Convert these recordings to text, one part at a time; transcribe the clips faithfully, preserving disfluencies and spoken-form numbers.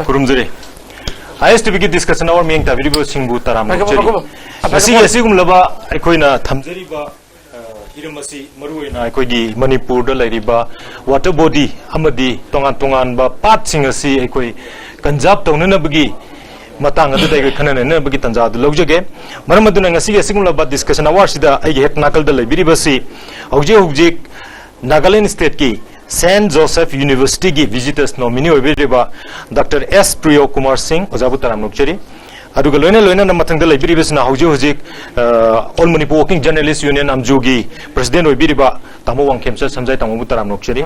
ꯈꯨꯔꯨꯝꯖꯔꯤ꯫ ꯑꯥꯏ ꯑꯦꯁ T ꯚꯤꯒꯤ discussion ꯑꯋꯥꯔ ꯃꯤꯠꯌꯦꯡ ꯇꯥꯕꯤꯔꯤꯕꯁꯤꯡꯕꯨ ꯇꯔꯥꯝꯅ ꯑꯣꯛꯆꯔꯤ꯫ ꯉꯁꯤꯒꯤ ꯑꯁꯤꯒꯨꯝꯂꯕ ꯑꯩꯈꯣꯏꯅ ꯊꯝꯖꯔꯤꯕ, ꯑ, ꯍꯤꯔꯝ ꯑꯁꯤ ꯃꯔꯨꯑꯣꯏꯅ ꯑꯩꯈꯣꯏꯒꯤ ꯃꯅꯤꯄꯨꯔꯗ ꯂꯩꯔꯤꯕ ꯋꯥꯇꯔ ꯕꯣꯗꯤ ꯑꯃꯗꯤ ꯇꯣꯉꯥꯟ ꯇꯣꯉꯥꯟꯕ ꯄꯥꯠꯁꯤꯡ ꯑꯁꯤ ꯑꯩꯈꯣꯏ ꯀꯟꯖꯥꯔꯕ ꯇꯧꯅꯅꯕꯒꯤ ꯃꯇꯥꯡ ꯑꯗꯨꯗ ꯑꯩꯈꯣꯏ ꯈꯟꯅ ꯅꯩꯅꯅꯕꯒꯤ ꯇꯥꯟꯖꯥ ꯑꯗꯨ ꯂꯧꯖꯒꯦ꯫ ꯃꯔꯝ ꯑꯗꯨꯅ ꯉꯁꯤꯒꯤ ꯑꯁꯤꯒꯨꯝꯂꯕ ꯗꯤꯁꯀꯁꯟ ꯑꯋꯥꯔꯁꯤꯗ ꯑꯩꯒꯤ ꯍꯦꯛ ꯅꯥꯀꯜꯗ ꯂꯩꯕꯤꯔꯤꯕꯁꯤ ꯍꯧꯖꯤꯛ ꯍꯧꯖꯤꯛ ꯅꯥꯒꯥꯂꯦꯟ ꯁ꯭ꯇꯦꯠꯀꯤ ꯁꯦꯟꯠ ꯖꯣꯁꯦꯐ ꯌꯨꯅꯤꯚꯔꯁꯤꯇꯤꯒꯤ ꯚꯤꯖꯤꯇꯔꯁ ꯅꯣꯃꯤꯅꯤ ꯑꯣꯏꯕꯤꯔꯤꯕ ꯗꯥꯛꯇꯔ ꯑꯦꯁ ꯄ꯭ꯔꯤꯌꯣ ꯀꯨꯃꯥꯔ ꯁꯤꯡ, ꯑꯣꯖꯥꯕꯨ ꯇꯔꯥꯝꯅ ꯑꯣꯛꯆꯔꯤ꯫ ꯑꯗꯨꯒ ꯂꯣꯏꯅ ꯂꯣꯏꯅꯅ ꯃꯊꯪꯗ ꯂꯩꯕꯤꯔꯤꯕꯁꯤꯅ ꯍꯧꯖꯤꯛ ꯍꯧꯖꯤꯛ, ꯑ, all Manipur working journalists union, ꯑꯝꯖꯨꯒꯤ ꯄ꯭ꯔꯁꯤꯗꯦꯟꯠ ꯑꯣꯏꯕꯤꯔꯤꯕ ꯇꯥꯃꯣ ꯋꯥꯡꯈꯦꯝꯆꯠ ꯁꯝꯖꯥꯏ, ꯇꯥꯃꯣꯕꯨ ꯇꯔꯥꯝꯅ ꯑꯣꯛꯆꯔꯤ꯫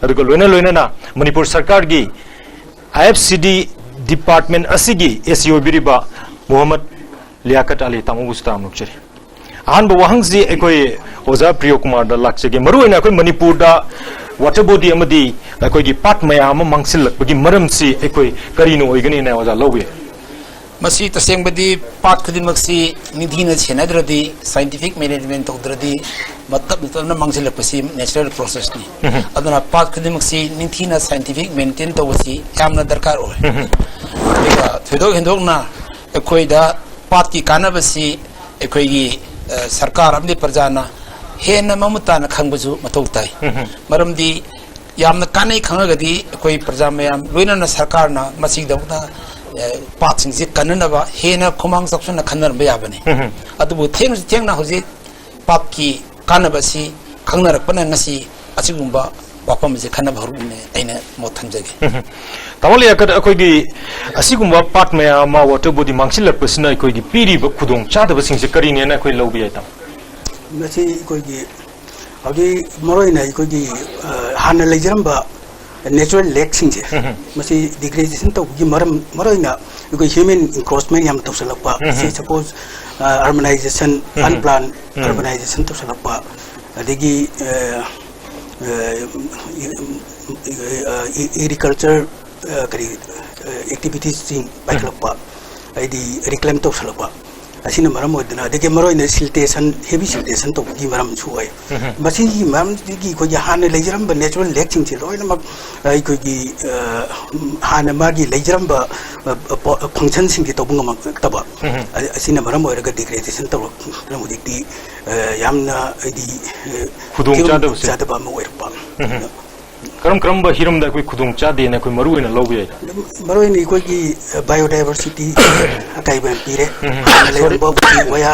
ꯑꯗꯨꯒ ꯂꯣꯏꯅ ꯂꯣꯏꯅꯅ ꯃꯅꯤꯄꯨꯔ ꯁꯔꯀꯥꯔꯒꯤ ꯑꯥꯏ ꯑꯦꯐ ꯁꯤ ꯗꯤ ꯗꯤꯄꯥꯔꯠꯃꯦꯟꯠ ꯑꯁꯤꯒꯤ ꯑꯦ ꯁꯤ ꯑꯣꯏꯕꯤꯔꯤꯕ ꯃꯨꯍꯝꯃꯗ ꯂꯤꯌꯥꯀꯠ ꯑꯂꯤ, ꯇꯥꯃꯣꯕꯨꯁꯨ ꯇꯔꯥꯝꯅ ꯑꯣꯛꯆꯔꯤ꯫ ꯑꯍꯥꯟꯕ ꯋꯥꯍꯪꯁꯤ ꯑꯩꯈꯣꯏ ꯑꯣꯖꯥ ꯄ꯭ꯔꯤꯌꯣ ꯀꯨꯃꯥꯔꯗ ꯂꯥꯛꯆꯒꯦ꯫ ꯃꯔꯨꯑꯣꯏꯅ ꯑꯩꯈꯣꯏ ꯃꯅꯤꯄꯨꯔꯗ ꯋꯥꯇꯔ ꯕꯣꯗꯤ ꯑꯃꯗꯤ ꯑꯩꯈꯣꯏꯒꯤ ꯄꯥꯠ ꯃꯌꯥꯝ ꯑꯃ ꯃꯥꯡꯁꯤꯜꯂꯛꯄꯒꯤ ꯃꯔꯝꯁꯤ ꯑꯩꯈꯣꯏ ꯀꯔꯤꯅ ꯑꯣꯏꯒꯅꯤꯅ ꯑꯣꯖꯥ ꯂꯧꯏ? ꯃꯁꯤ ꯇꯁꯦꯡꯕꯗꯤ ꯄꯥꯠ ꯈꯨꯗꯤꯡꯃꯛꯁꯤ ꯅꯤꯡꯊꯤꯅ ꯁꯦꯟꯅꯗ꯭ꯔꯗꯤ, ꯁꯥꯏꯟꯇꯤꯐꯤꯛ ꯃꯦꯅꯦꯖꯃꯦꯟꯠ ꯇꯧꯗ꯭ꯔꯗꯤ ꯃꯇꯝ ꯃꯇꯝꯅ ꯃꯥꯡꯁꯤꯜꯂꯛꯄꯁꯤ ꯅꯦꯆꯔꯦꯜ ꯄ꯭ꯔꯣꯁꯦꯁꯅꯤ꯫ ꯎꯝ꯫ ꯑꯗꯨꯅ ꯄꯥꯠ ꯈꯨꯗꯤꯡꯃꯛꯁꯤ ꯅꯤꯡꯊꯤꯅ ꯁꯥꯏꯟꯇꯤꯐꯤꯛ ꯃꯦꯟꯇꯦꯟ ꯇꯧꯕꯁꯤ ꯌꯥꯝꯅ ꯗꯔꯀꯥꯔ ꯑꯣꯏ꯫ ꯎꯝ꯫ ꯑꯗꯨꯒ ꯊꯣꯏꯗꯣꯛ ꯍꯦꯟꯗꯣꯛꯅ ꯑꯩꯈꯣꯏꯗ ꯄꯥꯠꯀꯤ ꯀꯥꯟꯅꯕꯁꯤ ꯑꯩꯈꯣꯏꯒꯤ, ꯑ, ꯁꯔꯀꯥꯔ ꯑꯃꯗꯤ ꯄ꯭ꯔꯖꯥꯅ ꯍꯦꯟꯅ ꯃꯃꯨꯠ ꯇꯥꯅ ꯈꯪꯕꯁꯨ ꯃꯊꯧ ꯇꯥꯏ꯫ ꯎꯝ꯫ ꯃꯔꯝꯗꯤ ꯌꯥꯝꯅ ꯀꯥꯟꯅꯩ ꯈꯪꯉꯒꯗꯤ ꯑꯩꯈꯣꯏ ꯄ꯭ꯔꯖꯥ ꯃꯌꯥꯝ ꯂꯣꯏꯅꯅ ꯁꯔꯀꯥꯔꯅ ꯃꯁꯤꯒꯤꯗꯃꯛꯇ, ꯑ, ꯄꯥꯠꯁꯤꯡꯁꯤ ꯀꯟꯅꯅꯕ ꯍꯦꯟꯅ ꯈꯨꯃꯥꯡ ꯆꯥꯎꯁꯤꯟꯅ ꯈꯟꯅꯔꯝꯕ ꯌꯥꯕꯅꯤ꯫ ꯎꯝ꯫ ꯑꯗꯨꯕꯨ ꯊꯦꯡꯁꯨ ꯊꯦꯡꯅ ꯍꯧꯖꯤꯛ ꯄꯥꯠꯀꯤ ꯀꯥꯟꯅꯕ ꯑꯁꯤ ꯈꯪꯅꯔꯛꯄꯅ ꯉꯁꯤ ꯑꯁꯤꯒꯨꯝꯕ ꯋꯥꯐꯝ ꯑꯁꯤ ꯈꯟꯅꯕ ꯍꯧꯔꯛꯂꯤꯕꯅꯤ ꯑꯩꯅ ꯃꯣꯠ ꯊꯝꯖꯒꯦ꯫ ꯎꯝ꯫ ꯇꯥꯃꯣ ꯂꯤꯌꯥꯀꯠ, ꯑꯩꯈꯣꯏꯒꯤ ꯑꯁꯤꯒꯨꯝꯕ ꯄꯥꯠ ꯃꯌꯥꯝ ꯑꯃ ꯋꯥꯇꯔ ꯕꯣꯗꯤ ꯃꯥꯡꯁꯤꯜꯂꯛꯄꯁꯤꯅ ꯑꯩꯈꯣꯏꯒꯤ ꯄꯤꯔꯤꯕ ꯈꯨꯗꯣꯡ ꯆꯥꯗꯕꯁꯤꯡꯁꯦ ꯀꯔꯤꯅꯦꯅ ꯑꯩꯈꯣꯏ ꯂꯧꯕ ꯌꯥꯏ, ꯇꯥꯃꯣ? ꯃꯁꯤ ꯑꯩꯈꯣꯏꯒꯤ ꯍꯧꯖꯤꯛ ꯃꯔꯨꯑꯣꯏꯅ ꯑꯩꯈꯣꯏꯒꯤ, ꯑ, ꯍꯥꯟꯅ ꯂꯩꯖꯔꯝꯕ ꯅꯦꯆꯔꯦꯜ ꯂꯦꯛꯁꯤꯡꯁꯦ, ꯎꯝ꯫ ꯃꯁꯤ ꯗꯤꯒ꯭ꯔꯦꯗꯦꯁꯟ ꯇꯧꯕꯒꯤ ꯃꯔꯝ, ꯃꯔꯨꯑꯣꯏꯅ ꯑꯩꯈꯣꯏ ꯍ꯭ꯌꯨꯃꯦꯟ ꯏꯟꯀ꯭ꯔꯣꯆꯃꯦꯟ ꯌꯥꯝ ꯇꯧꯁꯜꯂꯛꯄ, ꯎꯝ꯫ ꯁꯤ ꯁꯄꯣꯁ, ꯑ, ꯑꯔꯕꯅꯥꯏꯖꯦꯁꯟ, ꯎꯝ꯫ ꯑꯟꯄ꯭ꯂꯥꯟ ꯎꯝ꯫ ꯑꯔꯕꯅꯥꯏꯖꯦꯁꯟ ꯇꯧꯁꯜꯂꯛꯄ, ꯑꯗꯒꯤ, ꯑ, ꯑ, ꯑ, ꯑꯦꯒ꯭ꯔꯤꯀꯜꯆꯔ, ꯑ, ꯀꯔꯤ, ꯑ, ꯑꯦꯛꯇꯤꯚꯤꯇꯤꯁꯁꯤꯡ ꯄꯥꯏꯈꯠꯂꯛꯄ, ꯍꯥꯏꯗꯤ ꯔꯤꯀ꯭ꯂꯦꯝ ꯇꯧꯁꯜꯂꯛꯄ, ꯑꯁꯤꯅ ꯃꯔꯝ ꯑꯣꯏꯗꯨꯅ, ꯑꯗꯒꯤ ꯃꯔꯨꯑꯣꯏꯅ siltation, heavy siltation ꯇꯧꯕꯒꯤ ꯃꯔꯝꯁꯨ ꯑꯣꯏ꯫ ꯎꯝ꯫ ꯃꯁꯤꯒꯤ ꯃꯔꯝꯁꯤꯗꯒꯤ ꯑꯩꯈꯣꯏꯒꯤ ꯍꯥꯟꯅ ꯂꯩꯖꯔꯝꯕ natural lakeꯁꯤꯡꯁꯦ ꯂꯣꯏꯅꯃꯛ ꯑꯩꯈꯣꯏꯒꯤ, ꯑ, ꯍꯥꯟꯅ ꯃꯥꯒꯤ ꯂꯩꯖꯔꯝꯕ, ꯑ, ꯑ, ꯄꯣ-, functionꯁꯤꯡꯁꯦ ꯇꯧꯕ ꯉꯝꯃꯛꯇꯕ꯫ ꯎꯝ꯫ ꯑ-, ꯑꯁꯤꯅ ꯃꯔꯝ ꯑꯣꯏꯔꯒ degradation ꯇꯧꯔꯛꯇꯨꯅ ꯍꯧꯖꯤꯛꯇꯤ, ꯑ, ꯌꯥꯝꯅ ꯍꯥꯏꯗꯤ, ꯑ, ꯈꯨꯗꯣꯡ ꯐꯤꯕꯝ ꯆꯥꯗꯕꯁꯦ꯫ ꯆꯥꯗꯕ ꯑꯃ ꯑꯣꯏꯔꯛꯄ꯫ ꯎꯝ꯫ ꯀꯔꯝ ꯀꯔꯝꯕ ꯍꯤꯔꯝꯗ ꯑꯩꯈꯣꯏ ꯈꯨꯗꯣꯡ ꯆꯥꯗꯦꯅ ꯑꯩꯈꯣꯏ ꯃꯔꯨ ꯑꯣꯏꯅ ꯂꯧꯕ ꯌꯥꯏ? ꯃꯔꯨ ꯑꯣꯏꯅ ꯑꯩꯈꯣꯏꯒꯤ, ꯑ, biodiversity ꯑꯀꯥꯏꯕ ꯌꯥꯝ ꯄꯤꯔꯦ꯫ ꯎꯝ꯫ ꯍꯥꯟꯅ ꯂꯩꯔꯝꯕ ꯎꯄꯨ ꯋꯥꯌꯥ,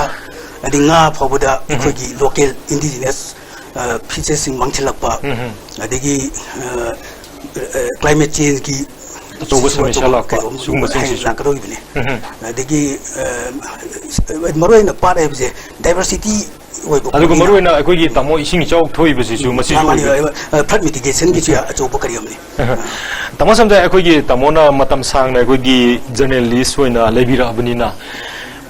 ꯑꯗꯩ ꯉꯥ ꯐꯥꯎꯕꯗ ꯎꯝ꯫ ꯑꯩꯈꯣꯏꯒꯤ local indigenous, ꯑ, fishꯁꯤꯡ ꯃꯥꯡꯁꯤꯜꯂꯛꯄ, ꯎꯝ꯫ ꯑꯗꯒꯤ, ꯑ, ꯑ, climate changeꯀꯤ ꯑꯆꯧꯕ ꯁꯤꯁꯨ ꯁꯃꯁ꯭ꯌꯥ ꯑꯆꯧꯕ ꯂꯥꯛꯄ, ꯀꯩꯅꯣꯝ ꯁꯤꯒꯨꯝꯕꯁꯤꯡꯁꯤꯁꯨ꯫ ꯍꯥꯏꯅ ꯂꯥꯛꯀꯗꯧꯔꯤꯕꯅꯤ꯫ ꯎꯝ꯫ ꯑꯗꯒꯤ, ꯑ, ꯃꯔꯨ ꯑꯣꯏꯅ ꯄꯥꯠ ꯍꯥꯏꯕꯁꯦ diversity ꯑꯣꯏꯕ ꯑꯗꯨꯒ ꯄꯣꯠꯅꯤꯅ꯫ ꯃꯔꯨ ꯑꯣꯏꯅ ꯑꯩꯈꯣꯏꯒꯤ ꯇꯥꯃꯣ ꯏꯁꯤꯡ ꯏꯆꯥꯎ ꯊꯣꯛꯏꯕꯁꯤꯁꯨ ꯎꯝ, ꯃꯁꯤꯁꯨ ꯃꯥꯅꯤ, ꯑꯣꯏꯕ꯫ ꯑ, flood mitigationꯒꯤꯁꯨ ꯎꯝ꯫ ꯑꯆꯧꯕ ꯀꯔꯤ ꯑꯃꯅꯤ꯫ ꯇꯥꯃꯣ ꯁꯝꯖꯥꯏ, ꯑꯩꯈꯣꯏꯒꯤ ꯇꯥꯃꯣꯅ ꯃꯇꯝ ꯁꯥꯡꯅ ꯑꯩꯈꯣꯏꯒꯤ journalist ꯑꯣꯏꯅ ꯂꯩꯕꯤꯔꯛꯑꯕꯅꯤꯅ,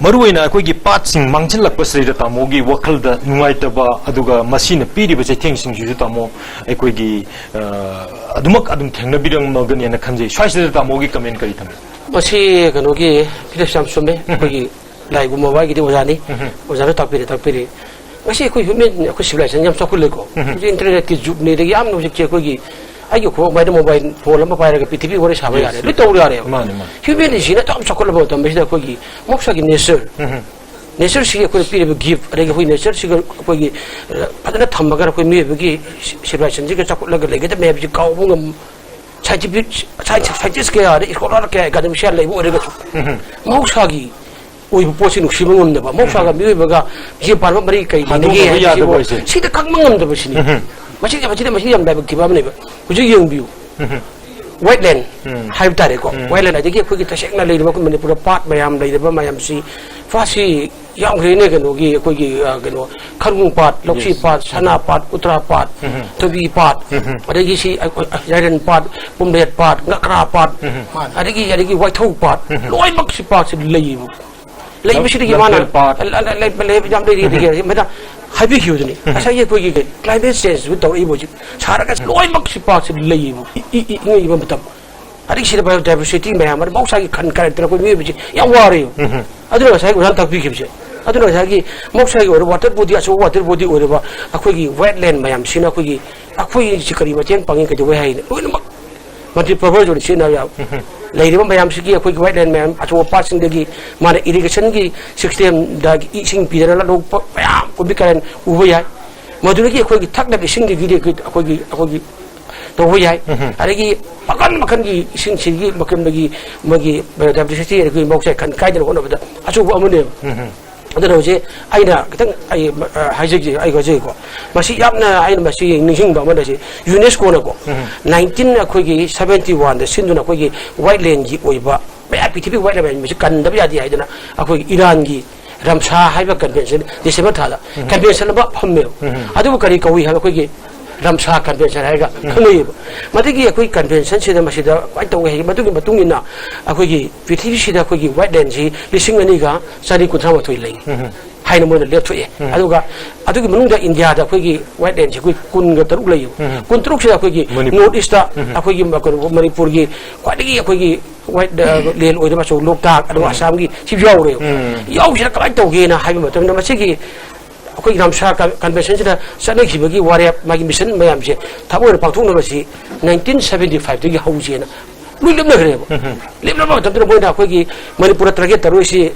ꯃꯔꯨ ꯑꯣꯏꯅ ꯑꯩꯈꯣꯏꯒꯤ ꯄꯥꯠꯁꯤꯡ ꯃꯥꯡꯁꯤꯜꯂꯛꯄꯁꯤꯗꯩꯗ ꯇꯥꯃꯣꯒꯤ ꯋꯥꯈꯜꯗ ꯅꯨꯡꯉꯥꯏꯇꯕ, ꯑꯗꯨꯒ ꯃꯁꯤꯅ ꯄꯤꯔꯤꯕ ꯆꯩꯊꯦꯡꯁꯤꯡꯁꯤꯁꯨ ꯇꯥꯃꯣ ꯑꯩꯈꯣꯏꯒꯤ, ꯑ, ꯑꯗꯨꯃꯛ ꯑꯗꯨꯝ ꯊꯦꯡꯅꯕꯤꯔꯝꯃꯒꯅꯦꯅ ꯈꯟꯖꯩ꯫ ꯁ꯭ꯋꯥꯏꯁꯤꯗ ꯇꯥꯃꯣꯒꯤ comment ꯀꯔꯤ ꯊꯝꯕꯤ? ꯃꯁꯤ ꯀꯩꯅꯣꯒꯤ ꯐꯤꯂꯤꯞꯁ ꯌꯥꯝ ꯆꯨꯝꯃꯦ꯫ ꯎꯝ꯫ ꯑꯩꯈꯣꯏꯒꯤ ꯂꯥꯏꯒꯨꯝꯕ ꯋꯥꯒꯤꯗꯤ ꯑꯣꯖꯥꯅꯤ꯫ ꯎꯝ꯫ ꯑꯣꯖꯥꯅ ꯇꯥꯛꯄꯤꯔꯦ, ꯇꯥꯛꯄꯤꯔꯦ꯫ ꯉꯁꯤ ꯑꯩꯈꯣꯏ human, ꯑꯩꯈꯣꯏ civilization ꯌꯥꯝ ꯆꯥꯎꯈꯠꯂꯦꯀꯣ꯫ ꯎꯝ꯫ ꯍꯧꯖꯤꯛ internetꯀꯤ ꯖꯨꯒꯅꯤ, ꯑꯗꯒꯤ ꯌꯥꯝꯅ ꯍꯧꯖꯤꯛꯁꯦ ꯑꯩꯈꯣꯏꯒꯤ ꯑꯩꯒꯤ ꯈꯨꯕꯣꯛ ꯃꯥꯏꯗ mobile phone ꯑꯃ ꯄꯥꯏꯔꯒ ꯄ꯭ꯔꯤꯊꯤꯕꯤ ꯋꯥꯔꯤ ꯁꯥꯕ Yes, ꯌꯥꯔꯦ, yes. ꯂꯣꯏ ꯇꯧ ꯌꯥꯔꯦꯕ꯫ ꯃꯥꯅꯦ, ꯃꯥꯅꯦ꯫ Human ꯁꯤꯅ ꯌꯥꯝ ꯆꯥꯎꯈꯠꯂꯕ ꯃꯇꯝꯁꯤꯗ ꯑꯩꯈꯣꯏꯒꯤ ꯃꯍꯧꯁꯥꯒꯤ nature, ꯎꯝ꯫ Natureꯁꯤꯒꯤ ꯑꯩꯈꯣꯏꯅ ꯄꯤꯔꯤꯕ gift, ꯑꯗꯒꯤ ꯑꯩꯈꯣꯏ natureꯁꯤꯒ ꯑꯩꯈꯣꯏꯒꯤ, ꯑ, ꯐꯖꯅ ꯊꯝꯃꯒ ꯑꯩꯈꯣꯏ ꯃꯤꯑꯣꯏꯕꯒꯤ civilizationꯁꯤꯒ ꯆꯥꯎꯈꯠꯂꯒ ꯂꯩꯒꯗꯕꯅꯤ ꯍꯥꯏꯕꯁꯤ ꯀꯥꯎꯕ ꯉꯝ-, scientific, science, scientist ꯀꯌꯥ, ꯑꯗꯩ scholar ꯀꯌꯥ, academician ꯂꯩꯕ ꯑꯣꯏꯔꯒꯁꯨ, ꯎꯝ꯫ ꯃꯍꯧꯁꯥꯒꯤ ꯑꯣꯏꯕ ꯄꯣꯠꯁꯤ ꯅꯨꯡꯁꯤꯕ ꯉꯝꯗꯕ, ꯃꯍꯧꯁꯥꯒ ꯎꯝ꯫ ꯃꯤꯑꯣꯏꯕꯒ ꯃꯤꯆꯦ ꯄꯥꯟꯕ ꯃꯔꯤ ꯀꯔꯤ ꯍꯟꯗꯣꯛꯅꯕ ꯂꯩꯅꯒꯦ ꯍꯥꯏꯕꯁꯤꯕꯨ ꯌꯥꯗꯕ ꯍꯥꯏꯁꯦ꯫ ꯁꯤꯗ ꯈꯪꯕ ꯉꯝꯗꯕꯁꯤꯅꯤ꯫ ꯎꯝ꯫ ꯃꯁꯤꯗ, ꯃꯁꯤꯗ, ꯃꯁꯤꯗ ꯌꯥꯝ ꯂꯥꯏꯕꯛ ꯊꯤꯕ ꯑꯃꯅꯦꯕ꯫ ꯍꯧꯖꯤꯛ ꯌꯦꯡꯕꯤꯌꯨ꯫ ꯎꯝ꯫ Wetland ꯎꯝ꯫ ꯍꯥꯏꯕ ꯇꯥꯔꯦꯀꯣ꯫ ꯎꯝ꯫ Wetland ꯑꯗꯒꯤ ꯑꯩꯈꯣꯏꯒꯤ ꯇꯁꯦꯡꯅ ꯂꯩꯔꯤꯕ ꯑꯩꯈꯣꯏ ꯃꯅꯤꯄꯨꯔꯗ ꯄꯥꯠ ꯃꯌꯥꯝ ꯂꯩꯔꯤꯕ ꯃꯌꯥꯝꯁꯤ, ꯄꯥꯠꯁꯤ ꯌꯥꯝꯈ꯭ꯔꯦꯅꯦ ꯀꯩꯅꯣꯒꯤ, ꯑꯩꯈꯣꯏꯒꯤ, ꯑ, ꯀꯩꯅꯣ, ꯈꯔꯨꯡ ꯄꯥꯠ, ꯂꯧꯁꯤ Yes. ꯄꯥꯠ, ꯁꯅꯥ ꯄꯥꯠ, ꯎꯇ꯭ꯔꯥ ꯄꯥꯠ, ꯎꯝ꯫ ꯊꯣꯏꯕꯤ ꯄꯥꯠ, ꯎꯝ꯫ ꯑꯗꯒꯤ ꯁꯤ, ꯑ, ꯑ, ꯌꯥꯏꯔꯟ ꯄꯥꯠ, ꯄꯨꯝꯂꯦꯠ ꯄꯥꯠ, ꯉꯀ꯭ꯔꯥ ꯄꯥꯠ, ꯎꯝ꯫ ꯑꯗꯒꯤ, ꯑꯗꯒꯤ ꯋꯥꯏꯊꯧ ꯄꯥꯠ, ꯎꯝ꯫ ꯂꯣꯏꯅꯃꯛꯁꯤ ꯄꯥꯠꯁꯤ ꯂꯩꯌꯦꯕ꯫ ꯂꯩꯕꯁꯤꯗꯒꯤ ꯃꯥꯅ ꯂꯝꯐꯦꯜ ꯄꯥꯠ꯫ ꯂ-, ꯂ-, ꯂ-, ꯂ-, ꯌꯥꯝ ꯂꯩꯔꯤ, ꯂꯩꯔꯤ꯫ ꯃꯊꯪ ꯍꯥꯏꯕꯤꯈꯤꯕꯗꯨꯅꯤ꯫ ꯎꯝ꯫ ꯉꯁꯥꯏꯒꯤ ꯑꯩꯈꯣꯏꯒꯤ climate change ꯇꯧꯔꯛꯏꯕ ꯍꯧꯖꯤꯛ ꯁꯥꯔꯒ ꯎꯝ꯫ ꯂꯣꯏꯅꯃꯛ ꯁꯤ ꯄꯥꯛꯁꯤ ꯂꯩꯌꯦꯕ꯫ ꯏ-, ꯏ-, ꯏ-, ꯏꯪꯉꯛꯏꯕ ꯃꯇꯝ꯫ ꯑꯗꯒꯤ ꯁꯤꯗ biodiversity ꯃꯌꯥꯝ ꯑꯃ ꯃꯍꯧꯁꯥꯒꯤ ꯈꯟ ꯀꯥꯏꯔꯛꯇꯅ ꯑꯩꯈꯣꯏ ꯃꯤꯑꯣꯏꯕꯁꯦ ꯌꯥꯝ ꯋꯥꯔꯦꯕ꯫ ꯎꯝ꯫ ꯑꯗꯨꯅ ꯉꯁꯥꯏꯒꯤ ꯑꯣꯖꯥꯅ ꯇꯥꯛꯄꯤꯈꯤꯕꯁꯦ, ꯑꯗꯨꯅ ꯉꯁꯥꯏꯒꯤ ꯃꯍꯧꯁꯥꯒꯤ ꯑꯣꯏꯔꯕ water body, ꯑꯆꯧꯕ water body ꯑꯣꯏꯔꯕ ꯑꯩꯈꯣꯏꯒꯤ wetland ꯃꯌꯥꯝꯁꯤꯅ ꯑꯩꯈꯣꯏꯒꯤ, ꯑꯩꯈꯣꯏꯁꯤ ꯀꯔꯤ ꯃꯇꯦꯡ ꯄꯥꯡꯉꯤ, ꯀꯩꯗꯧꯕꯩ ꯍꯥꯏꯅ ꯂꯣꯏꯅꯃꯛ multipurpose ꯑꯣꯏꯅ ꯁꯤꯖꯤꯟꯅꯕ ꯌꯥꯕ꯫ ꯎꯝ꯫ ꯂꯩꯔꯤꯕ ꯃꯌꯥꯝꯁꯤꯒꯤ ꯑꯩꯈꯣꯏꯒꯤ wetland ꯃꯌꯥꯝ ꯑꯆꯧꯕ ꯄꯥꯠꯁꯤꯡꯗꯒꯤ ꯃꯥꯅ irrigationꯒꯤ systemꯗ ꯏꯁꯤꯡ ꯄꯤꯗꯅ ꯂꯧ ꯃꯌꯥꯝ ꯀꯨꯝꯕꯤ ꯀꯥꯔꯦꯟ ꯎꯕ ꯌꯥꯏ꯫ ꯃꯗꯨꯗꯒꯤ ꯑꯩꯈꯣꯏꯒꯤ ꯊꯛꯅꯕ ꯏꯁꯤꯡꯗꯒꯤꯗꯤ ꯑꯩꯈꯣꯏ, ꯑꯩꯈꯣꯏꯒꯤ, ꯑꯩꯈꯣꯏꯒꯤ ꯇꯧꯕ ꯌꯥꯏ꯫ ꯎꯝ꯫ ꯑꯗꯒꯤ ꯃꯈꯜ ꯃꯈꯜꯒꯤ ꯏꯁꯤꯡꯁꯤꯒꯤ ꯃꯈꯜ ꯃꯥꯒꯤ, ꯃꯥꯒꯤ biodiversity ꯑꯩꯈꯣꯏ ꯃꯍꯧꯁꯥ ꯈꯟ ꯀꯥꯏꯗꯅ ꯍꯣꯠꯅꯕꯗ ꯑꯆꯧꯕ ꯑꯃꯅꯦꯕ꯫ ꯎꯝ꯫ ꯑꯗꯨꯅ ꯍꯧꯖꯤꯛ ꯑꯩꯅ ꯈꯤꯇꯪ ꯑꯩ, ꯑ, ꯍꯥꯏꯖꯒꯦ, ꯑꯩ ꯍꯥꯏꯖꯒꯦꯀꯣ꯫ ꯃꯁꯤ ꯌꯥꯝꯅ ꯑꯩꯅ ꯃꯁꯤ ꯅꯤꯡꯁꯤꯡꯕ ꯑꯃꯅ ꯁꯤ UNESCOꯅꯀꯣ, ꯎꯝ꯫ nineteen ꯑꯩꯈꯣꯏꯒꯤ seventy oneꯗ ꯁꯤꯟꯗꯨꯅ ꯑꯩꯈꯣꯏꯒꯤ wetlandꯒꯤ ꯑꯣꯏꯕ ꯃꯌꯥꯝ ꯄ꯭ꯔꯤꯊꯤꯕꯤ wetland ꯃꯌꯥꯝꯁꯤ ꯀꯟꯗꯕ ꯌꯥꯗꯦ ꯍꯥꯏꯗꯅ ꯑꯩꯈꯣꯏꯒꯤ ꯏꯔꯥꯟꯒꯤ ꯔꯝꯁꯥ ꯍꯥꯏꯕ convention December ꯊꯥꯗ ꯎꯝ꯫ Convention ꯑꯃ ꯐꯝꯃꯦꯕ꯫ ꯎꯝ꯫ ꯑꯗꯨꯕꯨ ꯀꯔꯤ ꯀꯧꯏ ꯍꯥꯏꯕ ꯑꯩꯈꯣꯏꯒꯤ ꯔꯝꯁꯥ convention ꯍꯥꯏꯔꯒ ꯎꯝ꯫ ꯈꯪꯅꯩꯌꯦꯕ꯫ ꯃꯗꯨꯒꯤ ꯑꯩꯈꯣꯏ conventionꯁꯤꯗ ꯃꯁꯤꯗ ꯀꯃꯥꯏꯅ ꯇꯧꯏ ꯍꯥꯏ, ꯃꯗꯨꯒꯤ ꯃꯇꯨꯡ ꯏꯟꯅ ꯑꯩꯈꯣꯏꯒꯤ ꯄ꯭ꯔꯤꯊꯤꯕꯤꯁꯤꯗ ꯑꯩꯈꯣꯏꯒꯤ wetlandꯁꯤ ꯂꯤꯁꯤꯡ ꯑꯅꯤꯒ ꯆꯅꯤ ꯀꯨꯟꯊ꯭ꯔꯥ ꯃꯥꯊꯣꯏ ꯂꯩ ꯎꯝ꯫ ꯍꯥꯏꯅ ꯃꯣꯏꯅ ꯂꯦꯞꯊꯣꯛꯑꯦ꯫ ꯎꯝ꯫ ꯑꯗꯨꯒ ꯑꯗꯨꯒꯤ ꯃꯅꯨꯡꯗ ꯏꯟꯗꯤꯌꯥꯗ ꯑꯩꯈꯣꯏꯒꯤ wetlandꯁꯤ ꯑꯩꯈꯣꯏ ꯀꯨꯟꯒ ꯇꯔꯨꯛ ꯂꯩꯌꯦꯕ꯫ ꯎꯝ꯫ ꯀꯨꯟꯇꯔꯨꯛꯁꯤꯗ ꯑꯩꯈꯣꯏꯒꯤ ꯃꯅꯤꯄꯨꯔ꯫ North Eastꯇ ꯎꯝ꯫ ꯑꯩꯈꯣꯏꯒꯤ ꯀꯩꯅꯣ ꯃꯅꯤꯄꯨꯔꯒꯤ ꯈ꯭ꯋꯥꯏꯗꯒꯤ ꯑꯩꯈꯣꯏꯒꯤ wet, ꯑ, land ꯑꯣꯏꯔꯤꯕ ꯑꯆꯧ ꯂꯣꯛꯇꯥꯛ, ꯑꯗꯨꯒ ꯎꯝ꯫ ꯑꯁꯥꯝꯒꯤ ꯁꯤ ꯌꯥꯎꯔꯦꯕ꯫ ꯎꯝ꯫ ꯌꯥꯎꯁꯤꯅ ꯀꯃꯥꯏꯅ ꯇꯧꯒꯦꯅ ꯍꯥꯏꯕ ꯃꯇꯝꯗ ꯃꯁꯤꯒꯤ ꯑꯩꯈꯣꯏ ꯔꯥꯝꯁꯥ ꯀꯟ-, conventionꯁꯤꯗ ꯆꯠꯅꯈꯤꯕꯒꯤ ꯋꯥꯔꯦꯞ, ꯃꯥꯒꯤ mission ꯃꯌꯥꯝꯁꯦ ꯊꯕꯛ ꯑꯣꯏꯅ ꯄꯥꯡꯊꯣꯛꯅꯕꯁꯤ nineteen seventy fiveꯇꯒꯤ ꯍꯧꯁꯦꯅ ꯂꯣꯏ ꯂꯦꯞꯅꯈ꯭ꯔꯦꯕ꯫ ꯎꯝ꯫ ꯂꯦꯞꯅꯕ ꯃꯇꯝꯗ ꯃꯣꯏꯅ ꯑꯩꯈꯣꯏꯒꯤ ꯃꯅꯤꯄꯨꯔꯗ target ꯇꯧꯔꯣꯏꯁꯤ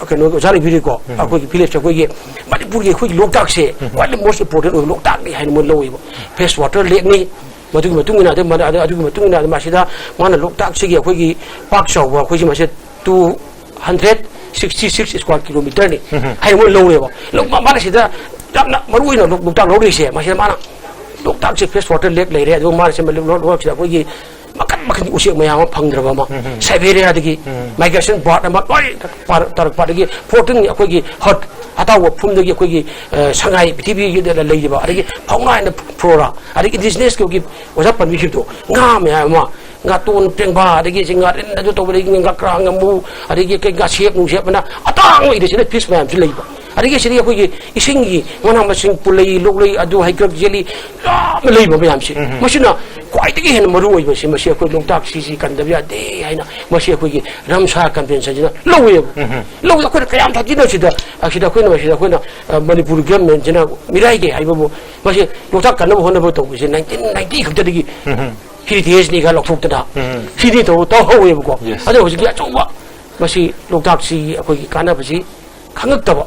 ꯀꯩꯅꯣ ꯑꯣꯖꯥ ꯂꯩꯕꯤꯔꯤꯀꯣ, ꯎꯝ꯫ ꯑꯩꯈꯣꯏꯒꯤ Philipsꯁꯦ ꯑꯩꯈꯣꯏꯒꯤ ꯃꯅꯤꯄꯨꯔꯒꯤ ꯑꯩꯈꯣꯏꯒꯤ ꯂꯣꯛꯇꯥꯛꯁꯦ ꯎꯝ꯫ ꯈ꯭ꯋꯥꯏꯗꯒꯤ most important ꯑꯣꯏꯕ ꯂꯣꯛꯇꯥꯛꯅꯤ ꯍꯥꯏꯅ ꯃꯣꯏ ꯂꯧꯋꯦꯕ꯫ Fresh water lakeꯅꯤ꯫ ꯃꯗꯨꯒꯤ ꯃꯇꯨꯡ ꯏꯟꯅ ꯑꯗꯨ-, ꯑꯗꯨꯒꯤ ꯃꯇꯨꯡ ꯏꯟꯅ ꯃꯁꯤꯗ ꯃꯥꯅ ꯂꯣꯛꯇꯥꯛꯁꯤꯒꯤ ꯑꯩꯈꯣꯏꯒꯤ ꯄꯥꯛ ꯆꯥꯎꯕ ꯑꯩꯈꯣꯏꯒꯤ ꯃꯁꯦ two hundred sixty six square kilometerꯅꯤ ꯎꯝ꯫ ꯍꯥꯏꯅ ꯃꯣꯏ ꯂꯧꯔꯦꯕ꯫ ꯂꯧ-, ꯃꯥ-, ꯃꯥꯅ ꯁꯤꯗ ꯌꯥꯝꯅ ꯃꯔꯨ ꯑꯣꯏꯅ ꯂꯣꯛ-, ꯂꯣꯛꯇꯥꯛ ꯂꯧꯔꯤꯁꯦ, ꯃꯁꯤꯗ ꯃꯥꯅ ꯂꯣꯛꯇꯥꯛꯁꯦ fresh water lake ꯂꯩꯔꯦ, ꯑꯗꯨꯒ ꯃꯥꯅ ꯁꯤ ꯂꯣꯛ-, ꯂꯣꯛꯇꯥꯛꯁꯤꯗ ꯑꯩꯈꯣꯏꯒꯤ ꯃꯈꯜ ꯃꯈꯜꯒꯤ ꯎꯆꯦꯛ ꯃꯌꯥꯝ ꯑꯃ ꯐꯪꯗ꯭ꯔꯕ ꯑꯃ, ꯎꯝ꯫ Siberiaꯗꯒꯤ ꯎꯝ꯫ Migration bird ꯑꯃ ꯂꯣꯏ ꯄꯥꯔ-, ꯇꯥꯔꯛꯄ, ꯑꯗꯒꯤ fourteen ꯑꯩꯈꯣꯏꯒꯤ hot ꯑꯇꯥꯎꯕ ꯐꯨꯝꯗꯒꯤ ꯑꯩꯈꯣꯏꯒꯤ, ꯑ, ꯁꯉꯥꯏ ꯄ꯭ꯔꯤꯊꯤꯕꯤꯗ ꯂꯩꯔꯤꯕ, ꯑꯗꯒꯤ ꯐꯥꯎꯅꯥ and flora, ꯑꯗꯒꯤ indigenousꯀꯤ ꯑꯣꯖꯥ ꯄꯟꯕꯤꯈꯤꯕꯗꯣ, ꯉꯥ ꯃꯌꯥꯝ ꯑꯃ, ꯉꯥꯇꯣꯟ ꯄꯦꯡꯕꯥ, ꯑꯗꯒꯤ ꯁꯤ ꯉꯥꯔꯤꯟ ꯑꯗꯨ ꯇꯧꯕꯗꯒꯤ ꯉꯀ꯭ꯔꯥ ꯉꯥꯃꯨ, ꯑꯗꯒꯤ ꯀꯩ ꯉꯥꯁꯦꯞ ꯅꯨꯡꯁꯦꯞ ꯑꯅ ꯑꯇꯥꯡꯕ ꯏꯗꯤꯁꯤꯅ fish ꯃꯌꯥꯝꯁꯨ ꯂꯩꯕ꯫ ꯑꯗꯒꯤ ꯁꯤꯗꯤ ꯑꯩꯈꯣꯏꯒꯤ ꯏꯁꯤꯡꯒꯤ ꯃꯅꯥ ꯃꯁꯤꯡ, ꯄꯨꯂꯩ, ꯂꯣꯛꯂꯩ, ꯑꯗꯨ ꯍꯩꯀ꯭ꯔꯛ, ꯌꯦꯜꯂꯤ, ꯌꯥꯝꯅ ꯂꯩꯕ ꯃꯌꯥꯝꯁꯦ, ꯎꯝ꯫ ꯃꯁꯤꯅ ꯈ꯭ꯋꯥꯏꯗꯒꯤ ꯍꯦꯟꯅ ꯃꯔꯨ ꯑꯣꯏꯕꯁꯦ, ꯃꯁꯤ ꯑꯩꯈꯣꯏ ꯂꯣꯛꯇꯥꯛ ꯁꯤꯁꯤ ꯀꯟꯗꯕ ꯌꯥꯗꯦ ꯍꯥꯏꯅ ꯃꯁꯤ ꯑꯩꯈꯣꯏꯒꯤ ꯔꯝꯁꯥ ꯀꯟꯚꯦꯟꯁꯟꯁꯤꯅ ꯂꯧꯋꯦꯕ꯫ ꯎꯝ꯫ ꯂꯧꯕꯗ ꯑꯩꯈꯣꯏꯅ ꯀꯌꯥꯝ ꯊꯥꯖꯤꯟꯅ ꯁꯤꯗ, ꯑꯁꯤꯗ ꯑꯩꯈꯣꯏꯅ, ꯃꯁꯤꯗ ꯑꯩꯈꯣꯏꯅ, ꯑ, ꯃꯅꯤꯄꯨꯔ ꯒꯚꯔꯟꯃꯦꯟꯁꯤꯅ ꯃꯤꯔꯥꯏꯒꯦ ꯍꯥꯏꯕꯕꯨ, ꯃꯁꯤ ꯂꯣꯛꯇꯥꯛ ꯀꯟꯅꯕ ꯍꯣꯠꯅꯕ ꯇꯧꯕꯁꯦ nineteen ninety ꯈꯛꯇꯗꯒꯤ ꯎꯝ꯫ ꯍꯦꯔꯤꯇꯦꯖꯅꯤꯒ ꯂꯧꯊꯣꯛꯇꯅ ꯎꯝ꯫ ꯁꯤꯅꯤ ꯇꯧ-, ꯇꯧꯍꯧꯋꯦꯕꯀꯣ꯫ Yes꯫ ꯑꯗꯣ ꯍꯧꯖꯤꯛꯇꯤ ꯑꯆꯧꯕ ꯃꯁꯤ ꯂꯣꯛꯇꯥꯛꯁꯤꯒꯤ ꯑꯩꯈꯣꯏꯒꯤ ꯀꯥꯟꯅꯕꯁꯤ ꯈꯪꯉꯛꯇꯕ,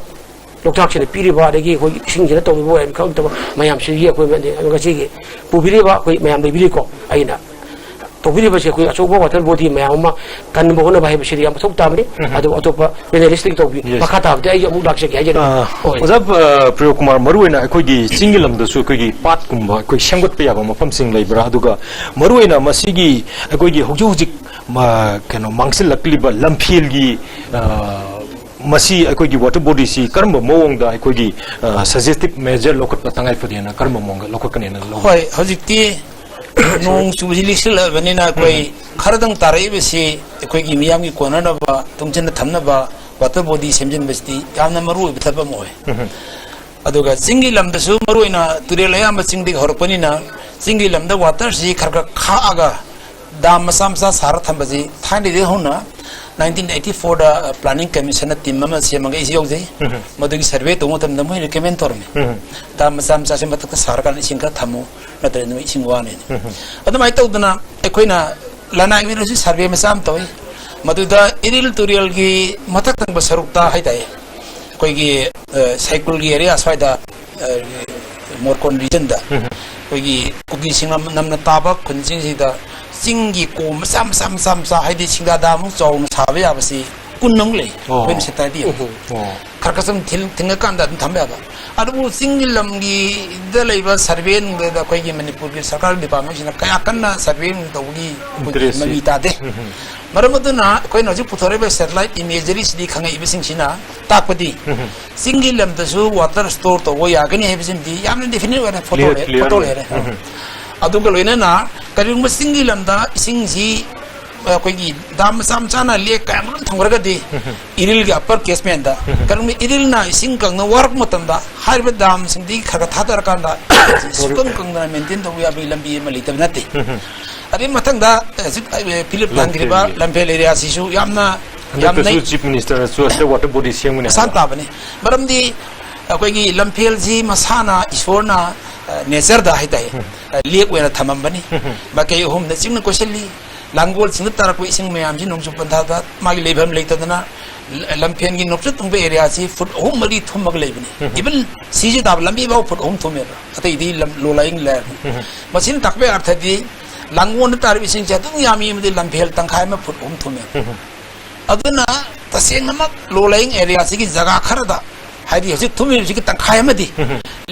ꯂꯣꯛꯇꯥꯛꯁꯤꯅ ꯄꯤꯔꯤꯕ, ꯑꯗꯒꯤ ꯑꯩꯈꯣꯏꯒꯤ ꯏꯁꯤꯡꯁꯤꯅ ꯇꯧꯔꯤꯕ ꯋꯥꯌꯦꯜ ꯈꯪꯉꯛꯇꯕ ꯃꯌꯥꯝꯁꯤꯒꯤ ꯑꯩꯈꯣꯏ ꯉꯁꯤꯒꯤ ꯄꯨꯕꯤꯔꯤꯕ ꯑꯩꯈꯣꯏ ꯃꯌꯥꯝ ꯂꯩꯕꯤꯔꯤꯀꯣ꯫ ꯑꯩꯅ ꯇꯧꯕꯤꯔꯤꯕꯁꯦ ꯑꯩꯈꯣꯏ ꯑꯆꯧꯕ water body ꯃꯌꯥꯝ ꯑꯃ ꯀꯟꯕ ꯍꯣꯠꯅꯕ ꯍꯥꯏꯕꯁꯤꯗꯤ ꯌꯥꯝ ꯃꯊꯧ ꯇꯥꯕꯅꯤ꯫ ꯎꯝ꯫ ꯑꯗꯨ ꯑꯇꯣꯞꯄ panelist ꯇꯒꯤ ꯇꯧꯕꯤꯌꯨ꯫ Yes꯫ ꯃꯈꯥ ꯇꯥꯕꯗꯤ ꯑꯩ ꯑꯃꯨꯛ ꯂꯥꯛꯆꯒꯦ ꯍꯥꯏꯖꯔꯤ꯫ ꯑ, ꯍꯣꯏ꯫ ꯑꯣꯖꯥ, ꯑ, ꯄ꯭ꯔꯤꯌꯣ ꯀꯨꯃꯥꯔ, ꯃꯔꯨꯑꯣꯏꯅ ꯑꯩꯈꯣꯏꯒꯤ ꯆꯤꯡꯒꯤ ꯂꯝꯗꯁꯨ ꯑꯩꯈꯣꯏꯒꯤ ꯄꯥꯠꯀꯨꯝꯕ ꯑꯩꯈꯣꯏ ꯁꯦꯝꯒꯠꯄ ꯌꯥꯕ ꯃꯐꯝꯁꯤꯡ ꯂꯩꯕ꯭ꯔꯥ? ꯑꯗꯨꯒ ꯃꯔꯨꯑꯣꯏꯅ ꯃꯁꯤꯒꯤ ꯑꯩꯈꯣꯏꯒꯤ ꯍꯧꯖꯤꯛ ꯍꯧꯖꯤꯛ ꯃ-, ꯀꯩꯅꯣ, ꯃꯥꯡꯁꯤꯜꯂꯛꯂꯤꯕ ꯂꯝꯐꯦꯜꯒꯤ, ꯑ, ꯃꯁꯤ ꯑꯩꯈꯣꯏꯒꯤ water body ꯁꯤ ꯀꯔꯝꯕ ꯃꯑꯣꯡꯗ ꯑꯩꯈꯣꯏꯒꯤ, ꯑ, suggestive measure ꯂꯧꯈꯠꯄ ꯇꯉꯥꯏ ꯐꯗꯦꯅ ꯀꯔꯝꯕ ꯃꯑꯣꯡꯗ ꯂꯧꯈꯠꯀꯅꯤꯅ ꯂꯧ-? ꯍꯣꯏ, ꯍꯧꯖꯤꯛꯇꯤ ꯅꯣꯡ ꯆꯨꯕꯁꯤ ꯂꯤꯛꯁꯤꯜꯂꯛꯑꯕꯅꯤꯅ ꯑꯩꯈꯣꯏ ꯎꯝ꯫ ꯈꯔꯗꯪ ꯇꯥꯔꯛꯏꯕꯁꯤ ꯑꯩꯈꯣꯏꯒꯤ ꯃꯤꯌꯥꯝꯒꯤ ꯀꯣꯟꯅꯅꯕ, ꯇꯨꯡꯁꯤꯟꯅ ꯊꯝꯅꯕ water body ꯁꯦꯝꯖꯤꯟꯕꯁꯤꯗꯤ ꯌꯥꯝꯅ ꯃꯔꯨ ꯑꯣꯏꯕ ꯊꯕꯛ ꯑꯃ ꯑꯣꯏ꯫ ꯎꯝ꯫ ꯑꯗꯨꯒ ꯆꯤꯡꯒꯤ ꯂꯝꯗꯁꯨ ꯃꯔꯨꯑꯣꯏꯅ ꯇꯨꯔꯦꯜ ꯑꯌꯥꯝꯕ ꯆꯤꯡꯗꯒꯤ ꯍꯧꯔꯛꯄꯅꯤꯅ ꯆꯤꯡꯒꯤ ꯂꯝꯗ water ꯁꯤ ꯈꯔ ꯈꯔ ꯈꯥꯛꯑꯒ dam ꯃꯆꯥ ꯃꯆꯥ ꯁꯥꯔ ꯊꯝꯕꯁꯤ ꯊꯥꯏꯅꯗꯒꯤ ꯍꯧꯅ nineteen eighty four ꯗ planning commission ꯅ team ꯑꯃ ꯁꯦꯝꯃꯒ ꯑꯩꯁꯨ ꯌꯥꯎꯖꯩ꯫ ꯎꯝ꯫ ꯃꯗꯨꯒꯤ survey ꯇꯧꯕ ꯃꯇꯝꯗ ꯃꯣꯏ recommend ꯇꯧꯔꯝꯃꯤ꯫ ꯎꯝ꯫ Dam ꯃꯆꯥ ꯃꯆꯥꯁꯤ ꯃꯊꯛꯇ ꯁꯥꯔꯀꯥꯟꯗ ꯏꯁꯤꯡ ꯈꯔ ꯊꯝꯃꯨ, ꯅꯠꯇ꯭ꯔꯗꯤ ꯅꯣꯏ ꯏꯁꯤꯡ ꯋꯥꯅꯤꯅ꯫ ꯎꯝ꯫ ꯑꯗꯨꯃꯥꯏꯅ ꯇꯧꯗꯅ ꯑꯩꯈꯣꯏꯅ ꯂꯅꯥꯏ ꯑꯣꯏꯅꯁꯨ survey ꯃꯆꯥ ꯑꯃ ꯇꯧꯏ꯫ ꯃꯗꯨꯗ ꯏꯔꯤꯜ ꯇꯨꯔꯦꯜꯒꯤ ꯃꯊꯛ ꯊꯪꯕ ꯁꯔꯨꯛꯇ ꯍꯥꯏꯇꯥꯔꯦ, ꯑꯩꯈꯣꯏꯒꯤ, ꯑ, ꯁꯥꯏꯀꯨꯜꯒꯤ area ꯁ꯭ꯋꯥꯏꯗ, ꯑ, ꯃꯣꯔꯀꯣꯟ region ꯗ ꯎꯝ꯫ ꯑꯩꯈꯣꯏꯒꯤ ꯀꯨꯀꯤ ꯁꯤꯡꯅ ꯅꯝꯅ ꯇꯥꯕ ꯈꯨꯟꯁꯤꯡꯁꯤꯗ ꯆꯤꯡꯒꯤ ꯀꯣꯝ ꯃꯆꯥ ꯃꯆꯥ ꯃꯆꯥ ꯃꯆꯥ, ꯍꯥꯏꯗꯤ ꯁꯤꯡꯗꯥ dam ꯃꯨꯛ ꯆꯥꯎꯅ ꯁꯥꯕ ꯌꯥꯕꯁꯤ ꯀꯨꯟ ꯑꯃꯨꯛ ꯂꯩ꯫ ꯑꯣ꯫ ꯑꯩꯈꯣꯏꯅ ꯁꯦꯇꯥꯔꯗꯤ ꯑꯃꯨꯛ ꯑꯣ꯫ ꯈꯔ ꯈꯔ ꯁꯨꯝ ꯊꯤꯡ-, ꯊꯤꯡꯉꯀꯥꯟꯗ ꯑꯗꯨꯝ ꯊꯝꯕ ꯌꯥꯕ꯫ ꯑꯗꯨꯕꯨ ꯆꯤꯡꯒꯤ ꯂꯝꯒꯤꯗ ꯂꯩꯕ survey ꯅꯨꯡꯗ ꯑꯩꯈꯣꯏꯒꯤ ꯃꯅꯤꯄꯨꯔꯒꯤ ꯁꯔꯀꯥꯔꯒꯤ department ꯁꯤꯅ ꯀꯌꯥ ꯀꯟꯅ survey ꯅꯨꯡ ꯇꯧꯕꯒꯤ ꯑꯩꯈꯣꯏꯒꯤ interest ꯁꯤ ꯃꯃꯤ ꯇꯥꯗꯦ꯫ ꯎꯝ, ꯎꯝ꯫ ꯃꯔꯝ ꯑꯗꯨꯅ ꯑꯩꯈꯣꯏꯅ ꯍꯧꯖꯤꯛ ꯄꯨꯊꯣꯔꯛꯏꯕ satellite imagery ꯁꯤꯗꯤ ꯈꯪꯉꯛꯏꯕꯁꯤꯡꯁꯤꯅ ꯇꯥꯛꯄꯗꯤ ꯎꯝ, ꯎꯝ꯫ ꯆꯤꯡꯒꯤ ꯂꯝꯗꯁꯨ water store ꯇꯧꯕ ꯌꯥꯒꯅꯤ ꯍꯥꯏꯕꯁꯤꯃꯗꯤ ꯌꯥꯝꯅ definite ꯑꯣꯏꯅ photo clear, ꯂꯩꯔꯦ, clear photo ꯑꯣꯏ꯫ ꯂꯩꯔꯦ꯫ ꯎꯝ, ꯎꯝ꯫ ꯑꯗꯨꯒ ꯂꯣꯏꯅꯅ ꯀꯔꯤꯒꯨꯝꯕ ꯆꯤꯡꯒꯤ ꯂꯝꯗ ꯏꯁꯤꯡꯁꯤ ꯑꯩꯈꯣꯏꯒꯤ ꯗꯥꯝ ꯃꯆꯥ ꯃꯆꯥꯅ ꯂꯦꯛ ꯀꯌꯥꯃꯔꯨꯝ ꯊꯝꯈ꯭ꯔꯒꯗꯤ, ꯏꯔꯤꯜꯒꯤ ꯑꯞꯄꯔ ꯀꯦꯁꯃꯦꯟꯗ, ꯀꯔꯤꯒꯨꯝꯕ ꯏꯔꯤꯜꯅ ꯏꯁꯤꯡ ꯀꯪꯅ ꯋꯥꯔꯛꯄ ꯃꯇꯝꯗ, ꯍꯥꯏꯔꯤꯕ ꯗꯥꯝꯁꯤꯡꯗꯒꯤ ꯈꯔ ꯈꯔ ꯊꯥꯗꯔꯀꯥꯟꯗ ꯁꯨꯀꯪ ꯀꯪꯗꯅ ꯃꯦꯟꯇꯦꯟ ꯇꯧꯕ ꯌꯥꯕꯒꯤ ꯂꯝꯕꯤ ꯑꯃ ꯂꯩꯇꯕ ꯅꯠꯇꯦ꯫ ꯑꯗꯨꯒꯤ ꯃꯊꯪꯗ ꯍꯧꯖꯤꯛ ꯐꯤꯂꯤꯞ ꯊꯝꯈ꯭ꯔꯤꯕ ꯂꯝꯐꯦꯜ ꯑꯦꯔꯤꯌꯥꯁꯤꯁꯨ ꯌꯥꯝꯅ, ꯌꯥꯝꯅ ꯍꯟꯗꯛꯇꯁꯨ ꯆꯤꯐ ꯃꯤꯅꯤꯁꯇꯔꯅꯁꯨ ꯑꯁꯤꯗ ꯋꯥꯇꯔ ꯕꯣꯗꯤ ꯁꯦꯝꯒꯅꯤ ꯃꯁꯥꯟ ꯍꯥꯏꯕ ꯇꯥꯕꯅꯤ꯫ ꯃꯔꯝꯗꯤ ꯑꯩꯈꯣꯏꯒꯤ ꯂꯝꯐꯦꯜꯁꯤ ꯃꯁꯥꯅ ꯏꯁꯣꯔꯅ, ꯑ, ꯅꯦꯆꯔꯗ ꯍꯥꯏꯇꯥꯔꯦ, ꯑ, ꯂꯦꯛ ꯑꯣꯏꯅ ꯊꯝꯃꯝꯕꯅꯤ꯫ ꯃꯥꯏꯀꯩ ꯑꯍꯨꯝꯗ ꯆꯤꯡꯅ ꯀꯣꯏꯁꯤꯜꯂꯤ, ꯂꯥꯡꯒꯣꯜꯁꯤꯡꯗ ꯇꯥꯔꯛꯄ ꯏꯁꯤꯡ ꯃꯌꯥꯝꯁꯤ ꯅꯣꯡꯖꯨ ꯄꯟꯊꯥꯗ ꯃꯥꯒꯤ ꯂꯩꯐꯝ ꯂꯩꯇꯗꯅ ꯂ-, ꯂꯝꯐꯦꯜꯒꯤ ꯅꯣꯡꯆꯨꯞ ꯊꯪꯕ ꯑꯦꯔꯤꯌꯥꯁꯤ ꯐꯨꯠ ꯑꯍꯨꯝ ꯃꯔꯤ ꯊꯨꯝꯃꯒ ꯂꯩꯕꯅꯤ꯫ ꯏꯚꯟ ꯁꯤꯁꯤ ꯇꯥꯕ ꯂꯝꯕꯤ ꯐꯥꯎ ꯐꯨꯠ ꯑꯍꯨꯝ ꯊꯨꯝꯃꯦꯕ, ꯑꯇꯩꯗꯤ ꯂꯝ ꯂꯣ ꯂꯥꯏꯌꯤꯡ ꯂꯩꯔꯕꯅꯤ꯫ ꯃꯁꯤꯅ ꯇꯥꯛꯄꯒꯤ ꯑꯔꯊꯗꯤ ꯂꯥꯡꯒꯣꯜꯗ ꯇꯥꯔꯤꯕ ꯏꯁꯤꯡꯁꯦ ꯑꯗꯨꯝ ꯌꯥꯝꯃꯤ ꯑꯃꯗꯤ ꯂꯝꯐꯦꯜ ꯇꯪꯈꯥꯏ ꯑꯃ ꯐꯨꯠ ꯑꯍꯨꯝ ꯊꯨꯝꯃꯦꯕ꯫ ꯑꯗꯨꯅ ꯇꯁꯦꯡꯅꯃꯛ ꯂꯣ ꯂꯥꯏꯌꯤꯡ ꯑꯦꯔꯤꯌꯥꯁꯤꯒꯤ ꯖꯒꯥ ꯈꯔꯗ, ꯍꯥꯏꯗꯤ ꯍꯧꯖꯤꯛ ꯊꯨꯝꯃꯤꯕꯁꯤꯒꯤ ꯇꯪꯈꯥꯏ ꯑꯃꯗꯤ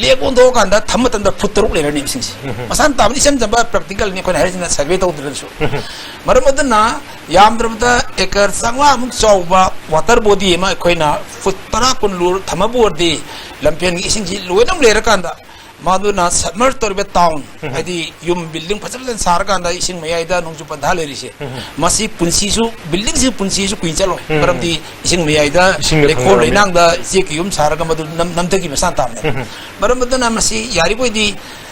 ꯂꯦꯛ ꯑꯣꯟꯊꯣꯛꯑꯀꯥꯟꯗ ꯊꯝꯕ ꯃꯇꯝꯗ ꯐꯨꯠ ꯇꯔꯨꯛ ꯂꯩꯔꯅꯤ ꯏꯁꯤꯡꯁꯦ꯫ ꯃꯁꯥꯅ ꯇꯥꯕꯅꯤ, ꯏꯆꯝ ꯆꯝꯕ ꯄ꯭ꯔꯦꯛꯇꯤꯀꯦꯜꯅꯤ ꯑꯩꯈꯣꯏꯅ ꯍꯥꯏꯔꯤꯁꯤꯅ, ꯁꯔꯚꯦ ꯇꯧꯗ꯭ꯔꯒꯁꯨ꯫ ꯃꯔꯝ ꯑꯗꯨꯅ ꯌꯥꯝꯗ꯭ꯔꯕꯗ ꯑꯦꯀꯔ ꯆꯥꯝꯃꯉꯥꯃꯨꯛ ꯆꯥꯎꯕ ꯋꯥꯇꯔ ꯕꯣꯗꯤ ꯑꯃ ꯑꯩꯈꯣꯏꯅ ꯐꯨꯠ ꯇꯔꯥ ꯀꯨꯟ ꯂꯨ-, ꯊꯝꯃꯕ ꯑꯣꯏꯔꯗꯤ ꯂꯝꯐꯦꯜꯒꯤ ꯏꯁꯤꯡꯁꯤ ꯂꯣꯏꯅꯃꯛ ꯂꯩꯔꯀꯥꯟꯗ ꯃꯗꯨꯅ ꯁꯕꯃꯔꯖ ꯇꯧꯔꯤꯕ ꯇꯥꯎꯟ, ꯍꯥꯏꯗꯤ ꯌꯨꯝ ꯕꯤꯜꯗꯤꯡ ꯐꯖ ꯐꯖꯅ ꯁꯥꯔꯀꯥꯟꯗ ꯏꯁꯤꯡ ꯃꯌꯥꯏꯗ ꯅꯣꯡꯖꯨ ꯄꯟꯊꯥ ꯂꯩꯔꯤꯁꯦ, ꯃꯁꯤ ꯄꯨꯟꯁꯤꯁꯨ, ꯕꯤꯜꯗꯤꯡꯁꯤ ꯄꯨꯟꯁꯤꯁꯨ ꯀꯨꯏꯅ ꯆꯠꯂꯣꯏ꯫ ꯃꯔꯝꯗꯤ ꯏꯁꯤꯡ ꯃꯌꯥꯏꯗ ꯏꯁꯤꯡꯗ ꯂꯩꯈꯣꯝ ꯈꯪꯗꯕꯅꯤꯅ꯫ ꯂꯩꯅꯥꯡꯗ ꯆꯦꯛꯀꯤ ꯌꯨꯝ ꯁꯥꯔꯒ ꯃꯗꯨ ꯅꯝ-, ꯅꯝꯊꯈꯤꯕ ꯃꯁꯥꯅ ꯇꯥꯕꯅꯦ꯫ ꯃꯔꯝ ꯑꯗꯨꯅ ꯃꯁꯤ ꯌꯥꯔꯤꯕꯣꯏꯗꯤ,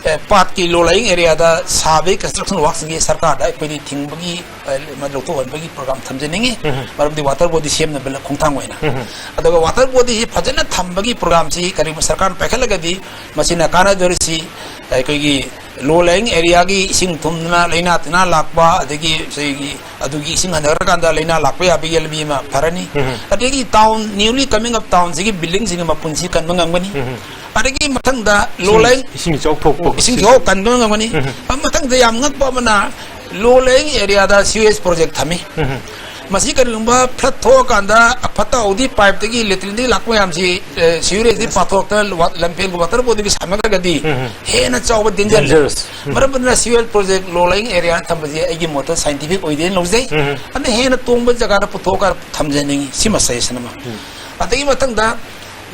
ꯑꯦ, ꯄꯥꯠꯀꯤ ꯂꯣ ꯂꯥꯏꯌꯤꯡ ꯑꯦꯔꯤꯌꯥꯗ ꯁꯥꯕꯒꯤ ꯀꯟꯁꯇ꯭ꯔꯛꯁꯟ ꯋꯥꯛꯁꯤꯡꯁꯤ ꯁꯔꯀꯥꯔꯗ ꯑꯩꯈꯣꯏꯗꯤ ꯊꯤꯡꯕꯒꯤ, ꯑꯦ, ꯂꯧꯊꯣꯛꯍꯟꯕꯒꯤ ꯄ꯭ꯔꯣꯒ꯭ꯔꯥꯝ ꯊꯝꯖꯅꯤꯡꯉꯤ꯫ ꯃꯔꯝꯗꯤ ꯋꯥꯇꯔ ꯕꯣꯗꯤ ꯁꯦꯝꯅꯕ ꯈꯣꯡꯊꯥꯡ ꯑꯣꯏꯅ꯫ ꯑꯗꯨꯒ ꯋꯥꯇꯔ ꯕꯣꯗꯤꯁꯤ ꯐꯖꯅ ꯊꯝꯕꯒꯤ ꯄ꯭ꯔꯣꯒ꯭ꯔꯥꯝꯁꯤ ꯀꯔꯤꯒꯨꯝꯕ ꯁꯔꯀꯥꯔꯅ ꯄꯥꯏꯈꯠꯂꯒꯗꯤ ꯃꯁꯤꯅ ꯀꯥꯟꯅꯗꯣꯔꯤꯁꯤ ꯑꯩꯈꯣꯏꯒꯤ ꯂꯣ ꯂꯥꯏꯌꯤꯡ ꯑꯦꯔꯤꯌꯥꯒꯤ ꯏꯁꯤꯡ ꯊꯨꯝꯗꯨꯅ ꯂꯥꯏꯅꯥ ꯇꯤꯟꯅꯥ ꯂꯥꯛꯄ, ꯑꯗꯒꯤ ꯁꯤꯒꯤ ꯑꯗꯨꯒꯤ ꯏꯁꯤꯡ ꯍꯟꯊꯈ꯭ꯔꯀꯥꯟꯗ ꯂꯥꯏꯅꯥ ꯂꯥꯛꯄ ꯌꯥꯕꯒꯤ ꯂꯝꯕꯤ ꯑꯃ ꯐꯔꯅꯤ꯫ ꯑꯗꯒꯤ ꯇꯥꯎꯟ, ꯅ꯭ꯌꯨꯂꯤ ꯀꯃꯤꯡ ꯑꯞ ꯇꯥꯎꯟꯁꯤꯒꯤ ꯕꯤꯜꯗꯤꯡꯁꯤꯡꯒꯤ ꯃꯄꯨꯟꯁꯤ ꯀꯟꯕ ꯉꯝꯒꯅꯤ꯫ ꯑꯗꯒꯤ ꯃꯊꯪꯗ ꯂꯣ ꯏꯁꯤꯡ, ꯂꯥꯏꯌꯤꯡ ꯏꯁꯤꯡ ꯏꯆꯥꯎ ꯊꯣꯛꯄ ꯏꯁꯤꯡ ꯏꯆꯥꯎ ꯀꯟꯕ ꯉꯝꯒꯅꯤ꯫ ꯃꯊꯪꯗ ꯌꯥꯝ ꯉꯛꯄ ꯑꯃꯅ ꯂꯣ ꯂꯥꯏꯌꯤꯡ ꯑꯦꯔꯤꯌꯥꯗ ꯁꯤꯋꯦꯖ ꯄ꯭ꯔꯣꯖꯦꯛ ꯊꯝꯃꯤ꯫ ꯃꯁꯤ ꯀꯔꯤꯒꯨꯝꯕ ꯐ꯭ꯂꯠ ꯊꯣꯛꯑꯀꯥꯟꯗ ꯐꯠꯇ ꯍꯥꯎꯗꯤ ꯄꯥꯏꯞꯇꯒꯤ, ꯂꯦꯇ꯭ꯔꯤꯟꯗꯒꯤ ꯂꯥꯛꯄ ꯃꯌꯥꯝꯁꯤ, ꯑꯦ, ꯁꯤꯋꯦꯖꯇꯒꯤ ꯄꯥꯊꯣꯛꯇꯅ ꯋꯥ-, ꯂꯝꯐꯦꯜꯒꯤ ꯋꯥꯇꯔ ꯕꯣꯗꯤꯒꯤ ꯁꯥꯟꯅꯈ꯭ꯔꯒꯗꯤ ꯍꯦꯟꯅ ꯆꯥꯎꯕ ꯗꯦꯟꯖꯔ ꯂꯩ꯫ ꯗꯦꯟꯖꯔꯁ꯫ ꯃꯔꯝ ꯑꯗꯨꯅ ꯁꯤꯋꯦꯖ ꯄ꯭ꯔꯣꯖꯦꯛ ꯂꯣ ꯂꯥꯏꯌꯤꯡ ꯑꯦꯔꯤꯌꯥ ꯊꯝꯕꯁꯦ ꯑꯩꯒꯤ ꯃꯣꯠꯇ ꯁꯥꯏꯟꯇꯤꯐꯤꯛ ꯑꯣꯏꯗꯦꯅ ꯂꯧꯖꯩ꯫ ꯑꯗꯨꯅ ꯍꯦꯟꯅ ꯇꯣꯡꯕ ꯖꯒꯥꯗ ꯄꯨꯊꯣꯛꯑꯒ ꯊꯝꯖꯅꯤꯡꯉꯤ꯫ ꯁꯤꯃ ꯁꯖꯦꯁꯟ ꯑꯃ꯫ ꯑꯗꯒꯤ ꯃꯊꯪꯗ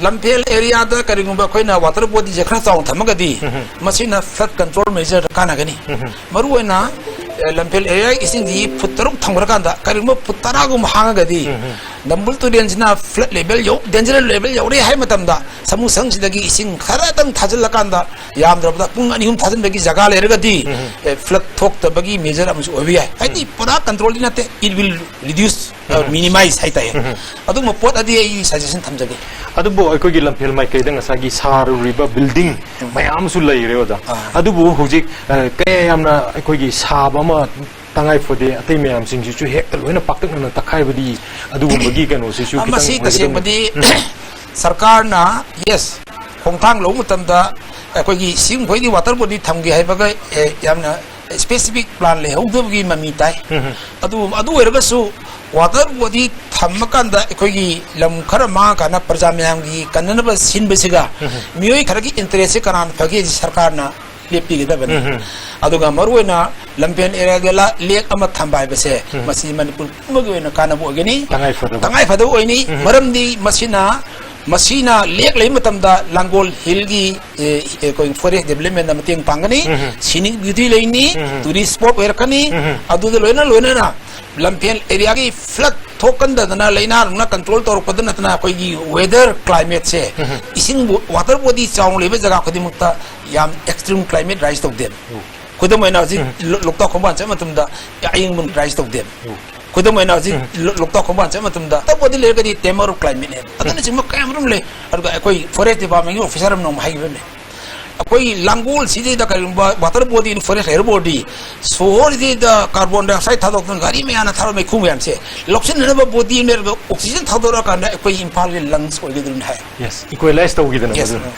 ꯂꯝꯐꯦꯜ ꯑꯦꯔꯤꯌꯥꯗ ꯀꯔꯤꯒꯨꯝꯕ ꯑꯩꯈꯣꯏꯅ ꯋꯥꯇꯔ ꯕꯣꯗꯤꯁꯦ ꯈꯔ ꯆꯥꯎꯅ ꯊꯝꯃꯒꯗꯤ ꯃꯁꯤꯅ ꯐ꯭ꯂꯠ ꯀꯟꯇ꯭ꯔꯣꯜ ꯃꯦꯖꯔꯗ ꯀꯥꯟꯅꯒꯅꯤ꯫ ꯃꯔꯨꯑꯣꯏꯅ ꯑꯦ, ꯂꯝꯐꯦꯜ ꯑꯦꯔꯤꯌꯥꯒꯤ ꯏꯁꯤꯡꯁꯤ ꯐꯨꯠ ꯇꯔꯨꯛ ꯊꯝꯈ꯭ꯔꯀꯥꯟꯗ ꯀꯔꯤꯒꯨꯝꯕ ꯐꯨꯠ ꯇꯔꯥꯒꯨꯝꯕ ꯍꯥꯡꯉꯒꯗꯤ, ꯎꯝ, ꯎꯝ꯫ ꯅꯝꯕꯨꯜ ꯇꯨꯔꯦꯜꯁꯤꯅ ꯐ꯭ꯂꯠ ꯂꯦꯚꯦꯜ ꯌꯧ, ꯗꯦꯟꯖꯔ ꯂꯦꯚꯦꯜ ꯌꯧꯔꯦ ꯍꯥꯏꯕ ꯃꯇꯝꯗ, ꯁꯃꯨ ꯁꯪꯁꯤꯗꯒꯤ ꯏꯁꯤꯡ ꯈꯔꯗꯪ ꯊꯥꯖꯤꯜꯂꯀꯥꯟꯗ, ꯌꯥꯝꯗ꯭ꯔꯕꯗ ꯄꯨꯡ ꯑꯅꯤ ꯑꯍꯨꯝ ꯊꯥꯖꯤꯟꯕꯒꯤ ꯖꯒꯥ ꯂꯩꯔꯒꯗꯤ, ꯎꯝ, ꯎꯝ꯫ ꯑꯦ, ꯐ꯭ꯂꯠ ꯊꯣꯛꯇꯕꯒꯤ ꯃꯦꯖꯔ ꯑꯃꯁꯨ ꯑꯣꯏꯕ ꯌꯥꯏ꯫ ꯍꯥꯏꯗꯤ, ꯎꯝ꯫ ꯄꯨꯔꯥ ꯀꯟꯇ꯭ꯔꯣꯜꯗꯤ ꯅꯠꯇꯦ, it will reduce, ꯑ, ꯎꯝ, ꯎꯝ꯫ ꯃꯤꯅꯤꯃꯥꯏꯖ ꯍꯥꯏꯇꯥꯔꯦ꯫ ꯎꯝ, ꯎꯝ꯫ ꯑꯗꯨꯒꯨꯝꯕ ꯄꯣꯠ ꯑꯗꯤ ꯑꯩ ꯁꯖꯦꯁꯟ ꯊꯝꯖꯒꯦ꯫ ꯑꯗꯨꯕꯨ ꯑꯩꯈꯣꯏꯒꯤ ꯂꯝꯐꯦꯜ ꯃꯥꯏꯀꯩꯗ ꯉꯁꯥꯏꯒꯤ ꯁꯥꯔꯨꯔꯤꯕ ꯕꯤꯜꯗꯤꯡ ꯎꯝ꯫ ꯃꯌꯥꯝ ꯑꯃꯁꯨ ꯂꯩꯔꯦ, ꯑꯣꯖꯥ꯫ ꯑꯥ꯫ ꯑꯗꯨꯕꯨ ꯍꯧꯖꯤꯛ, ꯑ, ꯀꯌꯥ ꯌꯥꯝꯅ ꯑꯩꯈꯣꯏꯒꯤ ꯁꯥꯕ ꯑꯃ ꯇꯉꯥꯏ ꯐꯗꯦ, ꯑꯇꯩ ꯃꯌꯥꯝꯁꯤꯡꯁꯤꯁꯨ ꯍꯦꯛꯇ ꯂꯣꯏꯅ ꯄꯥꯛꯇꯛꯅꯅ ꯇꯛꯈꯥꯏꯕꯗꯤ ꯑꯗꯨꯒꯨꯝꯕꯒꯤ ꯀꯩꯅꯣꯁꯤꯁꯨ ꯑ, ꯈꯤꯇꯪ ꯃꯁꯤ ꯑꯣꯏꯒꯗꯕꯅꯤ꯫ ꯇꯁꯦꯡꯕꯗꯤ ꯎꯝ꯫ ꯁꯔꯀꯥꯔꯅ, yes, ꯈꯣꯡꯊꯥꯡ ꯂꯧꯕ ꯃꯇꯝꯗ ꯑꯩꯈꯣꯏꯒꯤ ꯁꯤꯒꯨꯝꯕꯒꯤ ꯋꯥꯇꯔ ꯕꯣꯗꯤ ꯊꯝꯒꯦ ꯍꯥꯏꯕꯒ, ꯑꯦ, ꯌꯥꯝꯅ ꯁ꯭ꯄꯦꯁꯤꯐꯤꯛ ꯄ꯭ꯂꯥꯟ ꯂꯩꯍꯧꯗꯕꯒꯤ ꯃꯃꯤ ꯇꯥꯏ꯫ ꯎꯝ, ꯎꯝ꯫ ꯑꯗꯨ, ꯑꯗꯨ ꯑꯣꯏꯔꯒꯁꯨ ꯋꯥꯇꯔ ꯕꯣꯗꯤ ꯊꯝꯃꯀꯥꯟꯗ ꯑꯩꯈꯣꯏꯒꯤ ꯂꯝ ꯈꯔ ꯃꯥꯡꯉꯀꯥꯟꯗ ꯄ꯭ꯔꯖꯥ ꯃꯌꯥꯝꯒꯤ ꯀꯟꯅꯅꯕ ꯁꯤꯟꯕꯁꯤꯒ ꯎꯝ, ꯎꯝ꯫ ꯃꯤꯑꯣꯏ ꯈꯔꯒꯤ ꯏꯟꯇꯔꯦꯁꯁꯦ ꯀꯅꯥꯅ ꯐꯒꯦ ꯍꯥꯏꯁꯦ ꯁꯔꯀꯥꯔꯅ ꯂꯦꯞꯄꯤꯒꯗꯕꯅꯤ꯫ ꯎꯝ, ꯎꯝ꯫ ꯑꯗꯨꯒ ꯃꯔꯨꯑꯣꯏꯅ ꯂꯝꯐꯦꯜ ꯑꯦꯔꯤꯌꯥꯗ ꯂꯦꯛ ꯑꯃ ꯊꯝꯕ ꯍꯥꯏꯕꯁꯦ, ꯎꯝ꯫ ꯃꯁꯤ ꯃꯅꯤꯄꯨꯔ ꯄꯨꯝꯕꯒꯤ ꯑꯣꯏꯅ ꯀꯥꯟꯅꯕ ꯑꯣꯏꯒꯅꯤ꯫ ꯇꯉꯥꯏ ꯐꯗꯕ꯫ ꯇꯉꯥꯏ ꯐꯗꯕ ꯑꯣꯏꯅꯤ꯫ ꯎꯝ꯫ ꯃꯔꯝꯗꯤ ꯃꯁꯤꯅ, ꯃꯁꯤꯅ ꯂꯦꯛ ꯂꯩꯕ ꯃꯇꯝꯗ ꯂꯥꯡꯒꯣꯜ ꯍꯤꯜꯒꯤ, ꯑꯦ, ꯑꯩꯈꯣꯏ ꯐꯣꯔꯦꯁ ꯗꯦꯕꯂꯞꯃꯦꯟꯗ ꯃꯇꯦꯡ ꯄꯥꯡꯒꯅꯤ꯫ ꯎꯝ꯫ ꯁꯤꯅꯤꯛ ꯕ꯭ꯌꯨꯇꯤ ꯂꯩꯅꯤ꯫ ꯎꯝ꯫ ꯇꯨꯔꯤꯁ ꯁ꯭ꯄꯣꯠ ꯑꯣꯏꯔꯛꯀꯅꯤ꯫ ꯎꯝ꯫ ꯑꯗꯨꯗ ꯂꯣꯏꯅ ꯂꯣꯏꯅꯅ ꯂꯝꯐꯦꯜ ꯑꯦꯔꯤꯌꯥꯒꯤ ꯐ꯭ꯂꯠ ꯊꯣꯛꯀꯟꯗꯗꯅ, ꯂꯩꯅꯥ ꯅꯨꯡꯅꯥ ꯀꯟꯇ꯭ꯔꯣꯜ ꯇꯧꯔꯛꯄꯗ ꯅꯠꯇꯅ ꯑꯩꯈꯣꯏꯒꯤ ꯋꯦꯗꯔ ꯀ꯭ꯂꯥꯏꯃꯦꯠꯁꯦ, ꯎꯝ꯫ ꯏꯁꯤꯡ ꯕꯣ-, ꯋꯥꯇꯔ ꯕꯣꯗꯤ ꯆꯥꯎꯅ ꯂꯩꯕ ꯖꯒꯥ ꯈꯨꯗꯤꯡꯃꯛꯇ ꯌꯥꯝ ꯑꯦꯛꯁꯇ꯭ꯔꯤꯝ ꯀ꯭ꯂꯥꯏꯃꯦꯠ ꯔꯥꯏꯖ ꯇꯧꯗꯦꯕ꯫ ꯎꯝ꯫ ꯈꯨꯗꯝ ꯑꯣꯏꯅ ꯍꯧꯖꯤꯛ ꯎꯝ꯫ ꯂꯣ-, ꯂꯣꯛꯇꯥꯛ ꯈꯣꯡꯕꯥꯟ ꯆꯠꯄ ꯃꯇꯝꯗ ꯑꯌꯤꯡꯕ ꯔꯥꯏꯖ ꯇꯧꯗꯦꯕ꯫ ꯎꯝ꯫ ꯈꯨꯗꯝ ꯑꯣꯏꯅ ꯍꯧꯖꯤꯛ ꯎꯝ꯫ ꯂꯣ-, ꯂꯣꯛꯇꯥꯛ ꯈꯣꯡꯕꯥꯟ ꯆꯠꯄ ꯃꯇꯝꯗ ꯋꯥꯇꯔ ꯕꯣꯗꯤ ꯂꯩꯔꯒꯗꯤ ꯇꯦꯝꯕꯔ ꯑꯣꯐ ꯀ꯭ꯂꯥꯏꯃꯦꯠꯅꯦꯕ꯫ ꯎꯝ꯫ ꯑꯗꯨꯅꯆꯤꯡꯕ ꯀꯌꯥ ꯃꯔꯨꯝ ꯂꯩ꯫ ꯑꯗꯨꯒ ꯑꯩꯈꯣꯏ ꯐꯣꯔꯦꯁ ꯗꯤꯄꯥꯔꯠꯃꯦꯟꯒꯤ ꯑꯣꯐꯤꯁꯥꯔ ꯑꯃꯅ ꯑꯃꯨꯛ ꯍꯥꯏꯈꯤꯕꯅꯦ꯫ ꯑꯩꯈꯣꯏ ꯂꯥꯡꯒꯣꯜꯁꯤꯗꯩꯗ ꯀꯔꯤꯒꯨꯝꯕ ꯋꯥꯇꯔ ꯕꯣꯗꯤ, ꯐꯣꯔꯦꯁ ꯂꯩꯔꯕ ꯑꯣꯏꯔꯗꯤ, ꯁꯣꯍꯣꯔꯁꯤꯗꯩꯗ ꯀꯥꯔꯕꯣꯟ ꯗꯥꯏꯑꯣꯛꯁꯥꯏꯗ ꯊꯥꯗꯣꯛꯇꯅ ꯒꯥꯔꯤ ꯃꯌꯥꯝꯅ ꯊꯥꯗꯣꯛ ꯃꯩꯈꯨ ꯃꯌꯥꯝꯁꯦ ꯂꯧꯁꯤꯟꯅꯅꯕ ꯕꯣꯗꯤ ꯑꯃ ꯂꯩꯔꯒ ꯑꯣꯛꯁꯤꯖꯟ ꯊꯥꯗꯣꯔꯛꯑꯀꯥꯟꯗ ꯑꯩꯈꯣꯏ ꯏꯝꯐꯥꯜꯒꯤ ꯂꯪꯁ ꯑꯣꯏꯒꯗꯧꯔꯤꯅꯤ ꯍꯥꯏ꯫ Yes, equalize ꯇꯧꯈꯤꯗꯅ Yes, ꯃꯗꯨꯅ꯫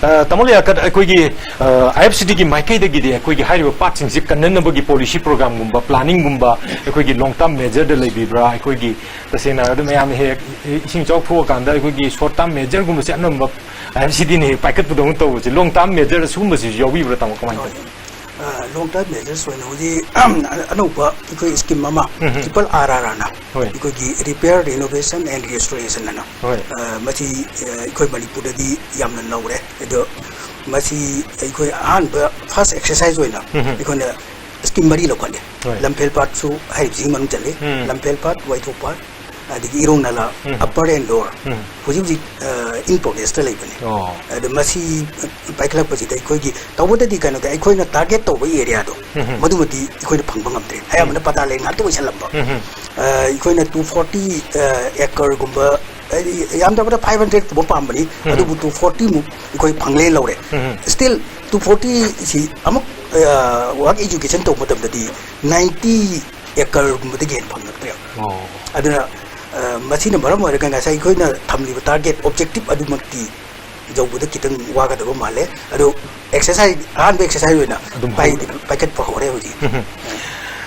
ꯎꯝ꯫ ꯑ, ꯇꯥꯃꯣ ꯂꯤꯌꯥꯀꯠ, ꯑꯩꯈꯣꯏꯒꯤ, ꯑ, IFCD ꯒꯤ ꯃꯥꯏꯀꯩꯗꯒꯤꯗꯤ ꯑꯩꯈꯣꯏꯒꯤ ꯍꯥꯏꯔꯤꯕ ꯄꯥꯠꯁꯤꯡꯁꯤ ꯀꯟꯅꯅꯕꯒꯤ ꯄꯣꯂꯤꯁꯤ ꯄ꯭ꯔꯣꯒ꯭ꯔꯥꯝꯒꯨꯝꯕ, ꯄ꯭ꯂꯥꯅꯤꯡꯒꯨꯝꯕ ꯑꯩꯈꯣꯏꯒꯤ ꯂꯣꯡ ꯇꯔꯝ ꯃꯦꯖꯔꯗ ꯂꯩꯕꯤꯕ꯭ꯔꯥ? ꯑꯩꯈꯣꯏꯒꯤ ꯇꯁꯦꯡꯅ ꯍꯥꯏꯔꯕꯗ ꯃꯌꯥꯝꯅ ꯍꯦꯛ ꯏꯁꯤꯡ ꯏꯆꯥꯎ ꯊꯣꯛꯑꯀꯥꯟꯗ ꯑꯩꯈꯣꯏꯒꯤ ꯁꯣꯔꯠ ꯇꯔꯝ ꯃꯦꯖꯔꯒꯨꯝꯕꯁꯦ ꯑꯅꯝꯕ IFCD ꯅ ꯍꯦꯛ ꯄꯥꯏꯈꯠꯄꯗꯧꯅ ꯇꯧꯕꯁꯦ, ꯂꯣꯡ ꯇꯔꯝ ꯃꯦꯖꯔ ꯁꯤꯒꯨꯝꯕꯁꯤꯁꯨ ꯌꯥꯎꯕꯤꯕ꯭ꯔꯥ, ꯇꯥꯃꯣ? ꯀꯃꯥꯏꯅ ꯇꯧꯋꯤ? ꯑ, ꯂꯣꯡ ꯇꯔꯝ ꯃꯦꯖꯔꯁ ꯑꯣꯏꯅ ꯍꯧꯖꯤꯛ ꯑꯅꯧꯕ ꯑꯩꯈꯣꯏ ꯁ꯭ꯀꯤꯝ ꯑꯃ, ꯎꯝ, ꯎꯝ꯫ ꯇ꯭ꯔꯤꯄꯜ ꯑꯥꯔ ꯑꯥꯔ ꯑꯅ ꯍꯣꯏ꯫ ꯑꯩꯈꯣꯏꯒꯤ ꯔꯤꯄꯤꯌꯔ, ꯔꯤꯅꯣꯚꯦꯁꯟ ꯑꯦꯟ ꯔꯤꯁꯇꯣꯔꯦꯁꯟ ꯑꯅ, ꯍꯣꯏ꯫ ꯑ, ꯃꯁꯤ, ꯑ, ꯑꯩꯈꯣꯏ ꯃꯅꯤꯄꯨꯔꯗꯗꯤ ꯌꯥꯝꯅ ꯅꯧꯔꯦ꯫ ꯑꯗꯣ ꯃꯁꯤ ꯑꯩꯈꯣꯏ ꯑꯍꯥꯟꯕ ꯐꯥꯔꯁ ꯑꯦꯛꯁꯔꯁꯥꯏꯁ ꯑꯣꯏꯅ ꯎꯝ, ꯎꯝ꯫ ꯑꯩꯈꯣꯏꯅ ꯁ꯭ꯀꯤꯝ ꯃꯔꯤ ꯂꯧꯈꯠꯂꯦ꯫ ꯍꯣꯏ꯫ ꯂꯝꯐꯦꯜ ꯄꯥꯠꯁꯨ ꯍꯥꯏꯔꯤꯕꯁꯤꯒꯤ ꯃꯅꯨꯡ ꯆꯜꯂꯤ꯫ ꯎꯝ꯫ ꯂꯝꯐꯦꯜ ꯄꯥꯠ, ꯋꯥꯏꯊꯣꯛ ꯄꯥꯠ, ꯑꯗꯒꯤ ꯏꯔꯣꯡ ꯅꯂꯥ, ꯎꯝ꯫ Upper and lower. ꯎꯝ꯫ ꯍꯧꯖꯤꯛ ꯍꯧꯖꯤꯛ ꯏꯟ ꯄ꯭ꯔꯣꯒ꯭ꯔꯦꯁꯇ ꯂꯩꯕꯅꯤ꯫ ꯑꯣ꯫ ꯑꯗꯣ ꯃꯁꯤ ꯄꯥꯏꯈꯠꯂꯛꯄꯁꯤꯗ ꯑꯩꯈꯣꯏꯒꯤ ꯇꯧꯕꯗꯗꯤ ꯀꯩꯅꯣꯗ ꯑꯩꯈꯣꯏꯅ ꯇꯥꯔꯒꯦꯠ ꯇꯧꯕ ꯑꯦꯔꯤꯌꯥꯗꯣ ꯎꯝ꯫ ꯃꯗꯨꯃꯗꯤ ꯑꯩꯈꯣꯏꯅ ꯐꯪꯕ ꯉꯝꯗ꯭ꯔꯦ꯫ ꯑꯌꯥꯝꯕꯅ ꯄꯇꯥ ꯂꯦꯟ ꯉꯥꯛꯇ ꯑꯣꯏꯁꯜꯂꯝꯕ꯫ ꯎꯝ꯫ ꯑ, ꯑꯩꯈꯣꯏꯅ ꯇꯨ ꯐꯣꯔꯇꯤ ꯑꯦꯀꯔꯒꯨꯝꯕ, ꯌꯥꯝꯗ꯭ꯔꯕꯗ ꯐꯥꯏꯚ ꯍꯟꯗ꯭ꯔꯦꯠꯀꯨꯝꯕ ꯄꯥꯝꯕꯅꯤ꯫ ꯎꯝ꯫ ꯑꯗꯨꯕꯨ ꯇꯨ ꯐꯣꯔꯇꯤꯃꯨꯛ ꯑꯩꯈꯣꯏ ꯐꯪꯂꯦ ꯂꯧꯔꯦ꯫ ꯎꯝ꯫ ꯁ꯭ꯇꯤꯜ ꯇꯨ ꯐꯣꯔꯇꯤꯁꯤ ꯑꯃꯨꯛ ꯋꯥꯛ ꯑꯦꯖꯨꯀꯦꯁꯟ ꯇꯧꯕ ꯃꯇꯝꯗꯗꯤ ꯅꯥꯏꯟꯇꯤ ꯑꯦꯀꯔꯒꯨꯝꯕꯗꯒꯤ ꯍꯦꯟꯅ ꯐꯪꯉꯛꯇ꯭ꯔꯦ꯫ ꯑꯣ꯫ ꯑꯗꯨꯅ ꯑ, ꯃꯁꯤꯅ ꯃꯔꯝ ꯑꯣꯏꯔꯒ ꯉꯁꯥꯏ ꯑꯩꯈꯣꯏꯅ ꯊꯝꯂꯤꯕ ꯇꯥꯔꯒꯦꯠ ꯑꯣꯕꯖꯦꯛꯇꯤꯞ ꯑꯗꯨꯃꯛꯇꯤ ꯌꯧꯕꯗ ꯈꯤꯇꯪ ꯋꯥꯒꯗꯕ ꯃꯥꯜꯂꯦ꯫ ꯑꯗꯣ ꯑꯦꯛꯁꯔꯁꯥꯏꯁ, ꯑꯍꯥꯟꯕ ꯑꯦꯛꯁꯔꯁꯥꯏꯁ ꯑꯣꯏꯅ ꯑꯗꯨꯝ ꯄꯥꯏꯗꯤ-, ꯄꯥꯏꯈꯠꯄ ꯍꯧꯔꯦ ꯍꯧꯖꯤꯛ꯫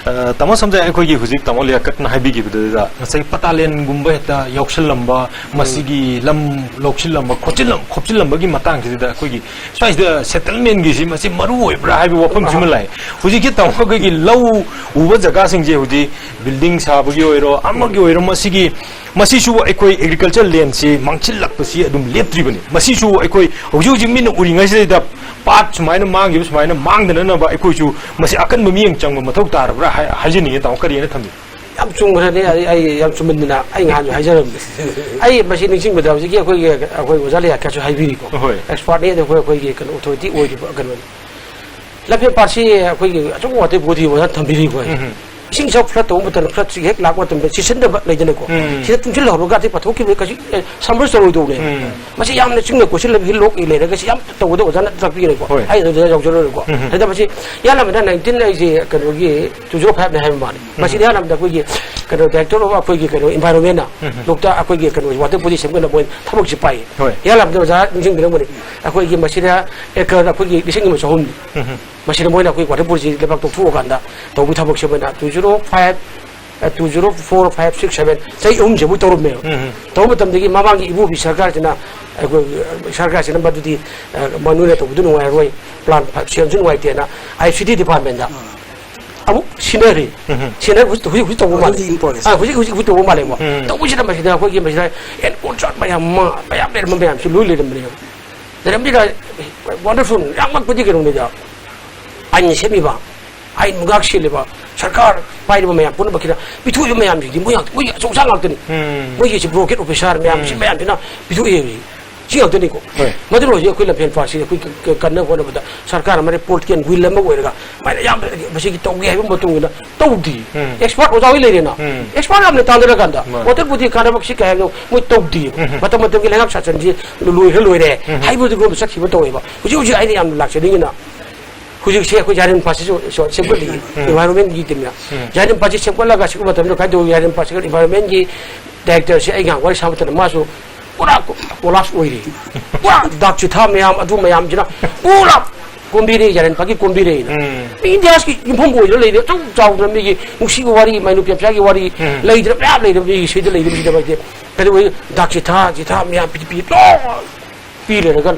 ꯑ, ꯇꯥꯃꯣ ꯁꯝꯖꯥꯏ, ꯑꯩꯈꯣꯏꯒꯤ ꯍꯧꯖꯤꯛ ꯇꯥꯃꯣ ꯂꯤꯌꯥꯀꯠꯅ ꯍꯥꯏꯕꯤꯈꯤꯕꯗꯨꯗ ꯉꯁꯥꯏ ꯄꯇꯥꯂꯦꯟꯒꯨꯝꯕ ꯍꯦꯛꯇ ꯌꯥꯎꯁꯜꯂꯝꯕ, ꯃꯁꯤꯒꯤ ꯂꯝ ꯂꯧꯁꯤꯜꯂꯝꯕ, ꯈꯣꯠꯆꯤꯜꯂꯝ-, ꯈꯣꯞꯆꯤꯜꯂꯝꯕꯒꯤ ꯃꯇꯥꯡꯁꯤꯗ ꯑꯩꯈꯣꯏꯒꯤ ꯁ꯭ꯋꯥꯏꯁꯤꯗ ꯁꯦꯇꯜꯃꯦꯟꯒꯤꯁꯤ ꯃꯁꯤ ꯃꯔꯨ ꯑꯣꯏꯕ꯭ꯔꯥ ꯍꯥꯏꯕ ꯋꯥꯐꯝꯁꯤꯃ ꯂꯥꯛꯑꯦ꯫ ꯍꯧꯖꯤꯛꯀꯤ ꯇꯥꯃꯣ ꯑꯩꯈꯣꯏꯒꯤ ꯂꯧ ꯎꯕ ꯖꯒꯥꯁꯤꯡꯁꯦ ꯍꯧꯖꯤꯛ ꯕꯤꯜꯗꯤꯡ ꯁꯥꯕꯒꯤ ꯑꯣꯏꯔꯣ, ꯑꯃꯒꯤ ꯑꯣꯏꯔꯣ, ꯃꯁꯤꯒꯤ, ꯃꯁꯤꯁꯨ ꯑꯩꯈꯣꯏ ꯑꯦꯒ꯭ꯔꯤꯀꯜꯆꯔ ꯂꯦꯟꯁꯤ ꯃꯥꯡꯁꯤꯜꯂꯛꯄꯁꯤ ꯑꯗꯨꯝ ꯂꯦꯞꯇ꯭ꯔꯤꯕꯅꯤ꯫ ꯃꯁꯤꯁꯨ ꯑꯩꯈꯣꯏ ꯍꯧꯖꯤꯛ ꯍꯧꯖꯤꯛ ꯃꯤꯠꯅ ꯎꯔꯤꯉꯩꯁꯤꯗ ꯄꯥꯠ ꯁꯨꯃꯥꯏꯅ ꯃꯥꯡꯈꯤꯕ ꯁꯨꯃꯥꯏꯅ ꯃꯥꯡꯗꯅꯅꯕ ꯑꯩꯈꯣꯏꯁꯨ ꯃꯁꯤ ꯑꯀꯟꯕ ꯃꯤꯠꯌꯦꯡ ꯆꯪꯕ ꯃꯊꯧ ꯇꯥꯔꯕ꯭ꯔꯥ ꯍꯥꯏ-, ꯍꯥꯏꯖꯅꯤꯡꯉꯤ꯫ ꯇꯥꯃꯣ, ꯀꯔꯤ ꯍꯥꯏꯅ ꯊꯝꯕꯤ? ꯌꯥꯝ ꯆꯨꯝꯈ꯭ꯔꯅꯤ꯫ ꯑꯩ, ꯑꯩ ꯌꯥꯝ ꯆꯨꯝꯃꯟꯗꯅ ꯑꯩ ꯉꯍꯥꯟꯁꯨ ꯍꯥꯏꯖꯔꯝꯃꯤ꯫ ꯑꯩ ꯃꯁꯤ ꯅꯤꯡꯁꯤꯡꯕꯗ ꯍꯧꯖꯤꯛꯀꯤ ꯑꯩꯈꯣꯏꯒꯤ, ꯑꯩꯈꯣꯏ ꯑꯣꯖꯥ ꯂꯤꯌꯥꯀꯠꯁꯨ ꯍꯥꯏꯕꯤꯔꯤꯀꯣ꯫ ꯍꯣꯏ꯫ ꯑꯦꯛꯁꯄꯥꯔꯠꯅꯤ, ꯑꯗ ꯑꯩꯈꯣꯏ, ꯑꯩꯈꯣꯏꯒꯤ ꯀꯩꯅꯣ ꯑꯣꯊꯣꯔꯤꯇꯤ ꯑꯣꯏꯔꯤꯕ ꯀꯩꯅꯣꯅꯤ꯫ ꯂꯝꯐꯦꯜ ꯄꯥꯠꯁꯤ ꯑꯩꯈꯣꯏꯒꯤ ꯑꯆꯧꯕ ꯋꯥꯇꯔ ꯕꯣꯗꯤ ꯑꯣꯏꯅ ꯊꯝꯕꯤꯔꯤꯀꯣ꯫ ꯎꯝ꯫ ꯏꯁꯤꯡ ꯏꯆꯥꯎ ꯐ꯭ꯂꯠ ꯇꯧꯕ ꯃꯇꯝꯗ ꯐ꯭ꯂꯠꯁꯤ ꯍꯦꯛ ꯂꯥꯛꯄ ꯃꯇꯝꯗ ꯆꯦꯁꯤꯟꯗꯕ ꯂꯩꯗꯅꯀꯣ꯫ ꯎꯝ꯫ ꯁꯤꯗ ꯇꯨꯡꯁꯤꯜꯍꯧꯔꯒ ꯑꯇꯩ ꯄꯥꯊꯣꯛꯈꯤꯕ ꯀꯩꯁꯨ, ꯑꯦ, ꯁꯝꯕꯔ ꯇꯧꯔꯣꯏꯗꯧꯅꯦ꯫ ꯎꯝ꯫ ꯃꯁꯤ ꯌꯥꯝꯅ ꯆꯤꯡꯅ ꯀꯣꯏꯁꯤꯜꯂꯒ ꯍꯤꯜ ꯂꯣꯛ ꯂꯩꯔꯒ ꯁꯤ ꯌꯥꯝ ꯇꯧꯕꯗ ꯑꯣꯖꯥꯅ ꯇꯥꯛꯄꯤꯔꯦꯀꯣ꯫ ꯍꯣꯏ꯫ ꯑꯩ ꯑꯗꯨꯗ ꯌꯥꯎꯖꯔꯣꯏꯀꯣ꯫ ꯎꯝ꯫ ꯑꯗꯨꯗ ꯃꯁꯤ ꯏꯍꯥꯟ ꯍꯥꯟꯕꯗ ꯅꯥꯏꯟꯇꯤꯟ ꯑꯩꯁꯦ ꯀꯩꯅꯣꯒꯤ ꯇꯨ ꯖꯤꯔꯣ ꯐꯥꯏꯚꯅꯦ ꯍꯥꯏꯕ ꯃꯥꯜꯂꯦ꯫ ꯃꯁꯤꯗ ꯏꯍꯥꯟ ꯍꯥꯟꯕꯗ ꯑꯩꯈꯣꯏꯒꯤ ꯀꯩꯅꯣ ꯗꯥꯏꯔꯦꯛꯇꯔ ꯑꯣꯐ ꯑꯩꯈꯣꯏꯒꯤ ꯀꯩꯅꯣ ꯏꯟꯚꯥꯏꯔꯣꯟꯃꯦꯟꯅ ꯎꯝ꯫ ꯂꯣꯛꯇꯥꯛ ꯑꯩꯈꯣꯏꯒꯤ ꯀꯩꯅꯣ ꯋꯥꯇꯔ ꯕꯣꯗꯤ ꯁꯦꯝꯒꯠꯅꯕ ꯃꯣꯏ ꯊꯕꯛꯁꯤ ꯄꯥꯏ꯫ ꯍꯣꯏ꯫ ꯏꯍꯥꯟ ꯍꯥꯟꯕꯗ ꯑꯣꯖꯥ ꯅꯤꯡꯁꯤꯡꯕꯤꯔꯝꯒꯅꯤ꯫ ꯑꯩꯈꯣꯏꯒꯤ ꯃꯁꯤꯗ ꯑꯦꯀꯔ ꯑꯩꯈꯣꯏꯒꯤ ꯂꯤꯁꯤꯡ ꯑꯃ ꯆꯍꯨꯝꯅꯤ꯫ ꯎꯝ꯫ ꯃꯁꯤꯗ ꯃꯣꯏꯅ ꯑꯩꯈꯣꯏ ꯋꯥꯇꯔ ꯕꯣꯗꯤꯁꯤ ꯂꯩꯕꯥꯛ ꯇꯧꯊꯣꯛꯑꯀꯥꯟꯗ ꯇꯧꯕꯒꯤ ꯊꯕꯛꯁꯦ ꯃꯣꯏꯅ two zero five, two zero four, five, six, seven ꯆꯍꯤ ꯑꯍꯨꯝꯁꯦ ꯃꯣꯏ ꯇꯧꯔꯝꯃꯦꯕ꯫ ꯎꯝ꯫ ꯇꯧꯕ ꯃꯇꯝꯗꯒꯤ ꯃꯃꯥꯡꯒꯤ ꯏꯕꯣꯕꯤ ꯁꯔꯀꯥꯔꯁꯤꯅ ꯑꯩꯈꯣꯏ ꯁꯔꯀꯥꯔꯁꯤꯅ ꯃꯗꯨꯗꯤ, ꯑ, ꯃꯅꯨꯡꯗ ꯇꯧꯕꯗꯨ ꯅꯨꯡꯉꯥꯏꯔꯣꯏ, ꯄ꯭ꯂꯥꯟ ꯐ-, ꯁꯦꯝꯁꯨ ꯅꯨꯡꯉꯥꯏꯇꯦꯅ ꯑꯥꯏ ꯁꯤ ꯗꯤ ꯗꯤꯄꯥꯔꯠꯃꯦꯟꯗ ꯑꯃꯨꯛ ꯁꯤꯟꯅꯔꯤ꯫ ꯎꯝ꯫ ꯁꯤꯟꯅꯔꯤ ꯍꯧꯖꯤꯛ, ꯍꯧꯖꯤꯛ, ꯍꯧꯖꯤꯛ ꯇꯧꯕ ꯃꯥꯜꯂꯦ꯫ ꯍꯧꯖꯤꯛ in progress꯫ ꯑꯥ, ꯍꯧꯖꯤꯛ, ꯍꯧꯖꯤꯛ, ꯍꯧꯖꯤꯛ ꯇꯧꯕ ꯃꯥꯜꯂꯦꯀꯣ꯫ ꯎꯝ꯫ ꯇꯧꯕꯁꯤꯗ ꯃꯁꯤꯗ ꯑꯩꯈꯣꯏꯒꯤ ꯃꯁꯤꯗ ꯑꯦꯟꯀꯣꯟꯁꯔꯠ ꯃꯌꯥꯝ ꯑꯃ, ꯃꯌꯥꯝ ꯂꯩꯔꯝꯕ ꯃꯌꯥꯝꯁꯤ ꯂꯣꯏ ꯂꯩꯔꯝꯕꯅꯦꯕ꯫ ꯂꯩꯔꯝꯃꯤꯗ ꯋꯥꯟꯗꯔꯐꯨꯜ ꯌꯥꯝ ꯉꯛꯄꯗꯤ ꯀꯩꯅꯣꯅꯤꯗ꯫ ꯑꯥꯏꯟ ꯁꯦꯝꯃꯤꯕ, ꯑꯥꯏꯟ ꯉꯥꯛ ꯁꯦꯜꯂꯤꯕ ꯁꯔꯀꯥꯔ ꯄꯥꯏꯔꯤꯕ ꯃꯌꯥꯝ ꯄꯨꯝꯅꯃꯛꯀꯤꯅ ꯄꯤꯊꯣꯛꯏꯕ ꯃꯌꯥꯝꯁꯤꯡꯗꯤ ꯃꯣꯏ ꯉꯥꯛꯇ, ꯃꯣꯏꯒꯤ ꯑꯆꯧ ꯑꯁꯥꯡ ꯉꯥꯛꯇꯅꯤ꯫ ꯎꯝ꯫ ꯃꯣꯏꯒꯤ ꯁꯤ ꯕ꯭ꯔꯣꯀꯦꯠ ꯑꯣꯐꯤꯁꯥꯔ ꯃꯌꯥꯝ ꯁꯤ ꯎꯝ꯫ ꯃꯌꯥꯝꯁꯤꯅ ꯄꯤꯊꯣꯛꯑꯦ꯫ ꯁꯤ ꯉꯥꯛꯇꯅꯤꯀꯣ꯫ ꯍꯣꯏ꯫ ꯃꯗꯨꯅ ꯍꯧꯖꯤꯛ ꯑꯩꯈꯣꯏ ꯂꯝꯐꯦꯜ ꯄꯥꯠꯁꯤ ꯑꯩꯈꯣꯏ ꯀ-, ꯀ-, ꯀꯟꯅꯕ ꯍꯣꯠꯅꯕꯗ ꯁꯔꯀꯥꯔ ꯑꯃꯅ ꯄꯣꯂꯤꯇꯤꯀꯦꯜ ꯋꯤꯜ ꯑꯃ ꯑꯣꯏꯔꯒ ꯃꯥꯏꯅ ꯌꯥꯝ ꯃꯁꯤꯒꯤ ꯇꯧꯒꯦ ꯍꯥꯏꯕ ꯃꯇꯨꯡ ꯏꯟꯅ ꯇꯧꯗꯦ꯫ ꯎꯝ꯫ ꯑꯦꯛꯁꯄꯥꯔꯠ ꯑꯣꯖꯥ ꯍꯣꯏ ꯂꯩꯔꯦꯅ꯫ ꯎꯝ꯫ ꯑꯦꯛꯁꯄꯥꯔꯠ ꯌꯥꯝꯅ ꯇꯥꯟꯅꯔꯀꯥꯟꯗ ꯃꯥꯅꯤ꯫ ꯋꯥꯇꯔ ꯕꯣꯗꯤ ꯀꯥꯟꯅꯕ ꯁꯤ ꯀꯩ ꯍꯥꯏꯕꯅꯣ ꯃꯣꯏ ꯇꯧꯗꯦ꯫ ꯎꯝ꯫ ꯃꯇꯝ ꯃꯇꯝꯒꯤ ꯂꯩꯉꯥꯛ ꯁꯥꯁꯟꯁꯤ ꯂꯣꯏꯈ꯭ꯔ ꯂꯣꯏꯔꯦ ꯎꯝ꯫ ꯍꯥꯏꯕꯗꯨꯒꯨꯝꯕ ꯆꯠꯈꯤꯕ ꯇꯧꯋꯦꯕ꯫ ꯍꯧꯖꯤꯛ ꯍꯧꯖꯤꯛ ꯑꯩꯅ ꯌꯥꯝꯅ ꯂꯥꯛꯆꯅꯤꯡꯉꯤꯅ ꯍꯧꯖꯤꯛꯁꯦ ꯑꯩꯈꯣꯏ ꯌꯥꯔꯦꯝ ꯄꯥꯠꯁꯤꯁꯨ ꯁꯦꯝꯒꯠꯂꯤ꯫ ꯎꯝ꯫ ꯏꯟꯚꯥꯏꯔꯣꯟꯃꯦꯟꯒꯤ ꯇꯤꯝꯅ꯫ ꯎꯝ꯫ ꯌꯥꯔꯦꯝ ꯄꯥꯠꯁꯤ ꯁꯦꯝꯒꯠꯂꯒ ꯁꯤꯒꯨꯝꯕ ꯃꯇꯝꯗ ꯀꯃꯥꯏꯅ ꯇꯧꯋꯤ? ꯌꯥꯔꯦꯝ ꯄꯥꯠꯁꯤ ꯏꯟꯚꯥꯏꯔꯣꯟꯃꯦꯟꯒꯤ ꯗꯥꯏꯔꯦꯛꯇꯔꯁꯦ ꯑꯩ ꯉꯥꯡ ꯋꯥꯔꯤ ꯁꯥꯕ ꯃꯇꯝꯗ ꯃꯥꯁꯨ ꯄꯨꯔꯥ ꯀꯣꯂꯥꯞꯁ ꯑꯣꯏꯔꯤ꯫ ꯄꯨꯔꯥ ꯗꯥꯛ ꯆꯤꯊꯥ ꯃꯌꯥꯝ ꯑꯗꯨ ꯃꯌꯥꯝꯁꯤꯅ ꯄꯨꯔꯥ ꯀꯣꯝꯕꯤꯔꯦ, ꯌꯥꯔꯦꯝ ꯄꯥꯠꯀꯤ ꯀꯣꯝꯕꯤꯔꯦꯅ꯫ ꯎꯝ꯫ ꯃꯤ ꯏꯟꯗꯤꯌꯥꯁꯀꯤ ꯌꯨꯝꯐꯝ ꯑꯣꯏꯗꯅ ꯂꯩꯔꯦ꯫ ꯑꯆꯧ ꯆꯥꯎꯗꯅ ꯃꯤꯒꯤ ꯅꯨꯡꯁꯤꯕ ꯋꯥꯔꯤ, ꯃꯥꯏꯅꯨ ꯄꯦꯝꯆꯥꯒꯤ ꯋꯥꯔꯤ ꯎꯝ꯫ ꯂꯩꯗꯅ ꯃꯌꯥꯝ ꯂꯩꯗꯅ ꯃꯤꯒꯤ ꯁꯤꯗ ꯂꯩꯗꯅ ꯃꯤꯒꯤꯗꯃꯛꯇꯤ꯫ ꯀꯩꯗꯧꯕꯩ ꯗꯥꯛ ꯆꯤꯊꯥ, ꯆꯤꯊꯥ ꯃꯌꯥꯝ ꯄꯤ, ꯄꯤ, ꯂꯣꯏ ꯄꯤ ꯂꯩꯔꯒ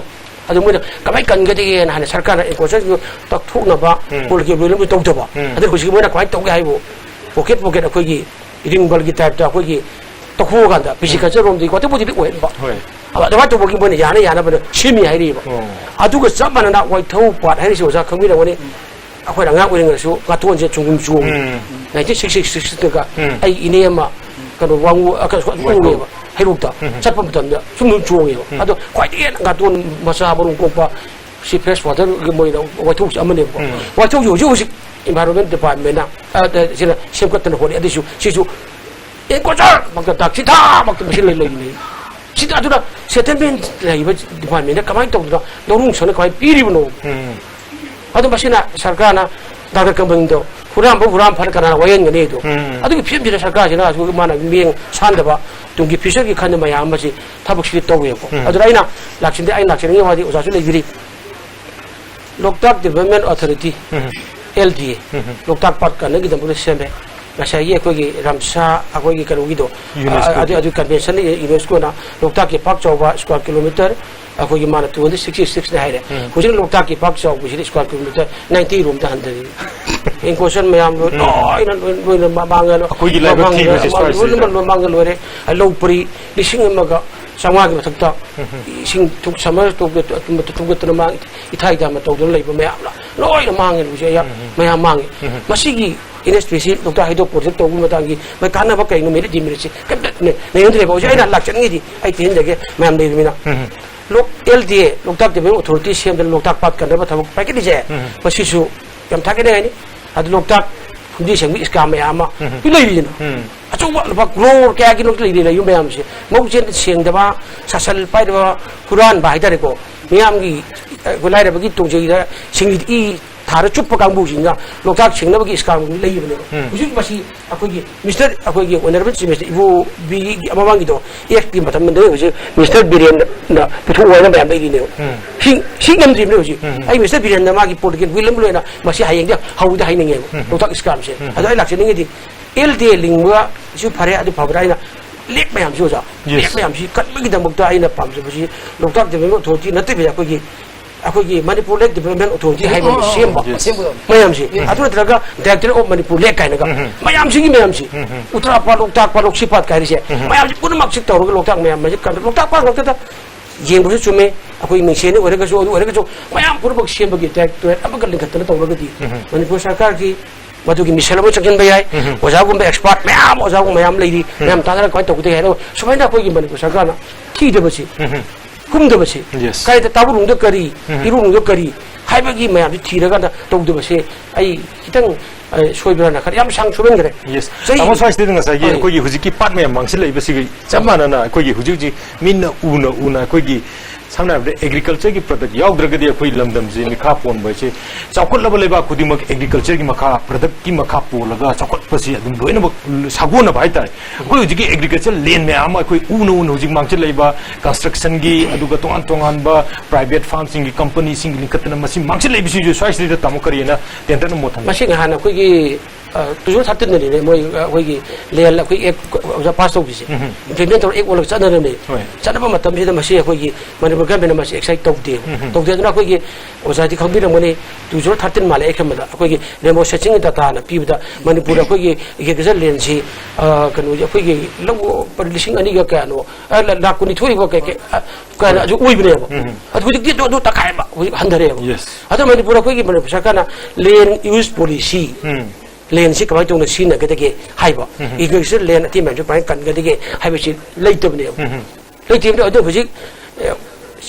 ꯑꯗꯨ ꯃꯣꯏꯅ ꯀꯃꯥꯏꯅ ꯀꯟꯒꯗꯒꯦꯅ ꯍꯥꯏꯅ ꯁꯔꯀꯥꯔꯅ ꯑꯦꯟꯀꯣꯔꯦꯖꯃꯦꯟ ꯇꯧꯊꯣꯛꯅꯕ ꯎꯝ꯫ ꯄꯣꯂꯤꯇꯤꯀꯦꯜ ꯋꯤꯜ ꯑꯃ ꯇꯧꯗꯕ꯫ ꯎꯝ꯫ ꯑꯗꯨ ꯍꯧꯖꯤꯛ ꯃꯣꯏꯅ ꯀꯃꯥꯏꯅ ꯇꯧꯒꯦ ꯍꯥꯏꯕꯨ ꯄꯣꯀꯦꯠ ꯄꯣꯀꯦꯠ ꯑꯩꯈꯣꯏꯒꯤ ꯔꯤꯡꯕꯜꯒꯤ ꯇꯥꯏꯞꯇ ꯑꯩꯈꯣꯏꯒꯤ ꯇꯧꯊꯣꯛꯑꯀꯥꯟꯗ ꯎꯝ꯫ ꯄꯤꯁꯤꯀꯜꯆꯔ ꯔꯣꯝꯗꯒꯤ ꯋꯥꯇꯔ ꯕꯣꯗꯤ ꯑꯣꯏꯍꯟꯕ꯫ ꯍꯣꯏ꯫ ꯑꯗꯨꯃꯥꯏꯅ ꯇꯧꯕꯒꯤ ꯃꯣꯏꯅ ꯌꯥꯅ ꯌꯥꯅꯕꯅ ꯁꯦꯝꯃꯤ ꯍꯥꯏꯔꯤꯕ꯫ ꯑꯣ꯫ ꯑꯗꯨꯒ ꯆꯞ ꯃꯥꯟꯅꯅ ꯋꯥꯏꯊꯧ ꯄꯥꯠ ꯍꯥꯏꯔꯤꯁꯤ ꯑꯣꯖꯥ ꯈꯪꯕꯤꯔꯝꯒꯅꯤ꯫ ꯑꯩꯈꯣꯏꯅ ꯑꯉꯥꯡ ꯑꯣꯏꯔꯤꯉꯩꯗꯁꯨ ꯉꯥꯇꯣꯟꯁꯦ ꯆꯨꯝꯒꯨꯝ ꯆꯣꯡꯉꯤ꯫ ꯎꯝ꯫ ꯅꯥꯏꯟꯇꯤꯟ ꯁꯤꯛꯁꯇꯤ ꯁꯤꯛꯁꯇꯒ ꯎꯝ꯫ ꯑꯩꯒꯤ ꯏꯅꯦ ꯑꯃ ꯀꯩꯅꯣ ꯋꯥꯡꯉꯨ-, ꯑ, ꯀꯩꯅꯣ ꯋꯥꯏꯊꯧ꯫ ꯎꯪꯉꯦꯕ ꯍꯩꯔꯣꯛꯇ ꯎꯝ꯫ ꯆꯠꯄ ꯃꯇꯝꯗ ꯁꯨꯝ ꯁꯨꯝ ꯆꯣꯡꯉꯦꯕ꯫ ꯎꯝ꯫ ꯑꯗꯣ ꯈ꯭ꯋꯥꯏꯗꯒꯤ ꯍꯦꯟꯅ ꯉꯥꯇꯣꯟ ꯃꯆꯥ ꯃꯔꯨꯝ ꯀꯣꯛꯄ ꯁꯤ ꯐ꯭ꯔꯦꯁ ꯋꯥꯇꯔꯒꯤ ꯃꯣꯏꯅ ꯋꯥꯏꯊꯧꯁꯦ ꯑꯃꯅꯦꯕꯀꯣ꯫ ꯎꯝ꯫ ꯋꯥꯏꯊꯧꯁꯦ ꯍꯧꯖꯤꯛ ꯍꯧꯖꯤꯛ ꯏꯟꯚꯥꯏꯔꯣꯟꯃꯦꯟ ꯗꯤꯄꯥꯔꯠꯃꯦꯟꯅ, ꯑ, ꯗ-, ꯁꯤꯅ ꯁꯦꯝꯒꯠꯇꯅ ꯍꯣꯠꯅꯩ꯫ ꯑꯗꯨꯏꯁꯨ ꯁꯤꯁꯨ ꯑꯦꯟꯀꯣꯆꯔ ꯃꯛꯇ ꯗꯥꯛ ꯆꯤꯊꯥ ꯃꯛꯇ ꯃꯁꯤ ꯂꯩ-, ꯂꯩꯔꯤꯅꯤ꯫ ꯁꯤꯗ ꯑꯗꯨꯅ ꯁꯦꯇꯜꯃꯦꯟ ꯂꯩꯔꯤꯕ ꯗꯤꯄꯥꯔꯠꯃꯦꯟꯅ ꯀꯃꯥꯏꯅ ꯇꯧꯗꯅ ꯂꯧꯅꯨꯡ ꯁꯪꯅ ꯀꯃꯥꯏꯅ ꯄꯤꯔꯤꯕꯅꯣ? ꯎꯝ꯫ ꯑꯗꯣ ꯃꯁꯤꯅ ꯁꯔꯀꯥꯔꯅ ꯗꯥꯛꯇꯔ ꯀꯝꯄꯅꯤꯗꯣ ꯍꯨꯔꯥꯟꯕ ꯍꯨꯔꯥꯟ ꯐꯅ ꯀꯅꯥꯅ ꯋꯥꯌꯦꯟꯒꯅꯤ ꯑꯗꯣ? ꯎꯝ꯫ ꯑꯗꯨꯒꯤ ꯐꯤꯕꯝꯁꯤꯗ ꯁꯔꯀꯥꯔꯁꯤꯅ ꯑꯁꯨꯛ ꯃꯥꯅ ꯃꯤꯠꯌꯦꯡ ꯁꯥꯟꯗꯕ ꯇꯨꯡꯒꯤ ꯐ꯭ꯌꯨꯆꯔꯒꯤ ꯈꯟꯕ ꯃꯌꯥꯝ ꯑꯃꯁꯤ ꯊꯕꯛꯁꯤꯗꯤ ꯇꯧꯋꯦꯕꯀꯣ꯫ ꯎꯝ꯫ ꯑꯗꯨꯅ ꯑꯩꯅ ꯂꯥꯛꯆꯅꯤꯡꯗꯦ, ꯑꯩꯅ ꯂꯥꯛꯆꯅꯤꯡꯉꯤ ꯋꯥꯗꯤ ꯑꯣꯖꯥꯁꯨ ꯂꯩꯕꯤꯔꯤ꯫ ꯂꯣꯛꯇꯥꯛ ꯗꯤꯕꯂꯞꯃꯦꯟ ꯑꯣꯊꯣꯔꯤꯇꯤ, ꯎꯝ꯫ ꯑꯦꯜ ꯗꯤ ꯑꯦ, ꯎꯝ꯫ ꯂꯣꯛꯇꯥꯛ ꯄꯥꯠ ꯀꯟꯅꯒꯤꯗꯃꯛꯇ ꯁꯦꯝꯃꯦ꯫ ꯉꯁꯥꯏꯒꯤ ꯑꯩꯈꯣꯏꯒꯤ ꯔꯥꯝꯁꯥ, ꯑꯩꯈꯣꯏꯒꯤ ꯀꯩꯅꯣꯒꯤꯗꯣ, ꯌꯨꯅꯦꯁꯀꯣꯒꯤ꯫ ꯑ, ꯑꯗꯨ, ꯑꯗꯨ ꯀꯟꯚꯦꯟꯁꯟ ꯌꯨꯅꯦꯁꯀꯣꯅ ꯂꯣꯛꯇꯥꯛꯀꯤ ꯄꯥꯛ ꯆꯥꯎꯕ ꯁ꯭ꯀ꯭ꯋꯥꯔ ꯀꯤꯂꯣꯃꯤꯇꯔ ꯑꯩꯈꯣꯏꯒꯤ ꯃꯥꯅ ꯇꯨ ꯍꯟꯗ꯭ꯔꯦꯠ ꯁꯤꯛꯁꯇꯤ ꯁꯤꯛꯁꯅꯦ ꯍꯥꯏꯔꯦ꯫ ꯎꯝ꯫ ꯍꯧꯖꯤꯛ ꯂꯣꯛꯇꯥꯛꯀꯤ ꯄꯥꯛ ꯆꯥꯎꯕꯁꯤꯗꯤ ꯁ꯭ꯀ꯭ꯋꯥꯔ ꯀꯤꯂꯣꯃꯤꯇꯔ ꯅꯥꯏꯟꯇꯤ ꯔꯣꯝꯗ ꯍꯟꯊꯔꯦ꯫ ꯏꯟꯀꯣꯁꯟ ꯃꯌꯥꯝ ꯂꯣꯏ, ꯎꯝ꯫ ꯂꯣꯏꯅ, ꯂꯣꯏ, ꯂꯣꯏꯅ ꯃꯥꯡꯉꯦ꯫ ꯑꯩꯈꯣꯏꯒꯤ ꯂꯥꯏꯕꯛ ꯃꯥꯡꯉꯦ, ꯊꯤꯕꯁꯦ ꯃꯥꯡꯉꯦ, ꯁ꯭ꯋꯥꯏꯁꯤꯗ꯫ ꯂꯣꯏꯅꯃꯛ ꯂꯣꯏ ꯃꯥꯡꯉꯦ ꯂꯣꯏꯔꯦ꯫ ꯂꯧ ꯄꯔꯤ ꯂꯤꯁꯤꯡ ꯑꯃꯒ ꯆꯥꯝꯃꯉꯥꯒꯤ ꯃꯊꯛꯇ ꯏꯁꯤꯡ ꯊꯨꯝ, ꯁꯝꯃꯔ ꯊꯨꯝꯒꯠꯇꯅ ꯃꯥꯡ-, ꯏꯊꯥ ꯏꯊꯥꯃ ꯇꯧꯗꯨꯅ ꯂꯩꯕ ꯃꯌꯥꯝꯅ ꯂꯣꯏꯅ ꯃꯥꯡꯉꯦ꯫ ꯍꯧꯖꯤꯛ ꯑꯩꯍꯥꯛ ꯃꯌꯥꯝ ꯃꯥꯡꯉꯦ꯫ ꯃꯁꯤꯒꯤ ꯏꯟꯗꯁꯇ꯭ꯔꯤꯁꯤ ꯂꯣꯛꯇꯥꯛ ꯍꯥꯏꯗꯣꯛ ꯄ꯭ꯔꯣꯖꯦꯛ ꯇꯧꯕꯒꯤ ꯃꯇꯥꯡꯒꯤ ꯃꯣꯏ ꯀꯥꯟꯅꯕ ꯀꯩꯅꯣ, ꯃꯦꯔꯤꯠ ꯗꯤꯃꯦꯔꯤꯠꯁꯤ ꯀꯩꯝꯇ ꯅꯩꯅꯗ꯭ꯔꯦꯕ꯫ ꯍꯧꯖꯤꯛ ꯑꯩꯅ ꯂꯥꯛꯆꯅꯤꯡꯉꯤꯗꯤ ꯑꯩ ꯊꯤꯟꯖꯒꯦ ꯃꯌꯥꯝ ꯂꯩꯕꯅꯤꯅ꯫ ꯂꯣꯛ-, ꯑꯦꯜ ꯗꯤ ꯑꯦ, ꯂꯣꯛꯇꯥꯛ ꯗꯦꯕꯂꯞꯃꯦꯟ ꯑꯣꯊꯣꯔꯤꯇꯤ ꯁꯦꯝꯗꯅ ꯂꯣꯛꯇꯥꯛ ꯄꯥꯠ ꯀꯟꯅꯕ ꯊꯕꯛ ꯄꯥꯏꯈꯠꯂꯤꯁꯦ, ꯃꯁꯤꯁꯨ ꯌꯥꯝ ꯊꯥꯒꯠꯅꯤꯡꯉꯥꯏꯅꯤ꯫ ꯑꯗꯨ ꯂꯣꯛꯇꯥꯛ ꯐꯨꯝꯗꯤ ꯁꯦꯡꯕꯒꯤ ꯁ꯭ꯀꯥꯝ ꯃꯌꯥꯝ ꯑꯃ ꯂꯩꯔꯤꯗꯅ꯫ ꯑꯆꯧꯕ ꯂꯨꯄꯥ ꯀ꯭ꯔꯣꯔ ꯀꯌꯥꯒꯤ ꯅꯣꯡ ꯂꯩꯔꯤ, ꯂꯩꯌꯨꯝ ꯃꯌꯥꯝꯁꯦ꯫ ꯃꯕꯨꯛ ꯆꯦꯟ ꯁꯦꯡꯗꯕ, ꯁꯥꯁꯟ ꯄꯥꯏꯗꯕ, ꯍꯨꯔꯥꯟꯕ ꯍꯥꯏꯇꯥꯔꯦꯀꯣ꯫ ꯃꯤꯌꯥꯝꯒꯤ, ꯑꯩꯈꯣꯏ ꯂꯥꯏꯔꯕꯒꯤ ꯇꯣꯡꯖꯩꯗ ꯁꯤꯡꯂꯤ ꯏ ꯊꯥꯔ ꯆꯨꯞꯄ ꯀꯥꯡꯕꯨꯁꯤꯡꯅ ꯂꯣꯛꯇꯥꯛ ꯁꯦꯡꯅꯕꯒꯤ ꯁ꯭ꯀꯥꯝ ꯂꯩꯔꯤꯕꯅꯦꯕ꯫ ꯍꯧꯖꯤꯛ ꯃꯁꯤ ꯑꯩꯈꯣꯏꯒꯤ ꯃꯤꯁꯇꯔ, ꯑꯩꯈꯣꯏꯒꯤ ꯑꯣꯅꯔꯦꯕꯜ ꯆꯤꯐ ꯃꯤꯅꯤꯁꯇꯔ ꯏꯕꯣꯕꯤꯒꯤ ꯃꯃꯥꯡꯒꯤꯗꯣ, ꯑꯦꯛꯁꯀꯤ ꯃꯇꯝꯗ ꯍꯧꯖꯤꯛ ꯃꯤꯁꯇꯔ ꯕꯤꯔꯦꯟꯅ ꯄꯨꯊꯣꯛꯑꯣ ꯍꯥꯏꯅ ꯃꯌꯥꯝ ꯂꯩꯔꯤꯅꯦꯕ꯫ ꯁꯤ, ꯁꯤ ꯉꯝꯗ꯭ꯔꯤꯕꯅꯦ ꯍꯧꯖꯤꯛ꯫ ꯑꯩ ꯃꯤꯁꯇꯔ ꯕꯤꯔꯦꯟꯅ ꯃꯥꯒꯤ ꯄꯣꯂꯤꯇꯤꯀꯦꯜ ꯋꯤꯜ ꯑꯃ ꯂꯣꯏꯅ ꯃꯁꯤ ꯍꯌꯦꯡꯗꯤ ꯍꯧꯗ ꯍꯥꯏꯅꯤꯡꯉꯦꯕ꯫ ꯂꯣꯛꯇꯥꯛ ꯁ꯭ꯀꯥꯝꯁꯦ꯫ ꯑꯗꯣ ꯑꯩ ꯂꯥꯛꯆꯅꯤꯡꯉꯤꯗꯤ ꯑꯦꯜ ꯗꯤ ꯑꯦ ꯂꯤꯡꯕꯁꯨ ꯐꯔꯦ, ꯑꯗꯨ ꯐꯕ꯭ꯔꯥ? ꯑꯩꯅ ꯂꯦꯛ ꯃꯌꯥꯝꯁꯤ ꯑꯣꯖꯥ, ꯂꯦꯛ ꯃꯌꯥꯝꯁꯤ ꯀꯟꯕꯒꯤꯗꯃꯛꯇ ꯑꯩꯅ ꯄꯥꯝꯖꯕꯁꯤ ꯂꯣꯛꯇꯥꯛ ꯗꯦꯕꯂꯞꯃꯦꯟ ꯑꯣꯊꯣꯔꯤꯇꯤ ꯅꯠꯇꯕꯤꯗ ꯑꯩꯈꯣꯏꯒꯤ, ꯑꯩꯈꯣꯏꯒꯤ ꯃꯅꯤꯄꯨꯔ ꯂꯦꯛ ꯗꯦꯕꯂꯞꯃꯦꯟ ꯑꯣꯊꯣꯔꯤꯇꯤ ꯍꯥꯏꯕ ꯑꯃ ꯁꯦꯝꯕ ꯃꯌꯥꯝꯁꯤ, ꯑꯗꯨ ꯅꯠꯇ꯭ꯔꯒ ꯗꯥꯏꯔꯦꯛꯇꯔ ꯑꯣꯐ ꯃꯅꯤꯄꯨꯔ ꯂꯦꯛ ꯀꯥꯏꯅꯒ ꯃꯌꯥꯝꯁꯤꯒꯤ ꯃꯌꯥꯝꯁꯤ, ꯎꯇ꯭ꯔꯥ ꯄꯥꯠ, ꯂꯣꯛꯇꯥꯛ ꯄꯥꯠ, ꯂꯣꯛꯁꯤ ꯄꯥꯠ ꯀꯥꯏꯔꯤꯁꯦ, ꯃꯌꯥꯝꯁꯤ ꯄꯨꯝꯅꯃꯛꯁꯤ ꯇꯧꯔꯒ ꯂꯣꯛꯇꯥꯛ ꯃꯌꯥꯝ ꯑꯁꯤ ꯀꯟ-, ꯂꯣꯛꯇꯥꯛ ꯄꯥꯠ ꯉꯥꯛꯇꯗ ꯌꯦꯡꯕꯁꯨ ꯆꯨꯝꯃꯦ꯫ ꯑꯩꯈꯣꯏ ꯃꯤꯡꯁꯦꯟꯅꯤ ꯑꯣꯏꯔꯒꯁꯨ, ꯑꯗꯨ ꯑꯣꯏꯔꯒꯁꯨ ꯃꯌꯥꯝ ꯄꯨꯝꯅꯃꯛ ꯁꯦꯝꯕꯒꯤ ꯗꯥꯏꯔꯦꯛꯇꯣꯔꯦꯠ ꯑꯃꯒ ꯂꯤꯡꯈꯠꯇꯅ ꯇꯧꯔꯒꯗꯤ ꯃꯅꯤꯄꯨꯔ ꯁꯔꯀꯥꯔꯒꯤ ꯃꯗꯨꯒꯤ ꯃꯤꯁꯟ ꯑꯃ ꯆꯪꯁꯤꯟꯕ ꯌꯥꯏ꯫ ꯑꯣꯖꯥꯒꯨꯝꯕ ꯑꯦꯛꯁꯄꯥꯔꯠ ꯃꯌꯥꯝ, ꯑꯣꯖꯥꯒꯨꯝꯕ ꯃꯌꯥꯝ ꯂꯩꯔꯤ꯫ ꯃꯌꯥꯝ ꯇꯥꯟꯅꯔꯒ ꯀꯃꯥꯏꯅ ꯇꯧꯒꯗꯒꯦ ꯍꯥꯏꯅ ꯁꯨꯃꯥꯏꯅ ꯑꯩꯈꯣꯏꯒꯤ ꯃꯅꯤꯄꯨꯔ ꯁꯔꯀꯥꯔꯅ ꯊꯤꯗꯕꯁꯤ, ꯀꯨꯝꯗꯕꯁꯤ, ꯀꯥꯏꯗ ꯇꯥꯕꯨꯔꯨꯡꯗ ꯀꯔꯤ, ꯏꯔꯨꯔꯨꯡꯗ ꯀꯔꯤ ꯍꯥꯏꯕꯒꯤ ꯃꯌꯥꯝꯁꯤ ꯊꯤꯔꯀꯥꯟꯗ ꯇꯧꯗꯕꯁꯦ ꯑꯩ ꯈꯤꯇꯪ, ꯑ, ꯁꯣꯏꯕ꯭ꯔꯥꯅ ꯈꯜꯂꯤ꯫ ꯌꯥꯝ ꯁꯥꯡ ꯁꯣꯏꯃꯟꯈ꯭ꯔꯦ꯫ ꯌꯦꯁ꯫ ꯆꯍꯤ ꯇꯥꯃꯣ ꯁ꯭ꯋꯥꯏꯁꯤꯗ ꯉꯁꯥꯏꯒꯤ ꯍꯣꯏ꯫ ꯑꯩꯈꯣꯏꯒꯤ ꯍꯧꯖꯤꯛꯀꯤ ꯄꯥꯠ ꯃꯌꯥꯝ ꯃꯥꯡꯁꯤꯜꯂꯛꯏꯕꯁꯤꯒꯤ ꯆꯞ ꯃꯥꯟꯅꯅ ꯑꯩꯈꯣꯏꯒꯤ ꯍꯧꯖꯤꯛ ꯍꯧꯖꯤꯛ ꯃꯤꯠꯅ ꯎꯅ ꯎꯅ ꯑꯩꯈꯣꯏꯒꯤ ꯁꯝꯅ ꯍꯥꯏꯔꯕꯗ ꯑꯦꯒ꯭ꯔꯤꯀꯜꯆꯔꯒꯤ ꯄ꯭ꯔꯗꯛ ꯌꯥꯎꯗ꯭ꯔꯒꯗꯤ ꯑꯩꯈꯣꯏ ꯂꯝꯗꯝꯁꯤ ꯃꯤꯈꯥ ꯄꯣꯟꯕ ꯍꯥꯏꯁꯦ, ꯆꯥꯎꯈꯠꯂꯕ ꯂꯩꯕꯥꯛ ꯈꯨꯗꯤꯡꯃꯛ ꯑꯦꯒ꯭ꯔꯤꯀꯜꯆꯔꯒꯤ ꯃꯈꯥ, ꯄ꯭ꯔꯗꯛꯀꯤ ꯃꯈꯥ ꯄꯣꯜꯂꯒ ꯆꯥꯎꯈꯠꯄꯁꯤ ꯑꯗꯨꯝ ꯂꯣꯏꯅꯃꯛ ꯁꯥꯒꯣꯟꯅꯕ ꯍꯥꯏꯇꯥꯔꯦ꯫ ꯑꯩꯈꯣꯏ ꯍꯧꯖꯤꯛꯀꯤ ꯑꯦꯒ꯭ꯔꯤꯀꯜꯆꯔ ꯂꯦꯟ ꯃꯌꯥꯝ ꯑꯃ ꯑꯩꯈꯣꯏ ꯎꯅ ꯎꯅ ꯍꯧꯖꯤꯛ ꯃꯥꯡꯁꯤꯜꯂꯛꯏꯕ ꯀꯟꯁꯇ꯭ꯔꯛꯁꯟꯒꯤ, ꯑꯗꯨꯒ ꯇꯣꯉꯥꯟ ꯇꯣꯉꯥꯟꯕ ꯄ꯭ꯔꯥꯏꯚꯦꯠ ꯐꯥꯔꯝꯁꯤꯡꯒꯤ, ꯀꯝꯄꯅꯤꯁꯤꯡꯒꯤ ꯂꯤꯡꯈꯠꯇꯅ ꯃꯁꯤ ꯃꯥꯡꯁꯤꯜꯂꯛꯏꯕꯁꯤꯁꯨ ꯁ꯭ꯋꯥꯏꯁꯤꯗꯩꯗ ꯇꯥꯃꯣ ꯀꯔꯤꯅ ꯇꯦꯟꯇꯛꯅ ꯃꯣꯠ ꯊꯝꯕꯤꯌꯨ? ꯃꯁꯤ ꯅꯍꯥꯟ ꯑꯩꯈꯣꯏꯒꯤ ꯇꯨ ꯊꯥꯎꯖꯟ ꯊꯥꯔꯇꯤꯟꯗꯅꯤꯅꯦ ꯃꯣꯏ ꯑꯩꯈꯣꯏꯒꯤ ꯂꯦꯟ ꯑꯩꯈꯣꯏ ꯑꯦꯛ ꯑꯣꯖꯥ ꯄꯥꯁ ꯇꯧꯕꯁꯦ, ꯏꯝꯄ꯭ꯂꯤꯃꯦꯟ ꯇꯧꯔ ꯑꯦꯛ ꯑꯣꯜꯂꯒ ꯆꯠꯅꯔꯝꯃꯦ꯫ ꯍꯣꯏ꯫ ꯆꯠꯅꯕ ꯃꯇꯝꯁꯤꯗ ꯃꯁꯤ ꯑꯩꯈꯣꯏꯒꯤ ꯃꯅꯤꯄꯨꯔ ꯒꯚꯔꯟꯃꯦꯟꯅ ꯃꯁꯤ ꯑꯦꯛꯁꯥꯏꯠ ꯇꯧꯗꯦꯕ꯫ ꯇꯧꯗꯦ꯫ ꯑꯗꯨꯅ ꯑꯩꯈꯣꯏꯒꯤ ꯑꯣꯖꯥꯗꯤ ꯈꯪꯕꯤꯔꯝꯒꯅꯤ, ꯇꯨ ꯊꯥꯎꯖꯟ ꯊꯥꯔꯇꯤꯟ ꯃꯥꯜꯂꯦ ꯑꯩ ꯈꯟꯕꯗ, ꯑꯩꯈꯣꯏꯒꯤ ꯔꯦꯃꯣ ꯁꯦꯆꯤꯡꯒꯤ ꯗꯇꯥꯅ ꯄꯤꯕꯗ ꯃꯅꯤꯄꯨꯔꯗ ꯑꯩꯈꯣꯏꯒꯤ ꯑꯦꯒ꯭ꯔꯤꯀꯜꯆꯔ ꯂꯦꯟꯁꯤ, ꯑ, ꯀꯩꯅꯣꯁꯦ ꯑꯩꯈꯣꯏꯒꯤ ꯂꯧ ꯄꯔꯤ ꯂꯤꯁꯤꯡ ꯑꯅꯤꯒ ꯀꯌꯥꯅꯣ, ꯑ, ꯂꯥ-, ꯂꯥꯈ ꯀꯨꯟꯅꯤꯊꯣꯏꯒ ꯀꯩ-, ꯀꯩ-, ꯑ, ꯀꯌꯥꯅꯣ ꯑꯗꯨ ꯑꯣꯏꯕꯅꯦꯕ꯫ ꯑꯗꯨ ꯍꯧꯖꯤꯛꯇꯤ ꯑꯗꯨ, ꯑꯗꯨ ꯇꯪꯈꯥꯏ ꯑꯃ ꯍꯧꯖꯤꯛ ꯍꯟꯊꯔꯛꯑꯦꯕ꯫ ꯑꯗꯨ ꯃꯅꯤꯄꯨꯔ ꯑꯩꯈꯣꯏꯒꯤ ꯃꯅꯤꯄꯨꯔ ꯁꯔꯀꯥꯔꯅ ꯂꯦꯟ ꯌꯨꯁ ꯄꯣꯂꯤꯁꯤ, ꯂꯦꯟꯁꯤ ꯀꯃꯥꯏꯅ ꯇꯧꯅ ꯁꯤꯖꯤꯟꯅꯒꯗꯒꯦ ꯍꯥꯏꯕ, ꯏꯒ꯭ꯔꯤꯀꯜꯆꯔ ꯂꯦꯟ ꯑꯇꯦꯟ ꯃꯌꯥꯝꯁꯦ ꯀꯃꯥꯏꯅ ꯀꯟꯒꯗꯒꯦ ꯍꯥꯏꯕꯁꯤ ꯂꯩꯇꯕꯅꯦꯕ꯫ ꯂꯩꯇꯦꯕ꯫ ꯑꯗꯣ ꯍꯧꯖꯤꯛ, ꯑꯦ,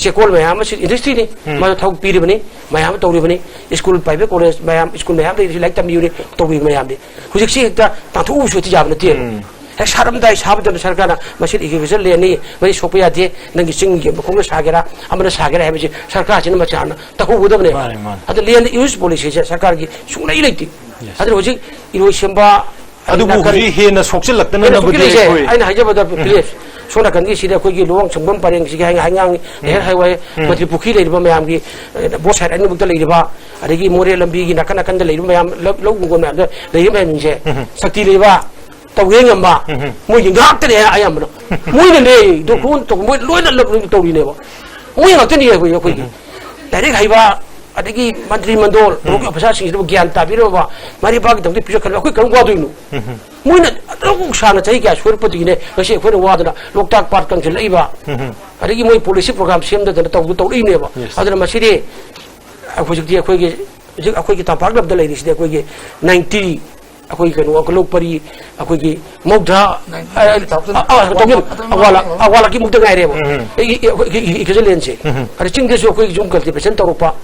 ꯆꯦꯛꯀꯣꯜ ꯃꯌꯥꯝ ꯑꯃꯁꯨ ꯏꯟꯗꯁꯇ꯭ꯔꯤꯅꯤ, ꯃꯥꯅ ꯊꯕꯛ ꯄꯤꯔꯤꯕꯅꯤ, ꯃꯌꯥꯝ ꯑꯃ ꯇꯧꯔꯤꯕꯅꯤ, ꯁ꯭ꯀꯨꯜ, ꯄ꯭ꯔꯥꯏꯚꯦꯠ ꯀꯣꯂꯦꯖ ꯃꯌꯥꯝ, ꯁ꯭ꯀꯨꯜ ꯃꯌꯥꯝ ꯂꯩꯔꯤꯁꯤ ꯂꯥꯏꯔꯤꯛ ꯇꯝꯕꯤꯕꯅꯤ, ꯇꯧꯕꯤꯕ ꯃꯌꯥꯝꯅꯤ꯫ ꯍꯧꯖꯤꯛꯁꯤ ꯍꯦꯛꯇ ꯇꯥꯟꯊꯣꯛꯎꯕꯁꯨ ꯍꯦꯛꯇ ꯌꯥꯕ ꯅꯠꯇꯦꯕ꯫ ꯍꯦꯛ ꯁꯥꯔꯝꯗꯥꯏ ꯁꯥꯕ ꯃꯇꯝꯗ ꯁꯔꯀꯥꯔꯅ ꯃꯁꯤ ꯏꯔꯤꯒꯦꯁꯟ ꯂꯦꯟꯅꯤ, ꯃꯁꯤ ꯁꯣꯛꯄ ꯌꯥꯗꯦ, ꯅꯪꯒꯤ ꯆꯤꯡꯒꯤ ꯃꯈꯣꯡꯗ ꯁꯥꯒꯦꯔꯥ, ꯑꯃꯅ ꯁꯥꯒꯦꯔꯥ ꯍꯥꯏꯕꯁꯤ ꯁꯔꯀꯥꯔꯁꯤꯅ ꯃꯁꯤ ꯍꯥꯟꯅ ꯇꯧꯍꯧꯒꯗꯕꯅꯦꯕ꯫ ꯃꯥꯅꯤ, ꯃꯥꯅꯤ꯫ ꯑꯗ ꯂꯦꯟ ꯌꯨꯁ ꯄꯣꯂꯤꯁꯤꯁꯦ ꯁꯔꯀꯥꯔꯒꯤ ꯁꯨꯡꯂꯩ ꯂꯩꯇꯦ꯫ ꯑꯗꯨꯅ ꯍꯧꯖꯤꯛ ꯏꯔꯣꯏꯁꯦꯝꯕ ꯑꯗꯨꯕꯨ ꯅꯥꯀꯟ ꯍꯧꯖꯤꯛ ꯍꯦꯟꯅ ꯁꯣꯛꯆꯤꯜꯂꯛꯇꯅꯅꯕꯗꯤ ꯍꯦꯟꯅ ꯁꯣꯛꯆꯤꯜꯂꯛꯏꯁꯦ꯫ ꯑꯩꯈꯣꯏ ꯑꯩꯅ ꯍꯥꯏꯖꯕꯗ ꯄ꯭ꯂꯤꯁ, ꯁꯣꯝ ꯅꯥꯀꯟꯒꯤ ꯁꯤꯗ ꯑꯩꯈꯣꯏꯒꯤ ꯂꯨꯋꯥꯡ ꯁꯪꯕꯝ ꯄꯔꯦꯡꯁꯤꯒꯤ ꯍꯥꯏ-, ꯍꯩꯉꯥꯡ, ꯅꯦꯍꯔ ꯍꯥꯏꯋꯦ, ꯃꯟꯇ꯭ꯔꯤ ꯄꯨꯈ꯭ꯔꯤ ꯂꯩꯔꯤꯕ ꯃꯌꯥꯝꯒꯤ, ꯑꯦ, ꯕꯣꯠ ꯁꯥꯏꯠ ꯑꯅꯤꯃꯛꯇ ꯂꯩꯔꯤꯕ, ꯑꯗꯒꯤ ꯃꯣꯔꯦ ꯂꯝꯕꯤꯒꯤ ꯅꯥꯀꯟ ꯅꯥꯀꯟꯗ ꯂꯩꯔꯤꯕ ꯃꯌꯥꯝ, ꯂꯧ, ꯂꯧ ꯍꯤꯡꯒꯣꯜ ꯃꯌꯥꯝꯗ ꯂꯩꯔꯤꯕ ꯃꯌꯥꯝꯁꯤꯡꯁꯦ, ꯁꯛꯇꯤ ꯂꯩꯕ, ꯇꯧꯒꯦ ꯉꯝꯕ, ꯃꯣꯏꯒꯤ ꯉꯥꯛꯇꯅꯦ ꯑꯌꯥꯝꯕꯅ꯫ ꯃꯣꯏꯅꯅꯦ, ꯗꯣꯀꯨꯃꯦꯟ ꯇꯧ-, ꯃꯣꯏ ꯂꯣꯏꯅ ꯂꯞ-, ꯇꯧꯔꯤꯅꯦꯕ꯫ ꯃꯣꯏ ꯉꯥꯛꯇꯅꯤ ꯑꯩꯈꯣꯏ, ꯑꯩꯈꯣꯏꯒꯤ꯫ ꯂꯥꯏꯔꯤꯛ ꯍꯩꯕ, ꯑꯗꯒꯤ ꯃꯟꯇ꯭ꯔꯤ ꯃꯟꯗꯣꯜ, ꯎꯝ꯫ ꯄꯨꯔꯛꯄ ꯑꯣꯐꯤꯁꯥꯔꯁꯤꯡꯁꯤꯗꯕꯨ ꯒ꯭ꯌꯥꯟ ꯇꯥꯕꯤꯔꯕ, ꯃꯥꯏ ꯄꯥꯛꯀꯤꯗꯃꯛꯇ ꯄꯤꯔꯛꯀꯅꯤ, ꯑꯩꯈꯣꯏ ꯀꯔꯝ ꯋꯥꯗꯣꯏꯅꯣ? ꯎꯝ꯫ ꯃꯣꯏꯅ ꯑꯗꯨꯛ ꯁꯥꯡꯅ ꯆꯍꯤ ꯀꯌꯥ ꯁꯣꯏꯔꯛꯄꯗꯒꯤꯅꯦ ꯉꯁꯤ ꯑꯩꯈꯣꯏꯅ ꯋꯥꯗꯅ ꯂꯣꯛꯇꯥꯛ ꯄꯥꯠ ꯀꯪꯁꯤꯜꯂꯛꯏꯕ, ꯎꯝ꯫ ꯑꯗꯒꯤ ꯃꯣꯏ ꯄꯣꯂꯤꯁꯤ ꯄ꯭ꯔꯣꯒ꯭ꯔꯥꯝ ꯁꯦꯝꯗꯗꯅ ꯇꯧꯗ ꯇꯧꯔꯛꯏꯅꯦꯕ꯫ Yes. ꯑꯗꯨꯅ ꯃꯁꯤꯗꯤ ꯍꯧꯖꯤꯛꯇꯤ ꯑꯩꯈꯣꯏꯒꯤ, ꯍꯧꯖꯤꯛ ꯑꯩꯈꯣꯏꯒꯤ ꯇꯝꯄꯥꯛ ꯂꯝꯗ ꯂꯩꯔꯤꯁꯤꯗꯤ ꯑꯩꯈꯣꯏꯒꯤ ꯅꯥꯏꯟꯇꯤ, ꯑꯩꯈꯣꯏꯒꯤ ꯀꯩꯅꯣ, ꯂꯣꯛ ꯄꯔꯤ, ꯑꯩꯈꯣꯏꯒꯤ ꯃꯧꯗ꯭ꯔꯥ, ꯅꯥꯏꯟꯇꯤ ꯑ, ꯊꯥꯎꯖꯟ ꯑ, ꯑ, ꯊꯥꯎꯖꯟ, ꯑꯋꯥ ꯂꯥꯛ-, ꯑꯋꯥ ꯂꯥꯛꯀꯤ ꯃꯨꯛꯇ ꯉꯥꯏꯔꯦꯕ꯫ ꯎꯝ꯫ ꯑꯩ, ꯑꯩ, ꯑꯩꯈꯣꯏ, ꯑꯩ, ꯑꯩ, ꯑꯩꯈꯣꯏ ꯂꯦꯟꯁꯦ꯫ ꯎꯝ꯫ ꯑꯗ ꯆꯤꯡꯗꯁꯨ ꯑꯩꯈꯣꯏ ꯌꯨꯝ ꯀꯜꯇꯤꯚꯦꯁꯟ ꯇꯧꯔꯛꯄ,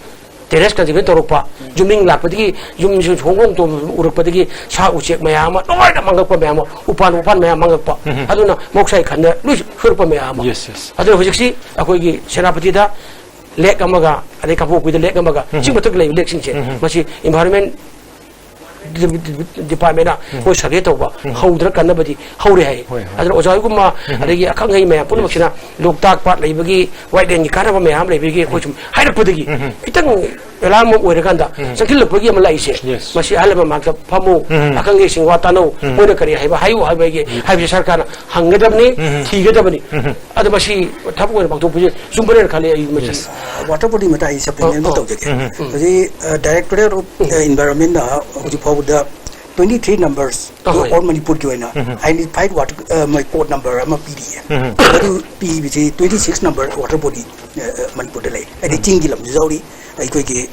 ꯇꯦꯔꯦꯁ ꯀꯜꯇꯤꯚꯦꯁꯟ ꯇꯧꯔꯛꯄ, ꯌꯨꯝ ꯂꯥꯛꯄꯗꯒꯤ ꯌꯨꯝꯁꯨ ꯍꯣꯡ ꯍꯣꯡ ꯇꯣꯡ ꯎꯔꯛꯄꯗꯒꯤ ꯁꯥ ꯎꯆꯦꯛ ꯃꯌꯥꯝ ꯑꯃ ꯂꯣꯏꯅ ꯃꯥꯡꯉꯛꯄ ꯃꯌꯥꯝ ꯑꯃ, ꯎꯄꯥꯟ ꯋꯥꯄꯥꯟ ꯃꯌꯥꯝ ꯃꯥꯡꯉꯛꯄ꯫ ꯎꯝ꯫ ꯑꯗꯨꯅ ꯃꯍꯧꯁꯥꯒꯤ ꯈꯟꯗ ꯂꯣꯏ ꯁꯣꯏꯔꯛꯄ ꯃꯌꯥꯝ ꯑꯃ꯫ Yes, yes. ꯑꯗꯨꯅ ꯍꯧꯖꯤꯛꯁꯤ ꯑꯩꯈꯣꯏꯒꯤ ꯁꯦꯅꯥꯄꯇꯤꯗ ꯂꯦꯛ ꯑꯃꯒ, ꯑꯗꯩ ꯀꯥꯡꯄꯣꯛꯄꯤꯗ ꯂꯦꯛ ꯑꯃꯒ, ꯎꯝ꯫ ꯆꯤꯡ ꯃꯊꯛꯇ ꯂꯩꯕ ꯂꯦꯛꯁꯤꯡꯁꯦ, ꯎꯝ꯫ ꯃꯁꯤ ꯏꯟꯚꯥꯏꯔꯣꯟꯃꯦꯟ ꯗꯤꯄꯥꯔꯠꯃꯦꯟꯅ ꯃꯣꯏ ꯁꯔꯚꯦ ꯇꯧꯕ ꯍꯧꯗꯅ ꯀꯟꯅꯕꯗꯤ ꯍꯧꯔꯦ ꯍꯥꯏ꯫ ꯍꯣꯏ, ꯍꯣꯏ꯫ ꯑꯗꯨꯅ ꯑꯣꯖꯥ ꯍꯣꯏꯒꯨꯝꯕ ꯑꯗꯒꯤ ꯑꯈꯪ ꯑꯍꯩ ꯃꯌꯥꯝ ꯄꯨꯝꯅꯃꯛꯁꯤꯅ ꯂꯣꯛꯇꯥꯛ ꯄꯥꯠ ꯂꯩꯕꯒꯤ, ꯋꯥꯏꯠꯂꯦꯟꯒꯤ ꯀꯥꯟꯅꯕ ꯃꯌꯥꯝ ꯂꯩꯕꯒꯤ ꯑꯩꯈꯣꯏ ꯁꯨꯝ ꯍꯥꯏꯔꯛꯄꯗꯒꯤ ꯈꯤꯇꯪ ꯑꯦꯂꯥꯔꯝ ꯑꯃ ꯑꯣꯏꯔꯀꯥꯟꯗ ꯆꯪꯁꯤꯜꯂꯛꯄꯒꯤ ꯑꯃ ꯂꯥꯛꯏꯁꯦ꯫ Yes. ꯃꯁꯤ ꯑꯍꯜ ꯂꯃꯟ ꯃꯥꯡꯗ ꯐꯝꯃꯨ, ꯎꯝ꯫ ꯑꯈꯪ ꯑꯍꯩꯁꯤꯡ ꯋꯥ ꯇꯥꯅꯧ, ꯃꯣꯏꯅ ꯀꯔꯤ ꯍꯥꯏꯕ ꯍꯥꯏꯌꯨ ꯍꯥꯏꯕꯒꯤ ꯍꯥꯏꯕꯁꯦ ꯁꯔꯀꯥꯔꯅ ꯍꯪꯒꯗꯕꯅꯤ, ꯊꯤꯒꯗꯕꯅꯤ꯫ ꯑꯗꯣ ꯃꯁꯤ ꯊꯕꯛ ꯑꯣꯏꯅ ꯄꯥꯡꯊꯣꯛꯄꯁꯦ ꯆꯨꯝꯕꯅꯦꯅ ꯈꯜꯂꯤ ꯑꯩ ꯃꯁꯤ꯫ Yes. ꯋꯥꯇꯔ ꯕꯣꯗꯤ ꯃꯇꯥꯡ ꯑꯩ ꯁꯞꯄ꯭ꯂꯤꯃꯦꯟ ꯑꯃ ꯑꯣ, ꯑꯣ꯫ ꯇꯧꯖꯒꯦ꯫ ꯍꯧꯖꯤꯛ ꯗꯥꯏꯔꯦꯛꯇꯣꯔꯦꯠ ꯑꯣꯐ ꯏꯟꯚꯥꯏꯔꯣꯟꯃꯦꯟꯅ ꯍꯧꯖꯤꯛ ꯐꯥꯎꯕꯗ ꯇ꯭ꯋꯦꯟꯇꯤ ꯊ꯭ꯔꯤ ꯅꯝꯕꯔꯁ ꯑꯍꯣꯏ꯫ ꯑꯣꯜ ꯃꯅꯤꯄꯨꯔꯒꯤ ꯑꯣꯏꯅ ꯑꯥꯏꯗꯦꯟꯇꯤꯐꯥꯏꯠ ꯋꯥꯇꯔ ꯃꯣꯏ ꯀꯣꯗ ꯅꯝꯕꯔ ꯑꯃ ꯄꯤꯔꯤꯌꯦ꯫ ꯑꯗꯨ ꯄꯤꯕꯁꯤ twenty six number water body ꯃꯅꯤꯄꯨꯔꯗ ꯂꯩ꯫ ꯍꯥꯏꯗꯤ ꯆꯤꯡꯒꯤ ꯂꯝꯁꯨ ꯌꯥꯎꯔꯤ, ꯑꯩꯈꯣꯏꯒꯤ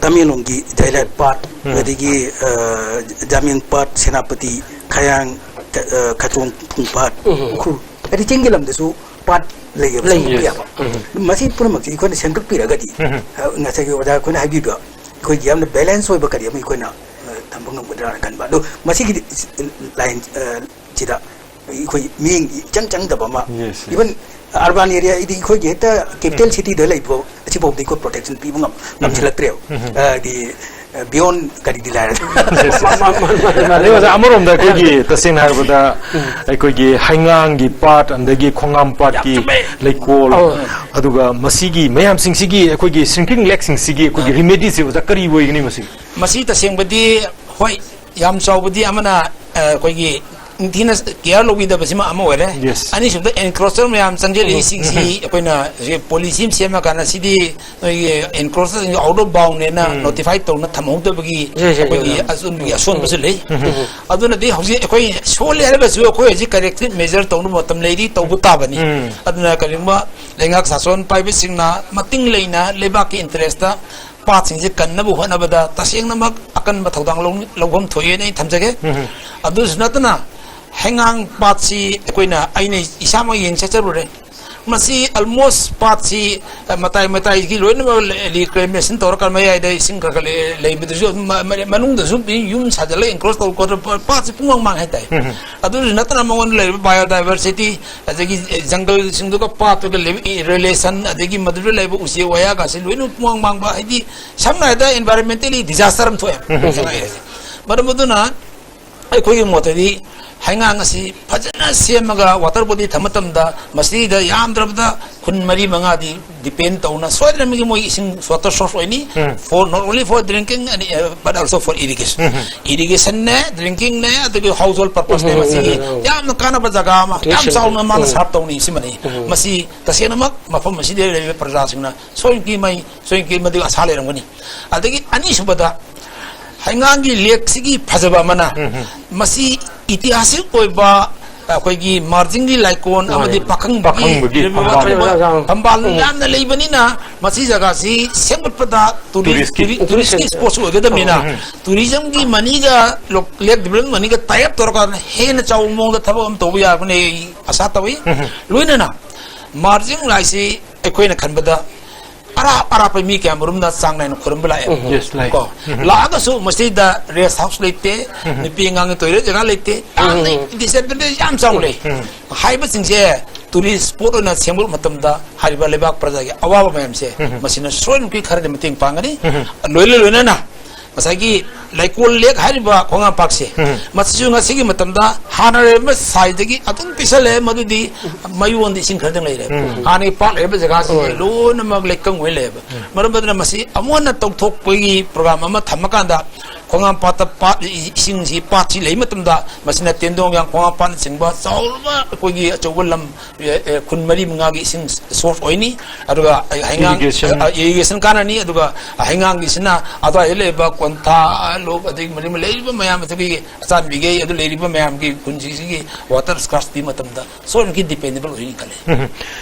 ꯇꯃꯦꯡꯂꯣꯡꯒꯤ ꯖꯥꯏꯂꯥꯏꯠ ꯄꯥꯠ, ꯑꯗꯒꯤ ꯖꯥꯃꯤꯡ ꯄꯥꯠ, ꯁꯦꯅꯥꯄꯇꯤ, ꯈꯌꯥꯡ, ꯈꯆꯣꯡ ꯐꯨꯡ ꯄꯥꯠ, ꯎꯈ꯭ꯔꯨꯜ, ꯍꯥꯏꯗꯤ ꯆꯤꯡꯒꯤ ꯂꯝꯗꯁꯨ ꯄꯥꯠ ꯂꯩꯌꯦꯕ, ꯂꯩ, ꯁꯦꯝꯒꯠꯄ ꯂꯩ꯫ ꯌꯥꯕ꯫ ꯃꯁꯤ ꯄꯨꯝꯅꯃꯛꯁꯤ ꯑꯩꯈꯣꯏꯅ ꯁꯦꯝꯒꯠꯄꯤꯔꯒꯗꯤ, ꯉꯁꯥꯏꯒꯤ ꯑꯣꯖꯥ ꯑꯩꯈꯣꯏꯅ ꯍꯥꯏꯕꯤꯕ, ꯑꯩꯈꯣꯏꯒꯤ ꯌꯥꯝꯅ ꯕꯦꯂꯦꯟꯁ ꯑꯣꯏꯕ ꯀꯔꯤ ꯑꯃ ꯑꯩꯈꯣꯏꯅ ꯊꯝꯕ ꯉꯝꯒꯗ꯭ꯔꯥꯅ ꯈꯟꯕ꯫ ꯑꯗꯣ ꯃꯁꯤꯒꯤ ꯂꯥꯏꯟ ꯁꯤꯗ ꯑꯩꯈꯣꯏ ꯃꯤꯠꯌꯦꯡ ꯏꯆꯪ ꯆꯪꯗꯕ ꯑꯃ, Yes, yes. Even urban area, ꯍꯥꯏꯗꯤ ꯑꯩꯈꯣꯏꯒꯤ ꯍꯦꯛꯇ ꯀꯦꯄꯤꯇꯦꯜ ꯁꯤꯇꯤꯗ ꯂꯩꯕ ꯑꯁꯤꯐꯥꯎꯗ ꯑꯩꯈꯣꯏ ꯄ꯭ꯔꯣꯇꯦꯛꯁꯟ ꯄꯤꯕ ꯉꯝ ꯉꯝꯁꯤꯜꯂꯛꯇ꯭ꯔꯦꯕ꯫ ꯍꯥꯏꯗꯤ ꯕꯤꯌꯣꯟ ꯀꯔꯤꯗꯤ ꯂꯥꯏꯔꯦ꯫ ꯑꯗꯩ ꯑꯣꯖꯥ, ꯑꯃꯔꯣꯝꯗ ꯑꯩꯈꯣꯏꯒꯤ ꯇꯁꯦꯡꯅ ꯍꯥꯏꯔꯕꯗ ꯑꯩꯈꯣꯏꯒꯤ ꯍꯩꯉꯥꯡꯒꯤ ꯄꯥꯠ, ꯑꯗꯒꯤ ꯈꯣꯡꯉꯥꯝ ꯄꯥꯠꯀꯤ ꯌꯥꯝ ꯆꯨꯝꯃꯦ꯫ ꯂꯩꯀꯣꯜ, ꯑꯗꯨꯒ ꯃꯁꯤꯒꯤ ꯃꯌꯥꯝꯁꯤꯡꯁꯤꯒꯤ ꯑꯩꯈꯣꯏꯒꯤ ꯁ꯭ꯔꯤꯡꯀꯤꯡ ꯂꯦꯛꯁꯤꯡꯁꯤꯒꯤ ꯑꯩꯈꯣꯏꯒꯤ ꯔꯤꯃꯦꯗꯤꯁꯦ ꯑꯣꯖꯥ ꯀꯔꯤ ꯑꯣꯏꯒꯅꯤ ꯃꯁꯤ? ꯃꯁꯤ ꯇꯁꯦꯡꯕꯗꯤ ꯍꯣꯏ, ꯌꯥꯝ ꯆꯥꯎꯕꯗꯤ ꯑꯃꯅ, ꯑ, ꯑꯩꯈꯣꯏꯒꯤ ꯅꯤꯡꯊꯤꯅ ꯀꯤꯌꯥꯔ ꯂꯧꯕꯤꯗꯕꯁꯤꯃ ꯑꯃ ꯑꯣꯏꯔꯦ꯫ Yes. ꯑꯅꯤꯁꯨꯕꯗ ꯑꯦꯟꯀ꯭ꯔꯣꯆꯔ ꯃꯌꯥꯝ ꯆꯪꯁꯤꯜꯂꯛꯏꯁꯤꯡꯁꯤ ꯑꯩꯈꯣꯏꯅ ꯍꯧꯖꯤꯛ ꯄꯣꯂꯤꯁꯤ ꯑꯃ ꯁꯦꯝꯃꯀꯥꯟꯗ ꯁꯤꯗꯤ ꯅꯣꯏꯒꯤ ꯑꯦꯟꯀ꯭ꯔꯣꯆꯔꯁꯤꯡ ꯑꯥꯎꯠ ꯑꯣꯐ ꯕꯥꯎꯟꯅꯦꯅ ꯅꯣꯇꯤꯐꯥꯏ ꯇꯧꯅ ꯊꯝꯍꯧꯗꯕꯒꯤ Yes, yes, ꯑꯩꯈꯣꯏꯒꯤ yes. ꯑꯁꯣꯟꯕꯒꯤ ꯑꯁꯣꯟꯕꯁꯨ ꯂꯩ꯫ ꯑꯗꯨꯅꯗꯤ ꯍꯧꯖꯤꯛ ꯑꯩꯈꯣꯏ ꯁꯣꯜꯂꯦ ꯍꯥꯏꯔꯒꯁꯨ ꯑꯩꯈꯣꯏ ꯍꯧꯖꯤꯛ ꯀꯔꯦꯛꯇꯤꯞ ꯃꯦꯖꯔ ꯇꯧꯅꯕ ꯃꯇꯝ ꯂꯩꯔꯤ, ꯇꯧꯕ ꯇꯥꯕꯅꯤ꯫ ꯑꯗꯨꯅ ꯀꯔꯤꯒꯨꯝꯕ ꯂꯩꯉꯥꯛ ꯁꯥꯁꯣꯟ ꯄꯥꯏꯕꯁꯤꯡꯅ ꯃꯇꯤꯡ ꯂꯩꯅ ꯂꯩꯕꯥꯛꯀꯤ ꯏꯟꯇꯔꯦꯁꯇ ꯄꯥꯠꯁꯤꯡꯁꯦ ꯀꯟꯅꯕ ꯍꯣꯠꯅꯕꯗ ꯇꯁꯦꯡꯅꯃꯛ ꯑꯀꯟꯕ ꯊꯧꯗꯥꯡ ꯂꯧ-, ꯂꯧꯐꯝ ꯊꯣꯛꯑꯦꯅ ꯑꯩ ꯊꯝꯖꯒꯦ꯫ ꯑꯗꯨꯁꯨ ꯅꯠꯇꯅ ꯍꯩꯉꯥꯡ ꯄꯥꯠꯁꯤ ꯑꯩꯈꯣꯏꯅ, ꯑꯩꯅ ꯏꯁꯥꯃꯛ ꯌꯦꯡ ꯆꯠꯆꯔꯨꯔꯦ꯫ ꯃꯁꯤ ꯑꯜꯃꯣꯁ ꯄꯥꯠꯁꯤ, ꯑ, ꯃꯇꯥꯏ ꯃꯇꯥꯏꯒꯤ ꯂꯣꯏꯅꯃꯛ ꯔꯤꯀ꯭ꯂꯦꯃꯦꯁꯟ ꯇꯧꯔꯀꯥꯟ ꯃꯌꯥꯏꯗ ꯏꯁꯤꯡ ꯈꯔ ꯈꯔ ꯂꯩ-, ꯂꯩꯕꯗꯨꯁꯨ ꯑꯗꯨꯝ ꯃ-, ꯃ-, ꯃꯅꯨꯡꯗꯁꯨ ꯌꯨꯝ ꯁꯥꯖꯤꯜꯂꯒ ꯑꯦꯟꯀ꯭ꯔꯣꯆ ꯇꯧꯔ ꯈꯣꯠꯇꯅ ꯄꯥꯠꯁꯤ ꯄꯨꯡꯃꯥꯡ ꯃꯥꯡ ꯍꯥꯏꯇꯥꯔꯦ꯫ ꯑꯗꯨꯁꯨ ꯅꯠꯇꯅ ꯃꯉꯣꯟꯗ ꯂꯩꯔꯤꯕ ꯕꯥꯏꯑꯣꯗꯥꯏꯚꯔꯁꯤꯇꯤ, ꯑꯗꯒꯤ ꯖꯪꯒꯜꯁꯤꯡꯗꯨꯒ ꯄꯥꯠꯇꯨꯒ ꯂꯩꯕ ꯔꯤꯂꯦꯁꯟ, ꯑꯗꯒꯤ ꯃꯗꯨꯗ ꯂꯩꯕ ꯎꯆꯦꯛ ꯋꯥꯌꯥꯒꯁꯤ ꯂꯣꯏꯅ ꯄꯨꯡꯃꯥꯡ ꯃꯥꯡꯕ, ꯍꯥꯏꯗꯤ ꯁꯝꯅ ꯍꯥꯏꯔꯕꯗ ꯏꯟꯚꯥꯏꯔꯣꯟꯃꯦꯟꯇꯦꯜꯂꯤ ꯗꯤꯖꯥꯁꯇꯔ ꯑꯃ ꯊꯣꯛꯑꯦ꯫ ꯃꯔꯝ ꯑꯗꯨꯅ ꯑꯩꯈꯣꯏꯒꯤ ꯃꯣꯠꯇꯗꯤ ꯍꯩꯉꯥꯡ ꯑꯁꯤ ꯐꯖꯅ ꯁꯦꯝꯃꯒ water body ꯊꯝꯕ ꯃꯇꯝꯗ ꯃꯁꯤꯗ ꯌꯥꯝꯗ꯭ꯔꯕꯗ ꯈꯨꯟ ꯃꯔꯤ ꯃꯉꯥꯗꯤ depend ꯇꯧꯅ ꯁꯣꯏꯗꯅꯃꯛꯀꯤ ꯃꯣꯏ ꯏꯁꯤꯡ water source ꯑꯣꯏꯅꯤ, for not only for drinking and, uh, but also for irrigation. Irrigation ꯅꯦ, drinking ꯅꯦ, ꯑꯗꯨꯒ household purpose ꯅꯦ꯫ ꯃꯁꯤꯒꯤ ꯌꯥꯝꯅ ꯀꯥꯟꯅꯕ ꯖꯒꯥ ꯑꯃ ꯌꯥꯝ ꯆꯥꯎꯅ ꯃꯥꯅ serve ꯇꯧꯅꯤ꯫ ꯁꯤꯃꯅꯤ꯫ ꯃꯁꯤ ꯇꯁꯦꯡꯅꯃꯛ ꯃꯐꯝ ꯑꯁꯤꯗ ꯂꯩꯔꯤꯕ ꯄ꯭ꯔꯖꯥꯁꯤꯡꯅ ꯁꯣꯏꯗꯅꯃꯛꯀꯤ ꯃꯩ ꯁꯣꯏꯗꯅꯃꯛꯀꯤ ꯃꯗꯨ ꯑꯁꯥ ꯂꯩꯔꯝꯒꯅꯤ꯫ ꯑꯗꯒꯤ ꯑꯅꯤꯁꯨꯕꯗ ꯍꯩꯉꯥꯡꯒꯤ ꯂꯦꯛꯁꯤꯒꯤ ꯐꯖꯕ ꯑꯃꯅ ꯃꯁꯤ ꯏꯇꯤꯍꯥꯁꯤꯛ ꯑꯣꯏꯕ ꯑꯩꯈꯣꯏꯒꯤ ꯃꯥꯔꯖꯤꯡꯒꯤ ꯂꯥꯏꯀꯣꯟ ꯑꯃꯗꯤ ꯄꯥꯈꯪꯕꯒꯤ ꯄꯥꯈꯪꯕꯒꯤ ꯐꯝꯕꯥꯜ꯫ ꯐꯝꯕꯥꯜ ꯌꯥꯝꯅ ꯂꯩꯕꯅꯤꯅ ꯃꯁꯤ ꯖꯒꯥꯁꯤ ꯁꯦꯝꯒꯠꯄꯗ tourist, tourist ꯀꯤ tourist ꯀꯤ spot ꯁꯨ ꯑꯣꯏꯒꯗꯕꯅꯤꯅ tourism ꯒꯤ money ꯒ ꯂꯣ-, lake development money ꯒ tie up ꯇꯧꯔꯀꯥꯟꯗ ꯍꯦꯟꯅ ꯆꯥꯎꯕ ꯃꯑꯣꯡꯗ ꯊꯕꯛ ꯑꯃ ꯇꯧꯕ ꯌꯥꯒꯅꯤ ꯑꯩ ꯑꯁꯥ ꯇꯧꯏ꯫ ꯂꯣꯏꯅꯅ ꯃꯥꯔꯖꯤꯡ ꯂꯥꯏꯁꯤ ꯑꯩꯈꯣꯏꯅ ꯈꯟꯕꯗ ꯑꯔꯥꯞ ꯑꯔꯥꯞꯄ ꯃꯤ ꯀꯌꯥ ꯃꯔꯨꯝꯅ ꯆꯥꯡ ꯅꯥꯏꯅ ꯈꯨꯔꯨꯝꯕ ꯂꯥꯛꯑꯦ꯫ Yes, ꯂꯥꯛꯑꯦ꯫ ꯀꯣ, ꯂꯥꯛꯑꯒꯁꯨ ꯃꯁꯤꯗ rest house ꯂꯩꯇꯦ, ꯅꯨꯄꯤ ꯑꯉꯥꯡꯒꯤ toilet ꯖꯒꯥ ꯂꯩꯇꯦ, ꯌꯥꯝꯅ disadvantage ꯌꯥꯝ ꯆꯥꯎꯅ ꯂꯩ꯫ ꯍꯥꯏꯕꯁꯤꯡꯁꯦ tourist spot ꯑꯣꯏꯅ ꯁꯦꯝꯒꯠꯄ ꯃꯇꯝꯗ ꯍꯥꯏꯔꯤꯕ ꯂꯩꯕꯥꯛ ꯄ꯭ꯔꯖꯥꯒꯤ ꯑꯋꯥꯕ ꯃꯌꯥꯝꯁꯦ ꯃꯁꯤꯅ ꯁꯣꯏꯗꯅꯃꯛꯀꯤ ꯈꯔꯗꯤ ꯃꯇꯦꯡ ꯄꯥꯡꯒꯅꯤ꯫ ꯂꯣꯏꯅ ꯂꯣꯏꯅꯅ ꯉꯁꯥꯏꯒꯤ ꯂꯩꯀꯣꯜ ꯂꯦꯛ ꯍꯥꯏꯔꯤꯕ ꯈꯣꯡꯉꯥꯝꯄꯥꯠꯁꯦ, ꯃꯁꯤꯁꯨ ꯉꯁꯤꯒꯤ ꯃꯇꯝꯗ ꯍꯥꯟꯅ ꯂꯩꯔꯝꯕ size ꯗꯒꯤ ꯑꯗꯨꯝ ꯄꯤꯛꯁꯜꯂꯛꯑꯦ꯫ ꯃꯗꯨꯗꯤ ꯃꯌꯣꯟꯗ ꯏꯁꯤꯡ ꯈꯔꯗꯪ ꯂꯩꯔꯦ꯫ ꯍꯥꯟꯅꯒꯤ ꯄꯥꯠ ꯂꯩꯔꯝꯕ ꯖꯒꯥꯁꯤꯡꯁꯦ ꯂꯣꯏꯅꯃꯛ ꯂꯩꯀꯪ ꯑꯣꯏ ꯂꯩꯌꯦꯕ꯫ ꯃꯔꯝ ꯑꯗꯨꯅ ꯃꯁꯤ ꯑꯃꯨꯛ ꯍꯟꯅ ꯇꯧꯊꯣꯛꯄꯒꯤ program ꯑꯃ ꯊꯝꯃꯀꯥꯟꯗ ꯈꯣꯡꯉꯥꯝꯄꯥꯠꯇ ꯄꯥꯠ, ꯏꯁꯤꯡꯁꯤ, ꯄꯥꯠꯁꯤ ꯂꯩ ꯃꯇꯝꯗ ꯃꯁꯤꯅ ꯇꯦꯟꯗꯣꯡ ꯌꯥꯡ ꯈꯣꯡꯉꯥꯝꯄꯥꯠꯅꯆꯤꯡꯕ ꯆꯥꯎꯔꯕ ꯑꯩꯈꯣꯏꯒꯤ ꯑꯆꯧꯕ ꯂꯝ, ꯑꯦ, ꯑꯦ, ꯈꯨꯟ ꯃꯔꯤ ꯃꯉꯥꯒꯤ ꯏꯁꯤꯡ source ꯑꯣꯏꯅꯤ꯫ ꯑꯗꯨꯒ ꯍꯩꯉꯥꯡ, irrigation꯫ ꯑ, irrigation ꯀꯥꯟꯅꯅꯤ꯫ ꯑꯗꯨꯒ ꯍꯩꯉꯥꯡꯒꯤꯁꯤꯅ ꯑꯗꯨꯋꯥꯏꯗ ꯂꯩꯕ ꯀꯣꯟꯊꯥ, ꯂꯣꯛ, ꯑꯗꯒꯤ ꯃꯔꯤ ꯂꯩꯔꯤꯕ ꯃꯌꯥꯝ ꯑꯗꯨꯒꯤ ꯑꯆꯥꯟꯕꯤꯈꯩ ꯑꯗꯨ ꯂꯩꯔꯤꯕ ꯃꯌꯥꯝꯒꯤ ꯈꯨꯟꯁꯤꯡꯁꯤꯒꯤ water scarcity ꯃꯇꯝꯗ ꯁꯣꯏꯗꯅꯃꯛꯀꯤ dependable ꯑꯣꯏꯅꯤ ꯈꯜꯂꯤ꯫ ꯎꯝ꯫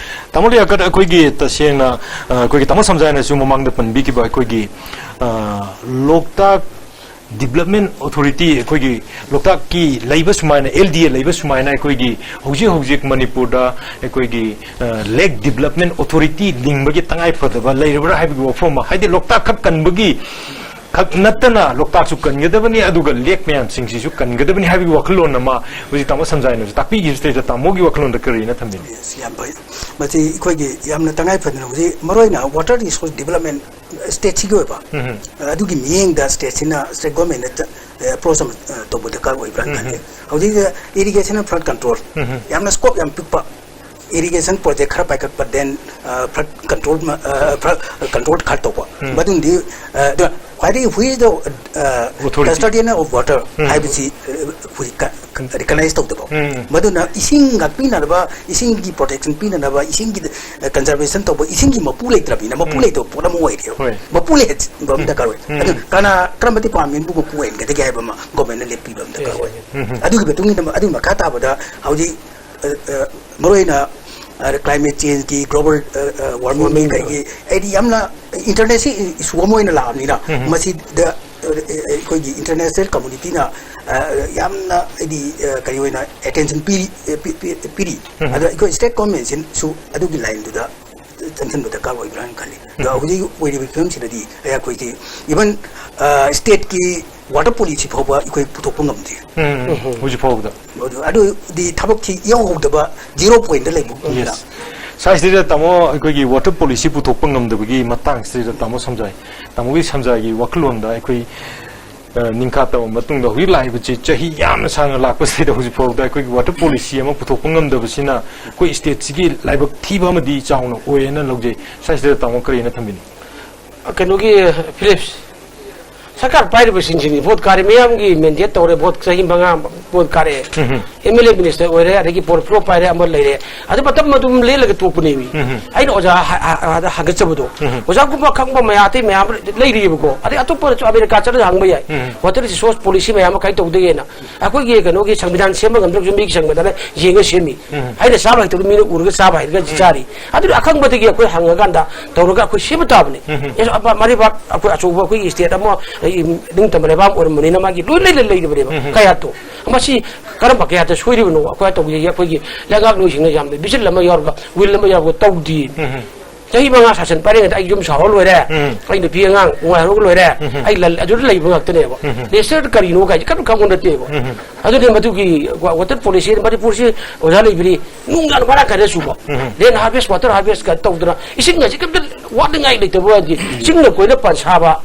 ꯇꯥꯃꯣ ꯂꯤꯌꯥꯀꯠ, ꯑꯩꯈꯣꯏꯒꯤ ꯇꯁꯦꯡꯅ, ꯑ, ꯑꯩꯈꯣꯏꯒꯤ ꯇꯥꯃꯣ ꯁꯝꯖꯥꯏꯅꯁꯨ ꯃꯃꯥꯡꯗ ꯄꯟꯕꯤꯈꯤꯕ ꯑꯩꯈꯣꯏꯒꯤ, ꯑ, ꯂꯣꯛꯇꯥꯛ Development Authority, ꯑꯩꯈꯣꯏꯒꯤ ꯂꯣꯛꯇꯥꯛꯀꯤ ꯂꯩꯕ ꯁꯨꯃꯥꯏꯅ, L D A ꯂꯩꯕ ꯁꯨꯃꯥꯏꯅ ꯑꯩꯈꯣꯏꯒꯤ ꯍꯧꯖꯤꯛ ꯍꯧꯖꯤꯛ ꯃꯅꯤꯄꯨꯔꯗ ꯑꯩꯈꯣꯏꯒꯤ, ꯑ, Lake Development Authority ꯂꯤꯡꯕꯒꯤ ꯇꯉꯥꯏ ꯐꯗꯕ ꯂꯩꯔꯕ꯭ꯔꯥ ꯍꯥꯏꯕꯒꯤ ꯋꯥꯐꯝ ꯑꯃ, ꯍꯥꯏꯗꯤ ꯂꯣꯛꯇꯥꯛ ꯈꯛ ꯀꯟꯕꯒꯤ ꯈꯛ ꯅꯠꯇꯅ ꯂꯣꯛꯇꯥꯛꯁꯨ ꯀꯟꯒꯗꯕꯅꯤ, ꯑꯗꯨꯒ lake ꯃꯌꯥꯝꯁꯤꯡꯁꯤꯁꯨ ꯀꯟꯒꯗꯕꯅꯤ ꯍꯥꯏꯕꯒꯤ ꯋꯥꯈꯜꯂꯣꯟ ꯑꯃ ꯍꯧꯖꯤꯛ ꯇꯥꯃꯣ ꯁꯝꯖꯥꯏꯅꯁꯨ ꯇꯥꯛꯄꯤꯈꯤꯕꯁꯤꯗꯩꯗ ꯇꯥꯃꯣꯒꯤ ꯋꯥꯈꯜꯂꯣꯟꯗ ꯀꯔꯤꯅ ꯊꯝꯕꯤꯅꯤ? Yes, ꯌꯥꯝ ꯐꯩ꯫ ꯃꯁꯤ ꯑꯩꯈꯣꯏꯒꯤ ꯌꯥꯝꯅ ꯇꯉꯥꯏ ꯐꯗꯅ ꯍꯧꯖꯤꯛ ꯃꯔꯨꯑꯣꯏꯅ water resource development state ꯁꯤꯒꯤ ꯑꯣꯏꯕ, ꯎꯝ꯫ ꯑꯗꯨꯒꯤ ꯃꯤꯠꯌꯦꯡꯗ state ꯁꯤꯅ, state government ꯅ ꯆ-, ꯑꯦꯄ꯭ꯔꯣꯆ ꯑꯃ ꯑ, ꯇꯧꯕ ꯗꯔꯀꯥꯔ ꯑꯣꯏꯕ꯭ꯔꯥꯅ ꯎꯝ, ꯈꯜꯂꯤ꯫ ꯎꯝ꯫ ꯍꯧꯖꯤꯛ irrigation and flood control ꯎꯝ, ꯎꯝ꯫ ꯌꯥꯝꯅ scope ꯌꯥꯝ ꯄꯤꯛꯄ, irrigation project ꯈꯔ ꯄꯥꯏꯈꯠꯄ, then flood control, flood control ꯈꯔ ꯇꯧꯕ, ꯎꯝ꯫ ꯃꯗꯨꯝꯗꯤ ꯑ, ꯑꯗ ꯈ꯭ꯋꯥꯏꯗꯒꯤ ꯍꯨꯏꯗ ꯑ, Authority꯫ Custodian of water ꯎꯝ꯫ ꯍꯥꯏꯕꯁꯤ ꯑ, ꯍꯧꯖꯤꯛ ꯀ- ꯎꯝ꯫ Recognize ꯇꯧꯗꯕ꯫ ꯎꯝ꯫ ꯃꯗꯨꯅ ꯏꯁꯤꯡ ꯉꯥꯛꯄꯤꯅꯅꯕ, ꯏꯁꯤꯡꯒꯤ protection ꯄꯤꯅꯅꯕ, ꯏꯁꯤꯡꯒꯤ ꯑ, conservation ꯇꯧꯕ, ꯏꯁꯤꯡꯒꯤ ꯃꯄꯨ ꯂꯩꯇ꯭ꯔꯕꯅꯤꯅ, ꯃꯄꯨ ꯎꯝ꯫ ꯂꯩꯇꯕ ꯄꯣꯠ ꯑꯃ ꯑꯣꯏꯔꯦꯕ꯫ ꯍꯣꯏ꯫ ꯃꯄꯨ ꯂꯩꯍꯟꯕ ꯑꯃ ꯎꯝ꯫ ꯗꯔꯀꯥꯔ ꯑꯣꯏ꯫ ꯎꯝ꯫ ꯑꯗꯨ ꯀꯅꯥ, ꯀꯔꯝꯕ department ꯕꯨ ꯃꯄꯨ ꯑꯣꯏꯍꯟꯒꯗꯒꯦ ꯍꯥꯏꯕ ꯑꯃ government ꯅ ꯂꯦꯞꯄꯤꯕ ꯑꯃ ꯗꯔꯀꯥꯔ ꯑꯣꯏ꯫ ꯎꯝ꯫ ꯑꯗꯨꯒꯤ ꯃꯇꯨꯡ ꯏꯟꯅ, ꯑꯗꯨꯒꯤ ꯃꯈꯥ ꯇꯥꯕꯗ ꯍꯧꯖꯤꯛ ꯑ, ꯑ, ꯃꯔꯨꯑꯣꯏꯅ ꯑ, climate change ꯀꯤ, global ꯑ, ꯑ, warming ꯀꯤ, warming ꯀꯩꯒꯤ, ꯍꯥꯏꯗꯤ ꯌꯥꯝꯅ international issue ꯑꯃ ꯑꯣꯏꯅ ꯂꯥꯛꯑꯕꯅꯤꯅ, ꯎꯝ꯫ ꯃꯁꯤꯗ ꯑ, ꯑ, ꯑꯩꯈꯣꯏꯒꯤ international community ꯅ ꯑ, ꯌꯥꯝꯅ ꯍꯥꯏꯗꯤ ꯑ, ꯀꯔꯤ ꯑꯣꯏꯅ attention ꯄꯤꯔꯤ, ꯑ, ꯄꯤ- ꯄꯤ- ꯄꯤꯔꯤ꯫ ꯎꯝ꯫ ꯑꯗꯣ ꯑꯩꯈꯣꯏ state government ꯁꯤꯁꯨ ꯑꯗꯨꯒꯤ line ꯗꯨꯗ ꯆꯪꯁꯤꯟꯕ ꯗꯔꯀꯥꯔ ꯑꯣꯏꯕ꯭ꯔꯥꯅ ꯈꯜꯂꯤ꯫ ꯑꯗꯣ ꯎꯝ꯫ ꯍꯧꯖꯤꯛ ꯑꯣꯏꯔꯤꯕ ꯐꯤꯕꯝꯁꯤꯗꯗꯤ ꯑꯩꯈꯣꯏꯁꯤ even ꯑ, state ꯀꯤ water policy ꯐꯥꯎꯕ ꯑꯩꯈꯣꯏ ꯄꯨꯊꯣꯛꯄ ꯉꯝꯗ꯭ꯔꯤ꯫ ꯎꯝ, ꯎꯝ꯫ ꯍꯧꯖꯤꯛ ꯐꯥꯎꯕꯗ꯫ ꯑꯗꯨ, ꯑꯗꯨꯗꯤ ꯊꯕꯛꯁꯤ ꯏꯍꯧ ꯍꯧꯗꯕ, zero point ꯗ ꯂꯩꯕ ꯃꯐꯝꯗ꯫ Yes꯫ ꯁ꯭ꯋꯥꯏꯁꯤꯗ ꯇꯥꯃꯣ, ꯑꯩꯈꯣꯏꯒꯤ water policy ꯄꯨꯊꯣꯛꯄ ꯉꯝꯗꯕꯒꯤ ꯃꯇꯥꯡꯁꯤꯗ ꯇꯥꯃꯣ ꯁꯝꯖꯥꯏ, ꯇꯥꯃꯣꯒꯤ ꯁꯝꯖꯥꯏꯒꯤ ꯋꯥꯈꯜꯂꯣꯟꯗ ꯑꯩꯈꯣꯏ, ꯑ, ꯅꯤꯡꯈꯥ ꯇꯧꯔꯕ ꯃꯇꯨꯡꯗ ꯍꯧꯖꯤꯛ ꯂꯥꯛꯏꯕ ꯆꯍꯤ ꯌꯥꯝꯅ ꯁꯥꯡꯅ ꯂꯥꯛꯄꯁꯤꯗ ꯍꯧꯖꯤꯛ ꯐꯥꯎꯕꯗ ꯑꯩꯈꯣꯏꯒꯤ water policy ꯑꯃ ꯄꯨꯊꯣꯛꯄ ꯉꯝꯗꯕꯁꯤꯅ ꯑꯩꯈꯣꯏ state ꯁꯤꯒꯤ ꯂꯥꯏꯕꯛ ꯊꯤꯕ ꯑꯃꯗꯤ ꯆꯥꯎꯅ ꯑꯣꯏꯌꯦꯅ ꯂꯧꯖꯩ꯫ ꯁ꯭ꯋꯥꯏꯁꯤꯗ ꯇꯥꯃꯣ ꯀꯔꯤ ꯍꯥꯏꯅ ꯊꯝꯕꯤꯅꯤꯡꯉꯤ? ꯀꯩꯅꯣꯒꯤ, ꯐꯤꯂꯤꯞꯁ, ꯁꯔꯀꯥꯔ ꯄꯥꯏꯔꯤꯕꯁꯤꯡꯁꯤꯅꯤ ꯚꯣꯠ ꯀꯥꯔꯦ, ꯃꯤꯌꯥꯝꯒꯤ mandate ꯇꯧꯔꯦ, ꯚꯣꯠ ꯆꯍꯤ ꯃꯉꯥ ꯚꯣꯠ ꯀꯥꯔꯛꯑꯦ꯫ ꯎꯝ꯫ MLA minister ꯑꯣꯏꯔꯦ, ꯑꯗꯒꯤ portfolio ꯄꯥꯏꯔꯦ, ꯑꯃ ꯂꯩꯔꯦ꯫ ꯑꯗꯨ ꯃꯇꯝ ꯑꯗꯨꯝ ꯂꯦꯜꯂꯒ ꯇꯣꯛꯄꯅꯦꯃꯤ꯫ ꯎꯝ꯫ ꯑꯩꯅ ꯑꯣꯖꯥ ꯍ- ꯍ- ꯑꯗ ꯍꯪꯒꯠꯆꯕꯗꯣ, ꯎꯝ꯫ ꯑꯣꯖꯥꯒꯨꯝꯕ ꯈꯪꯕ ꯃꯌꯥꯝ, ꯑꯇꯩ ꯃꯌꯥꯝ ꯂꯩꯔꯤꯑꯕꯀꯣ, ꯑꯗꯩ ꯑꯇꯣꯞꯄꯗꯁꯨ ꯑꯃꯦꯔꯤꯀꯥ ꯆꯠꯂꯒ ꯍꯪꯕ ꯌꯥꯏ꯫ ꯎꯝ꯫ Water resource policy ꯃꯌꯥꯝ ꯑꯃ ꯀꯃꯥꯏꯅ ꯇꯧꯗꯒꯦꯅ꯫ ꯑꯩꯈꯣꯏꯒꯤ ꯀꯩꯅꯣꯒꯤ ꯁꯪꯕꯤꯙꯥꯟ ꯁꯦꯝꯕ ꯉꯝꯗ꯭ꯔꯒꯁꯨ ꯃꯤꯒꯤ ꯁꯪꯕꯤꯙꯥꯟ ꯌꯦꯡꯉ ꯁꯦꯝꯃꯤ꯫ ꯎꯝ꯫ ꯑꯩꯅ ꯆꯥꯕ ꯍꯩꯇꯕꯗꯣ ꯃꯤꯅ ꯎꯔꯒ ꯆꯥꯕ ꯍꯩꯔꯒ ꯎꯝ꯫ ꯆꯥꯔꯤ꯫ ꯑꯗꯨꯅ ꯑꯈꯪꯕꯗꯒꯤ ꯑꯩꯈꯣꯏ ꯍꯪꯉꯀꯥꯟꯗ ꯇꯧꯔꯒ ꯑꯩꯈꯣꯏ ꯁꯦꯝꯕ ꯇꯥꯕꯅꯤ꯫ ꯎꯝ꯫ ꯑꯦ, ꯑꯄꯥ- ꯃꯔꯩꯕꯥꯛ ꯑꯩꯈꯣꯏ ꯑꯆꯧꯕ ꯑꯩꯈꯣꯏꯒꯤ state ꯑꯃ, ꯑꯩ, ꯅꯤꯡꯇꯝꯕ ꯂꯩꯕꯥꯛ ꯑꯣꯏꯔꯝꯕꯅꯤꯅ ꯃꯥꯒꯤ ꯂꯣꯏ ꯂꯩ- ꯂꯩꯔꯤꯕꯅꯦꯕ꯫ ꯎꯝ꯫ ꯀꯌꯥꯠꯇꯣ꯫ ꯃꯁꯤ ꯀꯔꯝꯕ ꯀꯌꯥꯠꯇ ꯁꯣꯏꯔꯤꯕꯅꯣ? ꯑꯩꯈꯣꯏ ꯇꯧꯕꯁꯤ ꯑꯩꯈꯣꯏꯒꯤ ꯂꯩꯉꯥꯛꯂꯣꯏꯁꯤꯡꯅ ꯌꯥꯝꯅ vision ꯑꯃ ꯌꯥꯎꯔꯒ, will ꯑꯃ ꯌꯥꯎꯔꯒ ꯇꯧꯗꯦ꯫ ꯎꯝ꯫ ꯆꯍꯤ ꯃꯉꯥ ꯁꯥꯁꯟ ꯄꯥꯏꯔꯤꯉꯩꯗ ꯑꯩ ꯌꯨꯝ ꯁꯥꯍꯧꯔ ꯂꯣꯏꯔꯦ, ꯎꯝ꯫ ꯑꯩ ꯅꯨꯄꯤ ꯑꯉꯥꯡ ꯅꯨꯡꯉꯥꯏꯍꯧꯔꯒ ꯂꯣꯏꯔꯦ, ꯎꯝ꯫ ꯑꯩ ꯂꯜ-, ꯑꯗꯨꯗ ꯂꯩꯕ ꯉꯥꯛꯇꯅꯦꯕ꯫ ꯎꯝ꯫ National ꯀꯔꯤꯅꯣ ꯀꯥꯏꯁꯦ ꯀꯔꯤꯝ ꯈꯪꯕ ꯅꯠꯇꯦꯕ꯫ ꯎꯝ꯫ ꯑꯗꯨꯅ ꯃꯗꯨꯒꯤ ꯋꯥ-, water policy, ꯃꯅꯤꯄꯨꯔꯁꯤ ꯑꯣꯖꯥ ꯂꯩꯕꯤꯔꯤ, ꯅꯨꯡ ꯌꯥꯝ ꯃꯔꯥꯡ ꯀꯥꯏꯅ ꯆꯨꯕ꯫ ꯎꯝ꯫ Rain harvest, water harvest ꯀ ꯇꯧꯗꯅ ꯏꯁꯤꯡ ꯑꯁꯤ ꯀꯩꯝꯇ ꯋꯥꯠꯅꯤꯡꯉꯥꯏ ꯂꯩꯇꯕ ꯋꯥꯗꯤ, ꯎꯝ꯫ ꯆꯤꯡꯅ ꯀꯣꯏꯅ ꯄꯟ ꯁꯥꯕ,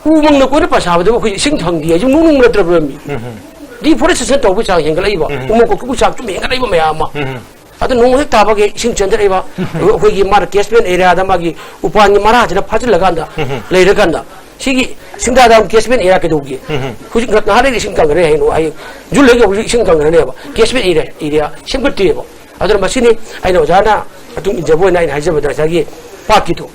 ꯎꯃꯪꯅ ꯀꯣꯏꯅ ꯄꯟꯁꯥꯕꯗꯕꯨ ꯑꯩꯈꯣꯏ ꯏꯁꯤꯡ ꯐꯪꯗꯦ ꯍꯥꯏꯁꯤ ꯅꯣꯛꯅꯤꯡꯕ ꯅꯠꯇ꯭ꯔꯕ꯭ꯔ ꯃꯤ? Deforestation ꯇꯧꯕꯒꯤ ꯆꯥꯡ ꯍꯦꯟꯒꯠꯂꯛꯏꯕ, ꯎꯃꯪ ꯀꯣꯛꯊꯣꯛꯄꯒꯤ ꯆꯥꯡ ꯁꯨꯝ ꯍꯦꯟꯒꯠꯂꯛꯏꯕ ꯃꯌꯥꯝ ꯑꯃ꯫ ꯑꯗꯨ ꯅꯣꯡ ꯍꯦꯛ ꯇꯥꯕꯒꯤ ꯏꯁꯤꯡ ꯆꯦꯟꯊꯔꯛꯏꯕ, ꯑꯩꯈꯣꯏꯒꯤ ꯃꯥꯅ catchment areaꯗ ꯃꯥꯒꯤ ꯎꯄꯥꯟꯒꯤ ꯃꯔꯥꯁꯤꯅ ꯐꯥꯖꯤꯜꯂꯀꯥꯟꯗ ꯂꯩꯔꯀꯥꯟꯗ, ꯁꯤꯒꯤ ꯁꯤꯡꯗꯥ dam catchment area ꯀꯩꯗꯧꯒꯦ? ꯍꯧꯖꯤꯛ ꯉ-, ꯉꯥꯏꯍꯥꯛ ꯂꯩꯔꯒ ꯏꯁꯤꯡ ꯀꯪꯈ꯭ꯔꯦ ꯍꯥꯏꯅꯣ, ꯍꯌꯦꯡ ꯖꯨꯟ ꯂꯩꯒ ꯍꯧꯖꯤꯛ ꯏꯁꯤꯡ ꯀꯪꯈ꯭ꯔꯅꯦꯕ꯫ Catchment area, area ꯁꯦꯝꯒꯠꯇꯦꯕ꯫ ꯑꯗꯨꯅ ꯃꯁꯤꯅꯤ ꯑꯩꯅ ꯑꯣꯖꯥꯅ ꯃꯇꯨꯡ ꯏꯟꯖꯕ ꯑꯣꯏꯅ ꯑꯩꯅ ꯍꯥꯏꯖꯕꯗ ꯉꯁꯥꯏꯒꯤ ꯄꯥꯠꯀꯤꯗꯣ꯫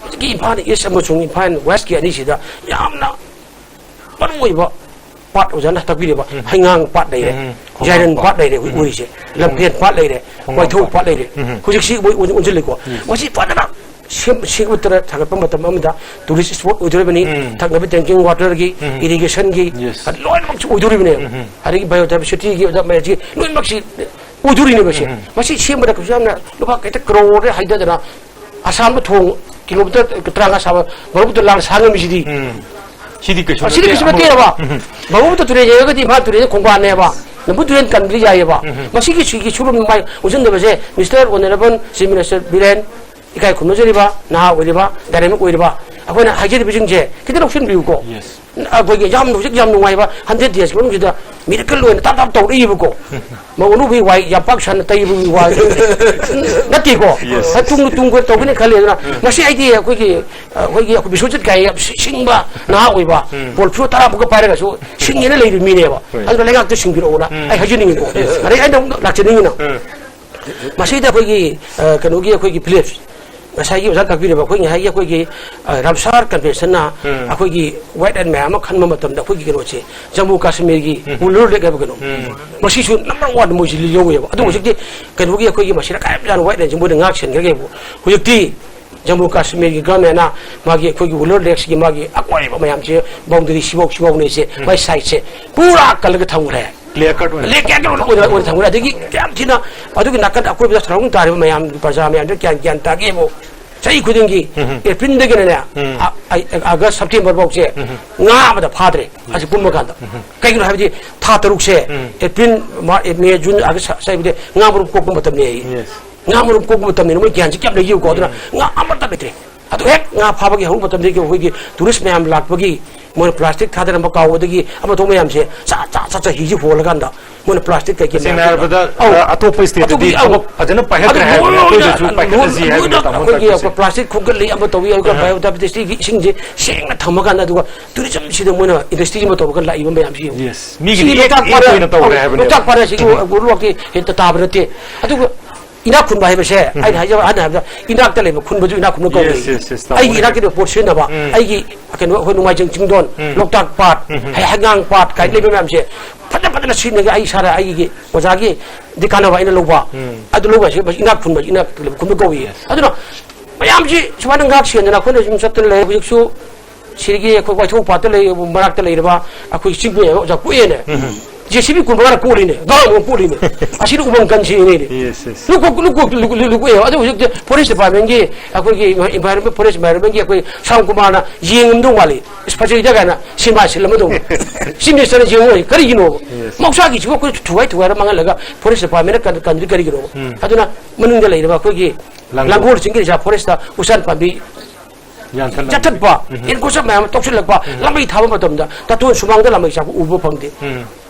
ꯍꯧꯖꯤꯛꯀꯤ ꯏꯝꯐꯥꯜ East ꯑꯃꯁꯨꯡ ꯏꯝꯐꯥꯜ Westꯀꯤ ꯑꯅꯤꯁꯤꯗ ꯌꯥꯝꯅ ꯃꯔꯨꯑꯣꯏꯕ ꯄꯥꯠ ꯑꯣꯖꯥꯅ ꯇꯥꯛꯄꯤꯔꯤꯕ ꯍꯩꯉꯥꯡ ꯄꯥꯠ ꯂꯩꯔꯦ, ꯎꯝ, ꯌꯥꯏꯔꯟ ꯈꯣꯡꯕꯥꯟ ꯄꯥꯠ ꯂꯩꯔꯦ, ꯍꯧꯖꯤꯛ ꯎꯝ꯫ ꯎꯔꯤꯁꯦ, ꯂꯝꯐꯦꯜ ꯄꯥꯠ ꯂꯩꯔꯦ, ꯈꯣꯡꯕꯥꯟ ꯋꯥꯏꯊꯧ ꯄꯥꯠ꯫ ꯄꯥꯠ ꯂꯩꯔꯦ, ꯎꯝ꯫ ꯍꯧꯖꯤꯛꯁꯤ ꯃꯣꯏ ꯑꯣꯟ-, ꯑꯣꯟꯁꯤꯜꯂꯤꯀꯣ꯫ ꯎꯝ꯫ ꯃꯁꯤ ꯐꯖꯅ ꯁꯦꯝ-, ꯁꯦꯝꯒꯠꯇꯅ ꯊꯥꯒꯠꯄ ꯃꯇꯝ ꯑꯃꯗ tourist spot ꯑꯣꯏꯗꯣꯔꯤꯕꯅꯤ, ꯎꯝ꯫ ꯊꯛꯅꯕ drinking waterꯒꯤ, Yes. irrigationꯒꯤ, Yes. ꯑꯗꯨ ꯂꯣꯏꯅꯃꯛꯁꯨ ꯑꯣꯏꯗꯣꯔꯤꯕꯅꯦꯕ꯫ ꯎꯝ꯫ ꯑꯗꯒꯤ biodiversityꯒꯤ ꯑꯣꯖꯥ ꯃꯌꯥꯝꯁꯤ ꯂꯣꯏꯅꯃꯛꯁꯤ ꯑꯣꯏꯗꯣꯔꯤꯅꯦꯕ ꯁꯤ꯫ ꯎꯝ꯫ ꯃꯁꯤ ꯁꯦꯝꯕꯗ ꯀꯩꯁꯨ ꯌꯥꯝꯅ ꯂꯨꯄꯥ ꯀꯩꯇ ꯀ꯭ꯔꯣꯔꯗ ꯍꯥꯏꯊꯗꯅ ꯑꯁꯥꯝꯗ ꯊꯣꯡ ꯀꯤꯂꯣꯃꯤꯇꯔ ꯇꯔꯥꯃꯉꯥ ꯁꯥꯕ ꯕ꯭ꯔꯍꯃꯄꯨꯇ꯭ꯔ ꯂꯥꯟ ꯁꯥ ꯉꯝꯃꯤꯁꯤꯗꯤ꯫ ꯎꯝ꯫ ꯁꯤꯗꯤ ꯀꯩꯁꯨ ꯑꯁꯤꯗꯤ ꯅꯠꯇꯦ, ꯀꯩꯁꯨ ꯑꯃ ꯅꯠꯇꯦꯕ꯫ ꯎꯝ꯫ ꯕ꯭ꯔꯍꯃꯄꯨꯇ꯭ꯔ ꯇꯨꯔꯦꯜ ꯌꯦꯡꯉꯒꯗꯤ ꯏꯝꯐꯥꯜ ꯇꯨꯔꯦꯜ ꯈꯣꯡꯕꯥꯟꯅꯦꯕ꯫ ꯂꯝꯕꯨ ꯇꯨꯔꯦꯜ ꯀꯟꯕꯗꯤ ꯌꯥꯏꯌꯦꯕ꯫ ꯎꯝ꯫ ꯃꯁꯤꯒꯤ ꯁꯤꯒꯤ ꯁꯨꯔꯨꯝ ꯃꯥꯏ ꯑꯣꯟꯁꯤꯟꯗꯕꯁꯦ, Mister Honourable Chief Minister Biren, ꯏꯀꯥꯏ ꯈꯨꯝꯅꯖꯔꯤꯕ, ꯅꯍꯥ ꯑꯣꯏꯔꯤꯕ, dynamic ꯑꯣꯏꯔꯤꯕ, ꯑꯩꯈꯣꯏꯅ ꯍꯥꯏꯖꯔꯤꯕꯁꯤꯡꯁꯦ ꯈꯤꯇ ꯂꯧꯁꯤꯟꯕꯤꯌꯨꯀꯣ꯫ Yes. ꯑꯩꯈꯣꯏꯒꯤ ꯌꯥꯝ, ꯍꯧꯖꯤꯛ ꯌꯥꯝ ꯅꯨꯡꯉꯥꯏꯕ hundred days ꯃꯅꯨꯡꯁꯤꯗ miracle ꯑꯣꯏꯅ ꯇꯥꯞ ꯇꯥꯞ ꯇꯧꯔꯛꯏꯕꯀꯣ꯫ ꯃꯧ ꯑꯅꯧꯕꯒꯤ ꯋꯥꯏ ꯌꯥꯝ ꯄꯥꯛ ꯁꯟꯅ ꯇꯩꯕꯒꯤ ꯋꯥ ꯅꯠꯇꯦꯀꯣ꯫ Yes. ꯇꯨꯡ, ꯇꯨꯡ ꯀꯣꯏ ꯇꯧꯒꯅꯤ ꯈꯜꯂꯤ꯫ ꯑꯗꯨꯅ ꯃꯁꯤ ꯑꯩꯗꯤ ꯑꯩꯈꯣꯏꯒꯤ, ꯑꯩꯈꯣꯏꯒꯤ, ꯑꯩꯈꯣꯏ ꯕꯤꯁ꯭ꯋꯖꯤꯠ ꯀꯥꯏ ꯌꯥꯝ ꯁꯤ-, ꯁꯤꯡꯕ ꯅꯍꯥ ꯑꯣꯏꯕ, ꯎꯝ꯫ ꯄꯣꯔꯐꯤꯌꯣ ꯇꯔꯥꯃꯨꯛꯀ ꯄꯥꯏꯔꯒꯁꯨ ꯁꯤꯡꯉꯦꯅ ꯂꯩꯔꯤꯕ ꯃꯤꯅꯦꯕ꯫ ꯍꯣꯏ꯫ ꯑꯗꯨꯅ ꯂꯩꯉꯥꯛꯇ ꯁꯤꯡꯕꯤꯔꯛꯑꯣꯅ ꯎꯝ꯫ ꯑꯩ ꯍꯥꯏꯖꯅꯤꯡꯉꯤꯀꯣ꯫ Yes. ꯑꯗꯩ ꯑꯩꯅ ꯑꯃꯨꯛ ꯂꯥꯛꯆꯅꯤꯡꯉꯤꯅ꯫ ꯎꯝ꯫ ꯃꯁꯤꯗ ꯑꯩꯈꯣꯏꯒꯤ, ꯑ, ꯀꯩꯅꯣꯒꯤ ꯑꯩꯈꯣꯏꯒꯤ Philips, ꯉꯁꯥꯏꯒꯤ ꯑꯣꯖꯥ ꯇꯥꯛꯄꯤꯔꯤꯕ ꯑꯩꯈꯣꯏ ꯉꯁꯥꯏꯒꯤ ꯑꯩꯈꯣꯏꯒꯤ, ꯑ, ꯔꯥꯝꯁꯥꯔ conventionꯅ ꯎꯝ꯫ ꯑꯩꯈꯣꯏꯒꯤ white line ꯃꯌꯥꯝ ꯑꯃ ꯈꯟꯕ ꯃꯇꯝꯗ ꯑꯩꯈꯣꯏꯒꯤ ꯀꯩꯅꯣꯁꯦ, ꯖꯝꯃꯨ ꯀꯥꯁꯃꯤꯔꯒꯤ ꯎꯝ꯫ Vellore Lake ꯍꯥꯏꯕ ꯀꯩꯅꯣ, ꯎꯝ꯫ ꯃꯁꯤꯁꯨ number one ꯃꯣꯏꯁꯤ ꯂꯧꯋꯦꯕ꯫ ꯑꯗꯨ ꯎꯝ꯫ ꯍꯧꯖꯤꯛꯇꯤ ꯀꯩꯅꯣꯒꯤ ꯑꯩꯈꯣꯏꯒꯤ ꯃꯁꯤꯗ ꯀꯥꯏꯕ ꯖꯥꯠꯅ white lineꯁꯤ ꯃꯣꯏꯅ ꯉꯥꯛ ꯁꯦꯟꯈ꯭ꯔꯒꯦꯕꯨ꯫ ꯍꯧꯖꯤꯛꯇꯤ ꯖꯝꯃꯨ ꯀꯥꯁꯃꯤꯔꯒꯤ governmentꯅ ꯃꯥꯒꯤ ꯑꯩꯈꯣꯏꯒꯤ Vellore Lakeꯁꯤꯒꯤ ꯃꯥꯒꯤ ꯑꯀꯣꯏꯕ ꯃꯌꯥꯝꯁꯦ, boundary ꯁꯤꯐꯧ, ꯁꯤꯐꯧꯅꯦꯁꯦ, ꯎꯝ꯫ ꯃꯥꯏ sideꯁꯦ ꯄꯨꯔꯥ ꯀꯜꯂꯒ ꯊꯝꯈ꯭ꯔꯦ꯫ Clear cut ꯑꯣꯏꯅ꯫ Clear cut ꯑꯣꯏꯅ, ꯑꯣꯏꯅ, ꯑꯣꯏꯅ ꯊꯝꯈ꯭ꯔꯦ꯫ ꯑꯗꯒꯤ ꯌꯥꯝ ꯊꯤꯅ ꯑꯗꯨꯒꯤ ꯅꯥꯀꯟꯗ ꯑꯀꯣꯏꯕꯗ ꯁꯔꯥꯎꯟꯗꯤꯡ ꯇꯥꯔꯤꯕ ꯃꯌꯥꯝ, ꯄ꯭ꯔꯖꯥ ꯃꯌꯥꯝꯗꯣ ꯒ꯭ꯌꯥꯟ, ꯒ꯭ꯌꯥꯟ ꯇꯥꯒꯦꯕꯨ ꯆꯍꯤ ꯈꯨꯗꯤꯡꯒꯤ ꯎꯝ꯫ Aprilꯗꯒꯤꯅꯅꯦ, ꯎꯝ꯫ ꯑ-, ꯑ-, August, Septemberꯐꯥꯎꯁꯦ ꯎꯝ꯫ ꯉꯥ ꯑꯃꯗ ꯐꯥꯗ꯭ꯔꯦ꯫ ꯎꯝ꯫ ꯑꯁꯤ ꯄꯨꯝꯕ ꯀꯥꯟꯗ꯫ ꯎꯝ꯫ ꯀꯩꯒꯤꯅꯣ ꯍꯥꯏꯕꯗꯤ ꯊꯥ ꯇꯔꯨꯛꯁꯦ, ꯎꯝ꯫ April, Mar-, May, June, August ꯁ-, ꯁ꯭ꯋꯥꯏꯕꯨꯗꯤ ꯉꯥ ꯃꯔꯨꯝ ꯀꯣꯛꯄ ꯃꯇꯝꯅꯦ ꯑꯩ꯫ Yes꯫ ꯉꯥ ꯃꯔꯨꯝ ꯀꯣꯛꯄ ꯃꯇꯝꯅꯤꯅ ꯃꯣꯏ ꯒ꯭ꯌꯥꯟꯁꯦ ꯀꯌꯥꯝ ꯂꯩꯒꯦ ꯌꯦꯡꯉꯨꯀꯣ꯫ ꯑꯗꯨꯅ ꯎꯝ꯫ ꯉꯥ ꯑꯃꯠꯇ ꯂꯩꯇ꯭ꯔꯦ꯫ ꯑꯗꯨ ꯍꯦꯛ ꯉꯥ ꯐꯥꯕꯒꯤ ꯍꯧꯔꯛꯄ ꯃꯇꯝꯗꯒꯤ ꯑꯩꯈꯣꯏꯒꯤ tourist ꯃꯌꯥꯝ ꯂꯥꯛꯄꯒꯤ ꯃꯣꯏꯅ plastic ꯊꯥꯗꯔꯝꯕ ꯀꯥꯎꯕꯗꯒꯤ ꯑꯃ ꯊꯣꯛ ꯃꯌꯥꯝꯁꯦ ꯆꯥ ꯆꯥ ꯆꯥ ꯆꯥ ꯍꯤꯁꯤ ꯍꯣꯜꯂꯀꯥꯟꯗ ꯃꯣꯏꯅ plastic ꯀꯩꯀꯩ ꯇꯁꯦꯡꯅ ꯃꯌꯥꯝꯁꯦ ꯍꯥꯏꯔꯕꯗ, ꯑꯧ, ꯑ, ꯑꯇꯣꯞꯄ state ꯇꯗꯤ ꯑꯇꯣꯞꯄ, ꯑꯧ, ꯊꯕꯛ ꯐꯖꯅ ꯄꯥꯏꯈꯠꯇ꯭ꯔꯦ ꯑꯗꯨ ꯍꯥꯏꯕꯅꯤ, ꯂꯣꯏꯅ, ꯑꯩꯈꯣꯏꯗꯁꯨ ꯄꯥꯏꯈꯠꯂꯁꯤ ꯂꯣꯏꯅ ꯍꯥꯏꯕꯅꯤ, ꯇꯥꯃꯣꯅ ꯑꯩꯈꯣꯏꯒꯤ ꯇꯥꯛꯄꯁꯦ꯫ Plastic ꯈꯨꯟꯒꯠꯂꯤ ꯑꯃ ꯇꯧꯏ, ꯑꯗꯨꯒ ꯑꯍ꯫ Biodiversity ꯒꯤ ꯏꯁꯤꯡꯁꯦ ꯁꯦꯡꯅ ꯊꯝꯃꯀꯥꯟꯗ, ꯑꯗꯨꯒ tourism ꯁꯤꯗ ꯃꯣꯏꯅ industry ꯑꯃ ꯇꯧꯔꯒ ꯂꯥꯛꯏꯕ ꯃꯌꯥꯝꯁꯤ ꯌꯦꯡꯉꯨ꯫ Yes, ꯃꯤꯒꯤꯗꯤ ꯁꯤꯒꯤ ꯂꯣꯛꯇꯥꯛ ꯑꯦꯛ ꯄꯥꯠ, ꯑꯣꯏꯅ ꯇꯧꯔꯦ ꯑꯧ, ꯍꯥꯏꯕꯅꯦꯕ꯫ ꯂꯣꯛꯇꯥꯛ ꯄꯥꯠ ꯑꯁꯤꯒꯤ ꯎꯝ꯫ ꯎꯔꯨꯛꯀꯤ ꯍꯦꯛꯇ ꯇꯥꯕ ꯅꯠꯇꯦ꯫ ꯑꯗꯨꯒ ꯏꯅꯥꯛ ꯈꯨꯟꯕ ꯍꯥꯏꯕꯁꯦ, ꯎꯝ꯫ ꯑꯩꯅ ꯍꯥꯏꯖꯕ, ꯑꯍꯟꯅ ꯍꯥꯏꯕꯗ, ꯏꯅꯥꯛꯇ ꯂꯩꯕ ꯈꯨꯟꯕꯁꯨ ꯏꯅꯥꯛ ꯈꯨꯟꯕ ꯀꯧꯏ꯫ Yes, yes, yes, ꯇꯥꯃꯣ ꯑꯩꯒꯤ ꯍꯥꯏꯗꯣ꯫ ꯏꯅꯥꯛꯀꯤ portion ꯅꯦꯕ, ꯎꯝ꯫ ꯑꯩꯒꯤ ꯀꯩꯅꯣ, ꯑꯩꯈꯣꯏ ꯅꯣꯡꯃꯥꯏꯖꯤꯡ ꯆꯤꯡꯗꯣꯟ, ꯎꯝ꯫ ꯂꯣꯛꯇꯥꯛ ꯄꯥꯠ, ꯎꯝ꯫ ꯍꯩ-, ꯍꯩꯉꯥꯡ ꯄꯥꯠ ꯀꯥꯏꯅ ꯎꯝ꯫ ꯂꯩꯕ ꯃꯌꯥꯝꯁꯦ ꯐꯖ ꯐꯖꯅ ꯁꯤꯖꯤꯟꯅꯒꯦ꯫ ꯑꯩ ꯏꯁꯥꯅ ꯑꯩꯒꯤ ꯑꯣꯖꯥꯒꯤ ꯗꯤ ꯀꯥꯟꯅꯕ ꯑꯩꯅ ꯂꯧꯕ, ꯎꯝ꯫ ꯑꯗꯨ ꯂꯧꯕ ꯍꯥꯏꯁꯦ ꯃꯁꯤ ꯏꯅꯥꯛ ꯈꯨꯟꯕ, ꯏꯅꯥꯛ ꯈꯨꯟꯕ ꯀꯧꯏ꯫ Yes꯫ ꯑꯗꯨꯅ ꯃꯌꯥꯝꯁꯤ ꯁꯨꯃꯥꯏꯅ ꯉꯥꯛ ꯁꯦꯟꯗꯅ ꯑꯩꯈꯣꯏꯅ ꯁꯨꯝ ꯆꯠꯇꯅ ꯂꯩ꯫ ꯍꯧꯖꯤꯛꯁꯨ ꯁꯤꯗꯒꯤ ꯑꯩꯈꯣꯏ ꯋꯥꯏꯊꯧ ꯄꯥꯠꯇ ꯂꯩ, ꯃꯔꯛꯇ ꯂꯩꯔꯕ ꯑꯩꯈꯣꯏ ꯆꯤꯡꯃꯤ ꯑꯃ ꯑꯣꯖꯥ ꯀꯣꯛꯑꯦꯅꯦ꯫ ꯎꯝ꯫ JCB ꯀꯨꯟ ꯃꯉꯥꯅ ꯀꯣꯛꯂꯤꯅꯦ, ꯒꯥꯎ ꯑꯃ ꯀꯣꯛꯂꯤꯅꯦ꯫ ꯑꯁꯤꯗ ꯎꯃꯪ ꯀꯟꯁꯤꯅꯦ꯫ Yes, yes꯫ ꯂꯨ ꯀꯣꯛ-, ꯂꯨ ꯀꯣꯛ-, ꯂꯨ-, ꯂꯨ-, ꯂꯨ ꯀꯣꯛꯑꯦꯕ꯫ ꯑꯗꯨ ꯍꯧꯖꯤꯛꯇꯤ forest department ꯒꯤ, ꯑꯩꯈꯣꯏꯒꯤ environment, forest environment ꯒꯤ ꯑꯩꯈꯣꯏ ꯁ꯭ꯌꯥꯝ ꯀꯨꯃꯥꯔꯅ ꯌꯦꯡꯉꯝꯗꯧ ꯃꯥꯜꯂꯤ꯫ "ꯑꯁ, ꯐꯖꯩꯗ" ꯀꯥꯏꯅ ꯁꯤꯅꯦꯃꯥ ꯁꯤꯜꯂꯝꯃꯗꯧꯅꯤ꯫ Chief Minister ꯅ ꯌꯦꯡꯉꯨ ꯍꯥꯏ, ꯀꯔꯤꯒꯤꯅꯣꯕ? Yes꯫ ꯃꯍꯧꯁꯥꯒꯤꯁꯤꯕꯨ ꯑꯩꯈꯣꯏ ꯊꯨꯒꯥꯏ ꯊꯨꯒꯥꯏꯔ ꯃꯥꯡꯍꯜꯂꯒ forest department ꯅ ꯀꯟ-, ꯀꯟꯗ꯭ꯔꯤ ꯀꯔꯤꯒꯤꯅꯣꯕ? ꯎꯝ꯫ ꯑꯗꯨꯅ ꯃꯅꯨꯡꯗ ꯂꯩꯔꯤꯕ ꯑꯩꯈꯣꯏꯒꯤ ꯂꯥꯡꯒꯣꯜ꯫ ꯂꯥꯡꯒꯣꯜ ꯆꯤꯡꯒꯤ reserve forest ꯇ ꯎꯆꯥꯟ ꯄꯥꯝꯕꯤ ꯌꯥꯟꯊꯠꯂꯝꯃꯤ꯫ ꯌꯥꯟꯊꯠꯄ, ꯎꯝ꯫ Encroachment ꯃꯌꯥꯝ ꯑꯃ ꯇꯧꯁꯤꯜꯂꯛꯄ, ꯎꯝ꯫ ꯂꯥꯡꯃꯩ ꯊꯥꯕ ꯃꯇꯝꯗ ꯇꯥꯇꯣꯟ ꯁꯨꯃꯥꯡꯗ ꯂꯥꯡꯃꯩ ꯆꯥꯛꯄ ꯎꯕ ꯐꯪꯗꯦ꯫ ꯎꯝ꯫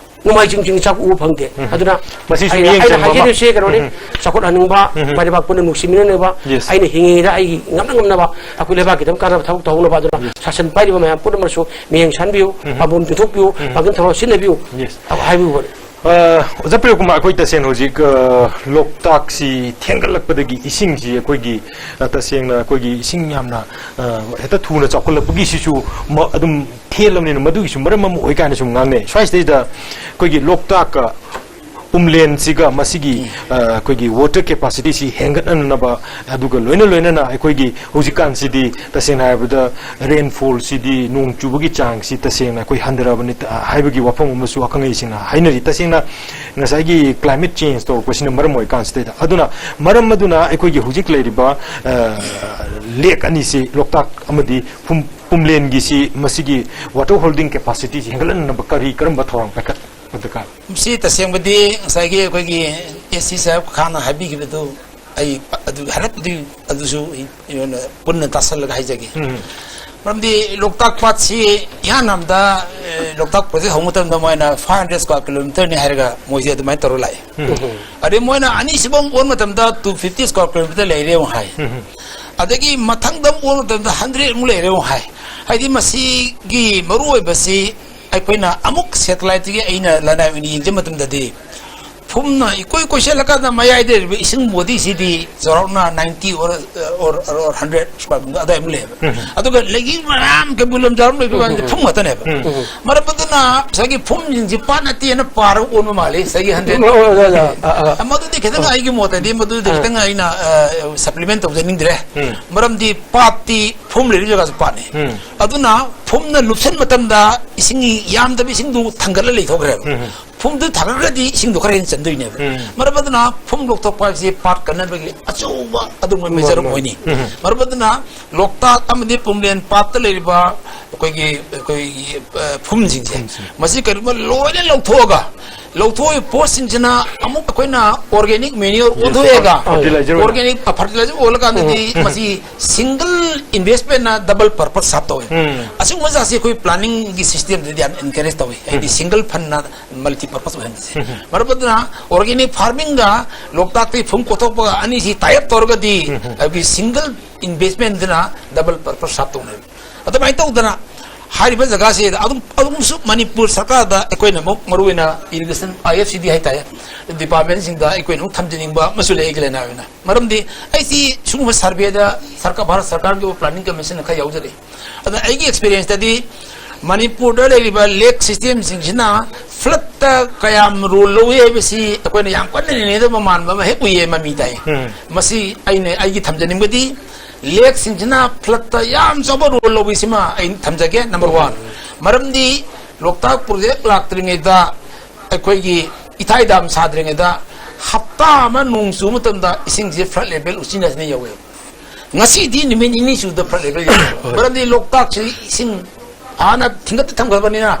ꯅꯣꯡꯃꯥꯏꯖꯤꯡ ꯆꯤꯡ ꯆꯥꯛꯄ ꯎꯕ ꯐꯪꯗꯦ꯫ ꯎꯝ꯫ ꯑꯗꯨꯅ ꯃꯁꯤꯁꯨ ꯑꯩꯅ, ꯃꯤꯠꯌꯦꯡ ꯑꯩꯅ ꯆꯪꯕ ꯑꯃ꯫ ꯍꯥꯏꯖꯔꯤꯕꯁꯦ ꯀꯩꯅꯣꯅꯤ, ꯎꯝ꯫ ꯆꯥꯎꯈꯠꯍꯟꯅꯤꯡꯕ, ꯎꯝ꯫ ꯃꯥꯏ ꯂꯩꯕꯥꯛ ꯄꯨꯟꯅ ꯅꯨꯡꯁꯤꯃꯤꯟꯅꯅꯕ, Yes꯫ ꯑꯩꯅ ꯍꯤꯡꯉꯤꯉꯩꯗ ꯑꯩꯒꯤ ꯉꯝꯅ ꯉꯝꯅꯕ ꯑꯩꯈꯣꯏ ꯂꯩꯕꯥꯛꯀꯤꯗꯃꯛ ꯀꯥꯟꯅꯕ ꯊꯕꯛ ꯇꯧꯍꯧꯅꯕ꯫ ꯑꯗꯨꯅ Yes꯫ ꯁꯥꯁꯟ ꯄꯥꯏꯔꯤꯕ ꯃꯌꯥꯝ ꯄꯨꯝꯅꯃꯛꯁꯨ ꯃꯤꯠꯌꯦꯡ ꯁꯥꯟꯕꯤꯌꯨ, ꯎꯝ꯫ ꯄꯥꯝꯕꯣꯝ ꯇꯤꯟꯊꯣꯛꯄꯤꯌꯨ, ꯎꯝ꯫ ꯄꯥꯡꯒꯜ ꯊꯧꯔꯥꯡ ꯁꯤꯖꯤꯟꯅꯕꯤꯌꯨ꯫ Yes꯫ ꯍꯥꯏꯕꯤꯕꯅꯤ꯫ ꯑ, ꯑꯣꯖꯥ ꯄ꯭ꯔꯦꯝꯀꯨꯃꯥꯔ, ꯑꯩꯈꯣꯏ ꯇꯁꯦꯡꯅ ꯍꯧꯖꯤꯛ, ꯑ, ꯂꯣꯛꯇꯥꯛꯁꯤ ꯊꯦꯡꯒꯠꯂꯛꯄꯗꯒꯤ ꯏꯁꯤꯡꯁꯤ ꯑꯩꯈꯣꯏꯒꯤ, ꯑ, ꯇꯁꯦꯡꯅ ꯑꯩꯈꯣꯏꯒꯤ ꯏꯁꯤꯡ ꯌꯥꯝꯅ, ꯑ, ꯍꯦꯛꯇ ꯊꯨꯅ ꯆꯥꯎꯈꯠꯂꯛꯄꯒꯤꯁꯤꯁꯨ ꯃ-, ꯑꯗꯨꯝ ꯊꯦꯜꯂꯕꯅꯤꯅ ꯃꯗꯨꯒꯤꯁꯨ ꯃꯔꯝ ꯑꯃ ꯑꯣꯏ ꯀꯥꯏꯅꯁꯨ ꯉꯥꯡꯅꯩ꯫ ꯁ꯭ꯋꯥꯏꯁꯤꯗꯩꯗ ꯑꯩꯈꯣꯏꯒꯤ ꯂꯣꯛꯇꯥꯛꯀ ꯄꯨꯝꯂꯦꯟꯁꯤꯒ ꯃꯁꯤꯒꯤ, ꯎꯝ꯫ ꯑ, ꯑꯩꯈꯣꯏꯒꯤ water capacity ꯁꯤ ꯍꯦꯟꯒꯠꯍꯟꯅꯕ, ꯑꯗꯨꯒ ꯂꯣꯏꯅ ꯂꯣꯏꯅꯅ ꯑꯩꯈꯣꯏꯒꯤ ꯍꯧꯖꯤꯛꯀꯥꯟꯁꯤꯗꯤ ꯇꯁꯦꯡꯅ ꯍꯥꯏꯔꯕꯗ rainfall ꯁꯤꯗꯤ, ꯅꯣꯡ ꯆꯨꯕꯒꯤ ꯆꯥꯡꯁꯤ ꯇꯁꯦꯡꯅ ꯑꯩꯈꯣꯏ ꯍꯟꯊꯔꯕꯅꯤ, ꯑ, ꯍꯥꯏꯕꯒꯤ ꯋꯥꯐꯝ ꯑꯃꯁꯨ ꯑꯈꯪ ꯑꯍꯩꯁꯤꯡꯅ ꯍꯥꯏꯅꯔꯤ꯫ ꯇꯁꯦꯡꯅ ꯉꯁꯥꯏꯒꯤ climate change ꯇꯧꯔꯛꯄꯁꯤꯅ ꯃꯔꯝ ꯑꯣꯏꯀꯥꯟꯁꯤꯗꯩꯗ꯫ ꯑꯗꯨꯅ ꯃꯔꯝ ꯑꯗꯨꯅ ꯑꯩꯈꯣꯏꯒꯤ ꯍꯧꯖꯤꯛ ꯂꯩꯔꯤꯕ, ꯑ, lake ꯑꯅꯤꯁꯤ, ꯂꯣꯛꯇꯥꯛ ꯑꯃꯗꯤ ꯐꯨꯝ-, ꯄꯨꯝꯂꯦꯟꯒꯤꯁꯤ, ꯃꯁꯤꯒꯤ water holding capacity ꯁꯤ ꯍꯦꯟꯒꯠꯍꯟꯅꯕ ꯀꯔꯤ ꯀꯔꯝꯕ ꯊꯧꯔꯥꯡ ꯄꯥꯏꯈꯠꯄ ꯗꯔꯀꯥꯔ? ꯃꯁꯤ ꯇꯁꯦꯡꯕꯗꯤ ꯉꯁꯥꯏꯒꯤ ꯑꯩꯈꯣꯏꯒꯤ AC ꯁꯥꯍꯦꯕ ꯈꯥꯟꯅ ꯍꯥꯏꯕꯤꯈꯤꯕꯗꯨ ꯑꯩ ꯑꯗꯨ ꯍꯥꯏꯔꯞ ꯑꯗꯨ, ꯑꯗꯨꯁꯨ ꯑꯩ, ꯑꯩꯉꯣꯟꯗ ꯄꯨꯟꯅ ꯇꯥꯁꯜꯂꯒ ꯍꯥꯏꯖꯒꯦ꯫ ꯎꯝ꯫ ꯃꯔꯝꯗꯤ ꯂꯣꯛꯇꯥꯛ ꯄꯥꯠꯁꯤ ꯏꯍꯥꯟ ꯍꯥꯟꯕꯗ, ꯑꯦ, ꯂꯣꯛꯇꯥꯛ ꯄ꯭ꯔꯣꯖꯦꯛ ꯍꯧꯕ ꯃꯇꯝꯗ ꯃꯣꯏꯅ five hundred square kilometre ꯅꯤ ꯍꯥꯏꯔꯒ ꯃꯣꯏꯁꯦ ꯑꯗꯨꯃꯥꯏꯅ ꯇꯧꯔ ꯂꯥꯛꯑꯦ꯫ ꯎꯝ꯫ ꯑꯗꯩ ꯃꯣꯏꯅ ꯑꯅꯤꯁꯨꯕ ꯑꯃꯨꯛ ꯑꯣꯟꯕ ꯃꯇꯝꯗ two fifty square kilometre ꯂꯩꯔꯦ ꯑꯃꯨꯛ ꯍꯥꯏ꯫ ꯎꯝ꯫ ꯑꯗꯒꯤ ꯃꯊꯪꯗ ꯑꯃꯨꯛ ꯑꯣꯟꯕ ꯃꯇꯝꯗ hundred ꯑꯃꯨꯛ ꯂꯩꯔꯦ ꯑꯃꯨꯛ ꯍꯥꯏ꯫ ꯍꯥꯏꯗꯤ ꯃꯁꯤꯒꯤ ꯃꯔꯨꯑꯣꯏꯕꯁꯤ ꯑꯩꯈꯣꯏꯅ ꯑꯃꯨꯛ satelliteꯇꯒꯤ ꯑꯩꯅ ꯂꯅꯥꯏ ꯑꯣꯏꯅ ꯌꯦꯡꯖꯕ ꯃꯇꯝꯗꯗꯤ ꯐꯨꯝꯅ ꯏꯀꯣꯏ ꯀꯣꯏꯁꯜꯂꯀꯥꯟꯗ ꯃꯌꯥꯏꯗ ꯂꯩꯔꯤꯕ ꯏꯁꯤꯡ bodyꯁꯤꯗꯤ ꯆꯥꯎꯔꯥꯛꯅ ninety or, or, or hundred square meter ꯑꯗꯥꯏꯃꯨꯛ ꯂꯩꯌꯦꯕ꯫ ꯎꯝ꯫ ꯑꯗꯨꯒ ꯂꯩꯒꯤ ꯃꯌꯥꯝ ꯀꯩꯕꯨꯜ ꯂꯝꯖꯥꯎ ꯂꯩꯕ ꯀꯥꯟꯗ ꯐꯨꯝ ꯉꯥꯛꯇꯅꯦꯕ꯫ ꯎꯝ꯫ ꯃꯔꯝ ꯑꯗꯨꯅ ꯉꯁꯥꯏꯒꯤ ꯐꯨꯝꯁꯤꯡꯁꯤ ꯄꯥꯠ ꯅꯠꯇꯦꯅ ꯄꯥꯔꯒ ꯑꯣꯟꯕ ꯃꯥꯜꯂꯤ ꯉꯁꯥꯏꯒꯤ hundred꯫ ꯑꯣ, ꯑꯣ, ꯑꯣ, ꯑꯣ, ꯑꯥ, ꯑꯥ꯫ ꯃꯗꯨꯗꯤ ꯈꯤꯇꯪ ꯑꯥ꯫ ꯑꯩꯒꯤ ꯃꯣꯠꯇꯗꯤ ꯃꯗꯨꯗꯤ ꯑꯥ꯫ ꯈꯤꯇꯪ ꯑꯩꯅ, ꯑ, supplement ꯇꯧꯖꯅꯤꯡꯗ꯭ꯔꯦ꯫ ꯎꯝ꯫ ꯃꯔꯝꯗꯤ ꯄꯥꯠꯇꯤ ꯐꯨꯝ ꯂꯩꯔꯤꯕ ꯖꯒꯥꯁꯨ ꯄꯥꯠꯅꯤ꯫ ꯎꯝ꯫ ꯑꯗꯨꯅ ꯐꯨꯝꯅ ꯂꯨꯞꯁꯟ ꯃꯇꯝꯗ ꯏꯁꯤꯡ ꯌꯥꯝꯗꯕ ꯏꯁꯤꯡꯗꯨ ꯊꯥꯡꯒꯠꯂ ꯂꯩꯊꯣꯛꯈ꯭ꯔꯦꯕ꯫ ꯎꯝ꯫ ꯐꯨꯝꯗꯨ ꯊꯥꯡꯒꯠꯈ꯭ꯔꯗꯤ ꯏꯁꯤꯡꯗꯣ ꯈꯔ ꯍꯦꯟꯅ ꯆꯟꯗꯣꯏꯅꯦꯕ꯫ ꯎꯝ꯫ ꯃꯔꯝ ꯑꯗꯨꯅ ꯐꯨꯝ ꯂꯧꯊꯣꯛꯄ ꯍꯥꯏꯕꯁꯤ ꯄꯥꯠ ꯀꯟꯅꯕꯒꯤ ꯑꯆꯧꯕ ꯑꯗꯨꯒꯨꯝꯕ ꯃꯥꯅꯤ, measure ꯑꯃ ꯃꯥꯅꯤ꯫ ꯑꯣꯏꯅꯤ꯫ ꯎꯝ꯫ ꯃꯔꯝ ꯑꯗꯨꯅ ꯂꯣꯛꯇꯥꯛ ꯑꯃꯗꯤ ꯄꯨꯝꯂꯦꯟ ꯄꯥꯠꯇ ꯂꯩꯔꯤꯕ ꯑꯩꯈꯣꯏꯒꯤ, ꯑꯩꯈꯣꯏꯒꯤ, ꯑ, ꯐꯨꯝꯁꯤꯡꯁꯦ, ꯐꯨꯝꯁꯤꯡ꯫ ꯃꯁꯤ ꯀꯔꯤꯒꯨꯝꯕ ꯂꯣꯏꯅ ꯂꯧꯊꯣꯛꯑꯒ, ꯂꯧꯊꯣꯛꯏꯕ ꯄꯣꯠꯁꯤꯡꯁꯤꯅ ꯑꯃꯨꯛ ꯑꯩꯈꯣꯏꯅ organic manure ꯑꯣꯟꯊꯣꯛꯑꯒ, fertilizer ꯑꯣꯏꯅ꯫ Organic, ꯑ, fertilizer ꯑꯣꯜꯂꯀꯥꯟꯗꯗꯤ ꯎꯝ꯫ ꯃꯁꯤ single investmentꯅ double purpose serve ꯇꯧꯋꯦ꯫ ꯎꯝ꯫ ꯑꯁꯤꯒꯨꯝꯕ ꯖꯥꯠꯁꯤ ꯑꯩꯈꯣꯏ planningꯒꯤ systemꯗꯗꯤ ꯌꯥꯝ encourage ꯇꯧꯋꯤ꯫ ꯍꯥꯏꯗꯤ ꯎꯝ꯫ Single fundꯅ multi purpose ꯑꯣꯏꯍꯟꯕꯁꯦ꯫ ꯎꯝ꯫ ꯃꯔꯝ ꯑꯗꯨꯅ organic farmingꯒ ꯂꯣꯛꯇꯥꯛꯇꯒꯤ ꯐꯨꯝ ꯀꯣꯊꯣꯛꯄꯒ ꯑꯅꯤꯁꯤ tie up ꯇꯧꯔꯒꯗꯤ ꯎꯝ꯫ ꯑꯩꯈꯣꯏꯒꯤ single investmentꯗꯨꯅ double purpose serve ꯇꯧꯅꯩ꯫ ꯑꯗꯨꯃꯥꯏꯅ ꯇꯧꯗꯅ ꯍꯥꯏꯔꯤꯕ ꯖꯒꯥꯁꯤꯗ ꯑꯗꯨꯝ, ꯑꯗꯨꯝꯁꯨ ꯃꯅꯤꯄꯨꯔ ꯁꯔꯀꯥꯔꯗ ꯑꯩꯈꯣꯏꯅ ꯑꯃꯨꯛ ꯃꯔꯨꯑꯣꯏꯅ irrigation, IFCD ꯍꯥꯏꯇꯥꯔꯦ, departmentꯁꯤꯡꯗ ꯑꯩꯈꯣꯏꯅ ꯑꯃꯨꯛ ꯊꯝꯖꯅꯤꯡꯕ ꯑꯃꯁꯨ ꯂꯩ ꯑꯩꯒꯤ ꯂꯩꯅꯥꯏ ꯑꯣꯏꯅ꯫ ꯃꯔꯝꯗꯤ ꯑꯩꯁꯤ ꯁꯤꯒꯨꯝꯕ surveyꯗ ꯁꯔꯀꯥꯔ, ꯚꯥꯔꯠ ꯁꯔꯀꯥꯔꯒꯤ ꯑꯣꯏꯕ planning commissionꯅ ꯈꯔ ꯌꯥꯎꯖꯔꯛꯏ꯫ ꯑꯗꯨꯅ ꯑꯩꯒꯤ experienceꯇꯗꯤ ꯃꯅꯤꯄꯨꯔꯗ ꯂꯩꯔꯤꯕ lake systemꯁꯤꯡꯁꯤꯅ floodꯇ ꯀꯌꯥꯝ role ꯂꯧꯏ ꯍꯥꯏꯕꯁꯤ ꯑꯩꯈꯣꯏꯅ ꯌꯥꯝ ꯀꯟꯅ ꯅꯩꯅꯗꯕ ꯃꯥꯟꯕ ꯑꯃ ꯍꯦꯛ ꯎꯏꯌꯦ, ꯃꯃꯤ ꯇꯥꯏ꯫ ꯎꯝ꯫ ꯃꯁꯤ ꯑꯩꯅ, ꯑꯩꯒꯤ ꯊꯝꯖꯅꯤꯡꯕꯗꯤ lakeꯁꯤꯡꯁꯤꯅ floodꯇ ꯌꯥꯝ ꯆꯥꯎꯕ role ꯂꯧꯕꯁꯤꯃ ꯑꯩ ꯊꯝꯖꯒꯦ, number one꯫ ꯃꯔꯝꯗꯤ ꯂꯣꯛꯇꯥꯛ project ꯂꯥꯛꯇ꯭ꯔꯤꯉꯩꯗ ꯑꯩꯈꯣꯏꯒꯤ ꯏꯊꯥꯏ dam ꯁꯥꯗ꯭ꯔꯤꯉꯩꯗ ꯍꯞꯇꯥ ꯑꯃ ꯅꯣꯡ ꯆꯨꯕ ꯃꯇꯝꯗ ꯏꯁꯤꯡꯁꯦ flood level ꯎꯆꯤꯟ ꯅꯥꯆꯤꯟꯅ ꯌꯧꯋꯦꯕ꯫ ꯉꯁꯤꯗꯤ ꯅꯨꯃꯤꯠ ꯅꯤꯅꯤ ꯆꯨꯕꯗ flood level ꯌꯧꯔꯦ꯫ ꯍꯣꯏ꯫ ꯃꯔꯝꯗꯤ ꯂꯣꯛꯇꯥꯛꯁꯤ ꯏꯁꯤꯡ ꯍꯥꯟꯅ ꯊꯤꯡꯒꯠꯇ ꯊꯝꯈ꯭ꯔꯕꯅꯤꯅ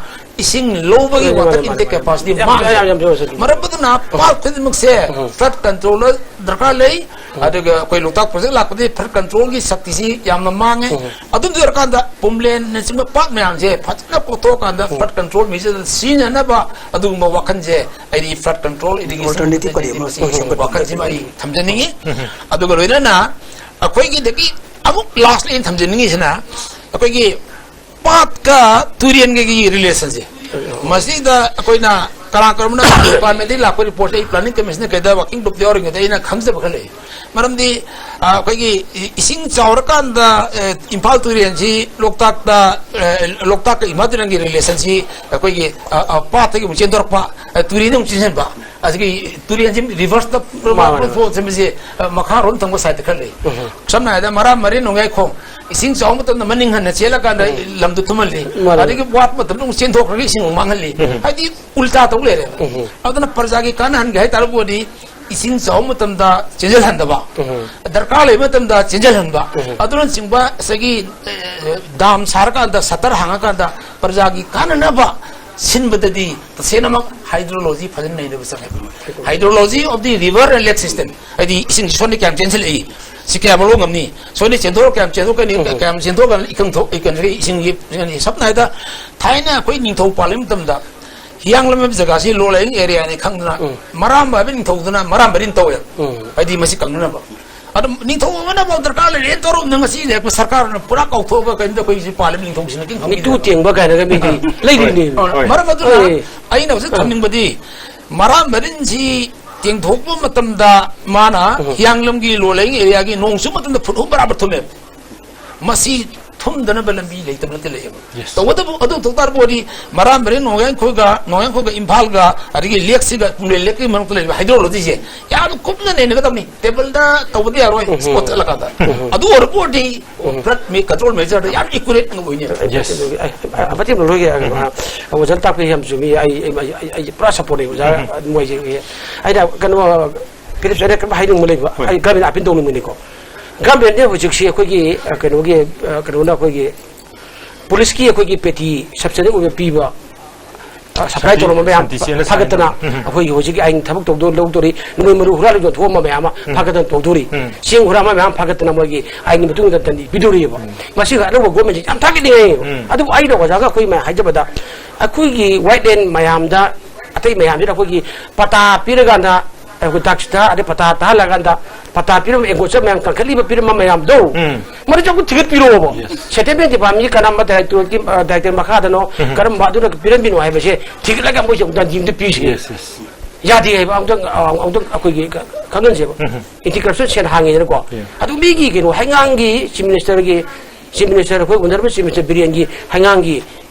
ꯏꯁꯤꯡ ꯂꯧꯕꯒꯤ ꯃꯥꯅꯦ, ꯋꯥꯇꯔ ꯃꯥꯅꯦ, ꯏꯟꯇꯦꯛ ꯃꯥꯅꯦ꯫ ꯀꯦꯄꯥꯁꯤꯇꯤ ꯌꯥꯝ, ꯃꯥꯡꯉꯦ꯫ ꯌꯥꯝ, ꯌꯥꯝ, ꯌꯥꯝ, ꯌꯥꯝ, ꯌꯥꯝ꯫ ꯃꯔꯝ ꯑꯗꯨꯅ ꯄꯥꯠ ꯈꯨꯗꯤꯡꯃꯛꯁꯦ ꯎꯝ꯫ ꯐ꯭ꯂꯠ ꯀꯟꯇ꯭ꯔꯣꯜ ꯗꯔꯀꯥꯔ ꯂꯩ꯫ ꯎꯝ꯫ ꯑꯗꯨꯒ ꯑꯩꯈꯣꯏ ꯂꯣꯛꯇꯥꯛ ꯄ꯭ꯔꯣꯖꯦꯛ ꯂꯥꯛꯄꯗꯒꯤ ꯐ꯭ꯂꯠ ꯀꯟꯇ꯭ꯔꯣꯜꯒꯤ ꯁꯛꯇꯤꯁꯤ ꯌꯥꯝꯅ ꯃꯥꯡꯉꯦ꯫ ꯎꯝ꯫ ꯑꯗꯨꯝ ꯑꯣꯏꯔꯀꯥꯟꯗ ꯄꯨꯝꯂꯦꯟꯅꯆꯤꯡꯕ ꯄꯥꯠ ꯃꯌꯥꯝꯁꯦ ꯐꯖꯅ ꯀꯣꯛꯊꯣꯛꯑꯀꯥꯟꯗ ꯎꯝ꯫ ꯐ꯭ꯂꯠ ꯀꯟꯇ꯭ꯔꯣꯜ ꯃꯦꯖꯔꯗ ꯁꯤꯖꯤꯟꯅꯅꯕ ꯑꯗꯨꯒꯨꯝꯕ ꯋꯥꯈꯜꯁꯦ ꯑꯩꯗꯤ ꯐ꯭ꯂꯠ ꯀꯟꯇ꯭ꯔꯣꯜ ꯏꯔꯤꯒꯦꯁꯟ ꯑꯣꯜꯇꯔꯅꯦꯇꯤꯚ ꯀꯔꯤ ꯑꯃ ꯃꯁꯤ ꯁꯦꯝꯒꯠꯄ ꯋꯥꯈꯜꯁꯤꯃ ꯑꯩ ꯊꯝꯖꯅꯤꯡꯉꯤ꯫ ꯎꯝ꯫ ꯑꯗꯨꯒ ꯂꯣꯏꯅꯅ ꯑꯩꯈꯣꯏꯒꯤꯗꯒꯤ ꯑꯃꯨꯛ ꯂꯥꯁꯂꯤ ꯑꯩꯅ ꯊꯝꯖꯅꯤꯡꯉꯤꯁꯤꯅ ꯑꯩꯈꯣꯏꯒꯤ ꯄꯥꯠꯀ ꯇꯨꯔꯦꯟꯒꯒꯤ ꯔꯤꯂꯦꯁꯟꯁꯦ꯫ ꯃꯁꯤꯗ ꯑꯩꯈꯣꯏꯅ ꯀꯅꯥ ꯀꯔꯝꯕꯅ ꯗꯤꯄꯥꯔꯠꯃꯦꯟꯗꯒꯤ ꯂꯥꯛꯄ ꯔꯤꯄꯣꯔꯠꯁꯦ ꯑꯩ ꯄ꯭ꯂꯥꯅꯤꯡ ꯀꯃꯤꯁꯟꯅ ꯀꯩꯗ ꯋꯥꯔꯀꯤꯡ ꯒ꯭ꯔꯨꯞꯇ ꯌꯥꯎꯔꯤꯉꯩꯗ ꯑꯩꯅ ꯈꯪꯖꯕ ꯈꯔ ꯂꯩ꯫ ꯃꯔꯝꯗꯤ, ꯑ, ꯑꯩꯈꯣꯏꯒꯤ ꯏ-, ꯏꯁꯤꯡ ꯆꯥꯎꯔꯀꯥꯟꯗ, ꯑ, ꯏꯝꯐꯥꯜ ꯇꯨꯔꯦꯟꯁꯤ ꯂꯣꯛꯇꯥꯛꯇ, ꯑ, ꯂꯣꯛꯇꯥꯛꯀ ꯏꯝꯐꯥꯜ ꯇꯨꯔꯦꯟꯒꯤ ꯔꯤꯂꯦꯁꯟꯁꯤ ꯑꯩꯈꯣꯏꯒꯤ, ꯑ, ꯑ, ꯄꯥꯠꯇꯒꯤ ꯑꯃꯨꯛ ꯆꯦꯟꯊꯣꯔꯛꯄ, ꯑ, ꯇꯨꯔꯦꯟꯗ ꯑꯃꯨꯛ ꯆꯦꯟꯁꯤꯟꯕ꯫ ꯑꯁꯤꯒꯤ ꯇꯨꯔꯦꯟꯁꯤ ꯔꯤꯚꯔꯁꯇ ꯃꯥꯅꯦ, ꯃꯥꯅꯦ꯫ ꯐ꯭ꯂꯣ ꯁꯦꯝꯕꯁꯦ, ꯑ, ꯃꯈꯥꯔꯣꯝ ꯊꯪꯕ ꯁꯥꯏꯠꯇ ꯈꯔ ꯂꯩ꯫ ꯎꯝ꯫ ꯁꯝꯅ ꯍꯥꯏꯔꯕꯗ ꯃꯔꯥꯝ ꯃꯔꯤꯟ ꯅꯣꯡꯌꯥꯏꯈꯣꯡ ꯏꯁꯤꯡ ꯆꯥꯎꯕ ꯃꯇꯝꯗ ꯃꯅꯤꯡ ꯍꯟꯅ ꯆꯦꯜꯂꯀꯥꯟꯗ ꯎꯝ꯫ ꯂꯝꯗꯨ ꯊꯨꯝꯍꯜꯂꯤ꯫ ꯃꯥꯅꯦ꯫ ꯑꯗꯒꯤ ꯋꯥꯠꯄ ꯃꯇꯝꯗ ꯑꯃꯨꯛ ꯆꯦꯟꯊꯣꯛꯈ꯭ꯔꯒ ꯏꯁꯤꯡ ꯑꯃꯨꯛ ꯃꯥꯡꯍꯜꯂꯤ꯫ ꯎꯝ꯫ ꯍꯥꯏꯗꯤ ꯎꯜꯇꯥ ꯇꯧ ꯂꯩꯔꯦꯕ꯫ ꯎꯝ꯫ ꯑꯗꯨꯅ ꯄ꯭ꯔꯖꯥꯒꯤ ꯀꯥꯟꯅꯍꯟꯒꯦ ꯍꯥꯏ ꯇꯥꯔꯕꯗꯤ ꯏꯁꯤꯡ ꯆꯥꯎꯕ ꯃꯇꯝꯗ ꯆꯦꯟꯁꯤꯜꯍꯟꯗꯕ, ꯎꯝ꯫ ꯗꯔꯀꯥꯔ ꯂꯩꯕ ꯃꯇꯝꯗ ꯆꯦꯟꯁꯤꯜꯍꯟꯕ, ꯎꯝ꯫ ꯑꯗꯨꯅꯆꯤꯡꯕ ꯉꯁꯥꯏꯒꯤ, ꯑꯦ, ꯗꯥꯝ ꯁꯥꯔꯀꯥꯟꯗ, ꯁꯇꯔ ꯍꯥꯡꯉꯀꯥꯟꯗ ꯄ꯭ꯔꯖꯥꯒꯤ ꯀꯥꯟꯅꯅꯕ ꯁꯤꯟꯕꯗꯗꯤ ꯇꯁꯦꯡꯅꯃꯛ ꯍꯥꯏꯗ꯭ꯔꯣꯂꯣꯖꯤ ꯐꯖꯅ ꯅꯩꯅꯕ ꯆꯪꯉꯦ꯫ Hydrology of the river and lake system, ꯍꯥꯏꯗꯤ ꯏꯁꯤꯡꯁꯤ ꯁꯣꯝꯗ ꯀꯌꯥꯝ ꯆꯦꯟꯁꯤꯜꯂꯛꯏ, ꯁꯤ ꯀꯌꯥꯝ ꯂꯧ ꯉꯝꯅꯤ, ꯁꯣꯝꯗ ꯆꯦꯟꯊꯣꯔꯛ ꯀꯌꯥꯝ ꯆꯦꯟꯊꯣꯛꯀꯅꯤ, ꯎꯝ꯫ ꯀꯌꯥꯝ ꯆꯦꯟꯊꯣꯛꯀꯅꯤ, ꯏꯀꯪ ꯊꯣꯛ-, ꯏꯀꯪ-, ꯏꯁꯤꯡꯒꯤ, ꯁꯝꯅ ꯍꯥꯏꯔꯕꯗ ꯊꯥꯏꯅ ꯑꯩꯈꯣꯏ ꯅꯤꯡꯊꯧ ꯄꯥꯜꯂꯤꯉꯩ ꯃꯇꯝꯗ ꯍꯤꯌꯥꯡꯂꯝ ꯍꯥꯏꯕ ꯖꯒꯥꯁꯤ ꯂꯣ ꯂꯥꯏꯌꯤꯡ ꯑꯦꯔꯤꯌꯥꯅꯤ ꯈꯪꯗꯅ ꯎꯝ꯫ ꯃꯔꯥꯝꯕ ꯍꯥꯏꯕ ꯅꯤꯡꯊꯧꯗꯨꯅ ꯃꯔꯥꯝ ꯃꯔꯤꯟ ꯇꯧꯋꯦꯕ꯫ ꯎꯝ꯫ ꯍꯥꯏꯗꯤ ꯃꯁꯤ ꯀꯪꯅꯅꯕ꯫ ꯑꯗꯣ ꯅꯤꯡꯊꯧ ꯑꯃꯅꯐꯥꯎ ꯗꯔꯀꯥꯔ ꯂꯩꯔꯦꯅ ꯇꯧꯔꯝꯅ ꯉꯁꯤ ꯂꯩꯔꯛꯄ ꯁꯔꯀꯥꯔꯅ ꯄꯨꯔꯥ ꯀꯥꯎꯊꯣꯛꯑꯒ ꯀꯩꯅꯣꯗ ꯑꯩꯈꯣꯏꯁꯤ ꯄꯥꯜꯂꯤꯕ ꯅꯤꯡꯊꯧꯁꯤꯅ ꯀꯔꯤꯝ ꯈꯪꯕꯤꯗꯦ꯫ ꯃꯤꯇꯨ ꯇꯦꯡꯕ ꯀꯥꯏꯅꯒ ꯃꯤꯗꯤ ꯂꯩꯔꯤꯕꯅꯤ꯫ ꯍꯣꯏ꯫ ꯃꯔꯝ ꯑꯗꯨꯅ ꯍꯣꯏ꯫ ꯑꯩꯅ ꯍꯧꯖꯤꯛ ꯊꯝꯅꯤꯡꯕꯗꯤ ꯃꯔꯥꯝ ꯃꯔꯤꯟꯁꯤ ꯇꯦꯡꯊꯣꯛꯄ ꯃꯇꯝꯗ ꯃꯥꯅ ꯎꯝ꯫ ꯍꯤꯌꯥꯡꯂꯝꯒꯤ ꯂꯣ ꯂꯥꯏꯌꯤꯡ ꯑꯦꯔꯤꯌꯥꯒꯤ ꯅꯣꯡ ꯆꯨꯕ ꯃꯇꯝꯗ ꯐꯨꯠ ꯑꯍꯨꯝ ꯕꯔꯥꯕꯔ ꯊꯨꯝꯃꯦꯕ꯫ ꯃꯁꯤ ꯊꯨꯝꯗꯅꯕ ꯂꯝꯕꯤ ꯂꯩꯇꯕ ꯅꯠꯇꯦ ꯂꯩꯌꯦꯕ꯫ Yes꯫ ꯇꯧꯕꯇꯕꯨ ꯑꯗꯨ ꯇꯧ ꯇꯥꯔꯕ ꯑꯣꯏꯔꯗꯤ ꯃꯔꯥꯝ ꯃꯔꯤꯟ ꯅꯣꯡꯌꯥꯏꯈꯣꯜꯒ, ꯅꯣꯡꯌꯥꯏꯈꯣꯜꯒ ꯏꯝꯐꯥꯜꯒ ꯑꯗꯒꯤ ꯂꯦꯛꯁꯤꯒ ꯄꯨꯝꯂꯦꯟ ꯂꯦꯛꯀꯤ ꯃꯔꯛꯇ ꯂꯩꯔꯤꯕ ꯍꯥꯏꯗ꯭ꯔꯣꯂꯣꯖꯤꯁꯦ ꯌꯥꯝ ꯀꯨꯞꯅ ꯅꯩꯅꯒꯗꯕꯅꯤ꯫ ꯇꯦꯕꯜꯗ ꯇꯧꯕꯗꯤ ꯌꯥꯔꯣꯏ, ꯎꯝ꯫ ꯏꯁꯄꯣꯠ ꯆꯠꯂꯀꯥꯟꯗ꯫ ꯎꯝ꯫ ꯑꯗꯨ ꯑꯣꯏꯔꯕ ꯑꯣꯏꯔꯗꯤ ꯎꯝ꯫ ꯐ꯭ꯂꯠ ꯃꯤ ꯀꯟꯇ꯭ꯔꯣꯜ ꯃꯦꯖꯔꯗ ꯌꯥꯝ ꯑꯦꯀꯨꯔꯦꯠ ꯑꯣꯏꯅꯦꯕ꯫ Yes꯫ ꯑꯗꯨꯒꯤ ꯑꯩ, ꯑꯩ, ꯑꯃꯇꯪ ꯂꯣꯏꯒꯦ꯫ ꯎꯝ꯫ ꯑ, ꯑꯣꯖꯥꯅ ꯇꯥꯛꯄꯤ ꯌꯥꯝ ꯆꯨꯝꯃꯤ꯫ ꯑꯩ, ꯑꯩ, ꯑꯩ, ꯑꯩ, ꯑꯩ ꯄꯨꯔꯥ ꯁꯞꯄꯣꯔꯠꯅꯦ ꯑꯣꯖꯥ ꯎꯝ꯫ ꯃꯣꯏꯁꯦ꯫ ꯑꯩꯅ ꯀꯩꯅꯣ, ꯐꯤꯂꯤꯞꯁ, ꯑꯩꯅ ꯀꯩꯅꯣꯝ ꯍꯥꯏꯅꯤꯡꯕ ꯂꯩꯕ꯫ ꯍꯣꯏ꯫ ꯑꯩ ꯒꯃꯦꯟ ꯑꯄꯤꯟ ꯇꯧꯅꯤꯡꯕꯅꯤꯀꯣ꯫ ꯒꯃꯦꯟꯅꯦ ꯍꯧꯖꯤꯛꯁꯤ ꯑꯩꯈꯣꯏꯒꯤ, ꯑ, ꯀꯩꯅꯣꯒꯤ, ꯑ, ꯀꯩꯅꯣꯅ ꯑꯩꯈꯣꯏꯒꯤ ꯄꯨꯂꯤꯁꯀꯤ ꯑꯩꯈꯣꯏꯒꯤ ꯄꯦꯇꯤ ꯁꯕꯁꯤꯗꯤ ꯑꯣꯏꯕ ꯄꯤꯕ, ꯑ, ꯁꯄ꯭ꯂꯥꯏ ꯁꯟꯇꯤ-, ꯇꯧꯔꯝꯕ ꯃꯌꯥꯝ ꯁꯟꯇꯤ ꯆꯦꯟꯅ ꯐꯥꯒꯠꯇꯅ ꯁꯥꯟꯅꯕ꯫ ꯎꯝ꯫ ꯑꯩꯈꯣꯏꯒꯤ ꯍꯧꯖꯤꯛꯀꯤ ꯑꯥꯏꯟ ꯊꯕꯛ ꯇꯧꯗꯣ-, ꯂꯧꯗꯣꯔꯤ, ꯅꯣꯡꯃꯩ ꯃꯔꯨ ꯍꯨꯔꯥꯜꯂꯒ ꯌꯣꯟꯊꯣꯛꯑꯝꯕ ꯃꯌꯥꯝ ꯑꯃ ꯎꯝ꯫ ꯐꯥꯒꯠꯇꯅ ꯇꯧꯗꯣꯔꯤ꯫ ꯎꯝ꯫ ꯆꯦꯡ ꯍꯨꯔꯥꯟꯕ ꯃꯌꯥꯝ ꯐꯥꯒꯠꯇꯅ ꯃꯣꯏꯒꯤ ꯑꯥꯏꯟꯒꯤ ꯃꯇꯨꯡ ꯏꯟꯅ ꯗꯟꯗꯤ ꯄꯤꯗꯣꯔꯤꯑꯕ꯫ ꯎꯝ꯫ ꯃꯁꯤꯒ ꯑꯅꯧꯕ ꯒꯣꯔꯃꯦꯟꯁꯤ ꯌꯥꯝ ꯊꯥꯒꯠꯅꯤꯡꯉꯦ꯫ ꯎꯝ꯫ ꯑꯗꯨꯕꯨ ꯑꯩꯅ ꯑꯣꯖꯥꯒ ꯑꯩꯈꯣꯏ ꯃꯌꯥꯝ ꯍꯥꯏꯖꯕꯗ ꯑꯩꯈꯣꯏꯒꯤ ꯋꯥꯏꯠ ꯂꯦꯟ ꯃꯌꯥꯝꯗ ꯑꯇꯩ ꯃꯌꯥꯝꯁꯤꯅ ꯑꯩꯈꯣꯏꯒꯤ ꯄꯇꯥ ꯄꯤꯔꯀꯥꯟꯗ ꯑꯩꯈꯣꯏ ꯗꯥꯛꯁꯤꯗ ꯑꯗꯩ ꯄꯇꯥ ꯇꯥꯍꯜꯂꯀꯥꯟꯗ ꯄꯇꯥ ꯄꯤꯔꯝꯕ ꯑꯦꯡꯒꯣꯆꯔ ꯃꯌꯥꯝ ꯀꯟꯈꯠꯂꯤꯕ ꯄꯤꯔꯝꯕ ꯃꯌꯥꯝꯗꯣ ꯎꯝ꯫ ꯃꯗꯨꯁꯨ ꯑꯃꯨꯛ ꯊꯤꯒꯠꯄꯤꯔꯛꯑꯣꯕ꯫ Yes꯫ ꯁꯦꯇꯜꯃꯦꯟ ꯗꯤꯄꯥꯔꯠꯃꯦꯟꯒꯤ ꯀꯔꯝꯕ ꯗꯥꯏꯔꯦꯛꯇꯣꯔꯦꯠꯀꯤ, ꯑ, ꯗꯥꯏꯔꯦꯛꯇꯔ ꯃꯈꯥꯗꯅꯣ ꯎꯝ꯫ ꯀꯔꯝꯕ ꯑꯗꯨꯅ ꯄꯤꯔꯝꯃꯤꯅꯣ ꯍꯥꯏꯕꯁꯦ ꯊꯤꯒꯠꯂꯒ ꯃꯣꯏꯁꯦ ꯑꯃꯨꯛꯇ ꯗꯤꯝꯗ ꯄꯤꯁꯤ꯫ Yes, yes꯫ ꯌꯥꯗꯦ ꯍꯥꯏꯕ ꯑꯃꯨꯛꯇꯪ, ꯑ, ꯑꯃꯨꯛꯇꯪ ꯑꯩꯈꯣꯏꯒꯤ ꯈꯪꯍꯟꯁꯦꯕ꯫ ꯎꯝ꯫ ꯑꯦꯟꯇꯤ ꯀꯔꯞꯁꯟ ꯁꯦꯜ ꯍꯥꯡꯉꯤꯗꯅꯀꯣ꯫ Yeah꯫ ꯑꯗꯨ ꯃꯤꯒꯤ ꯀꯩꯅꯣ ꯍꯩꯉꯥꯡꯒꯤ ꯆꯤꯐ ꯃꯤꯅꯤꯁꯇꯔꯒꯤ, ꯆꯤꯐ ꯃꯤꯅꯤꯁꯇꯔ ꯑꯩꯈꯣꯏ ꯑꯣꯅꯔꯦꯕꯜ ꯆꯤꯐ ꯃꯤꯅꯤꯁꯇꯔ ꯕꯤꯔꯦꯟꯒꯤ ꯍꯩꯉꯥꯡꯒꯤ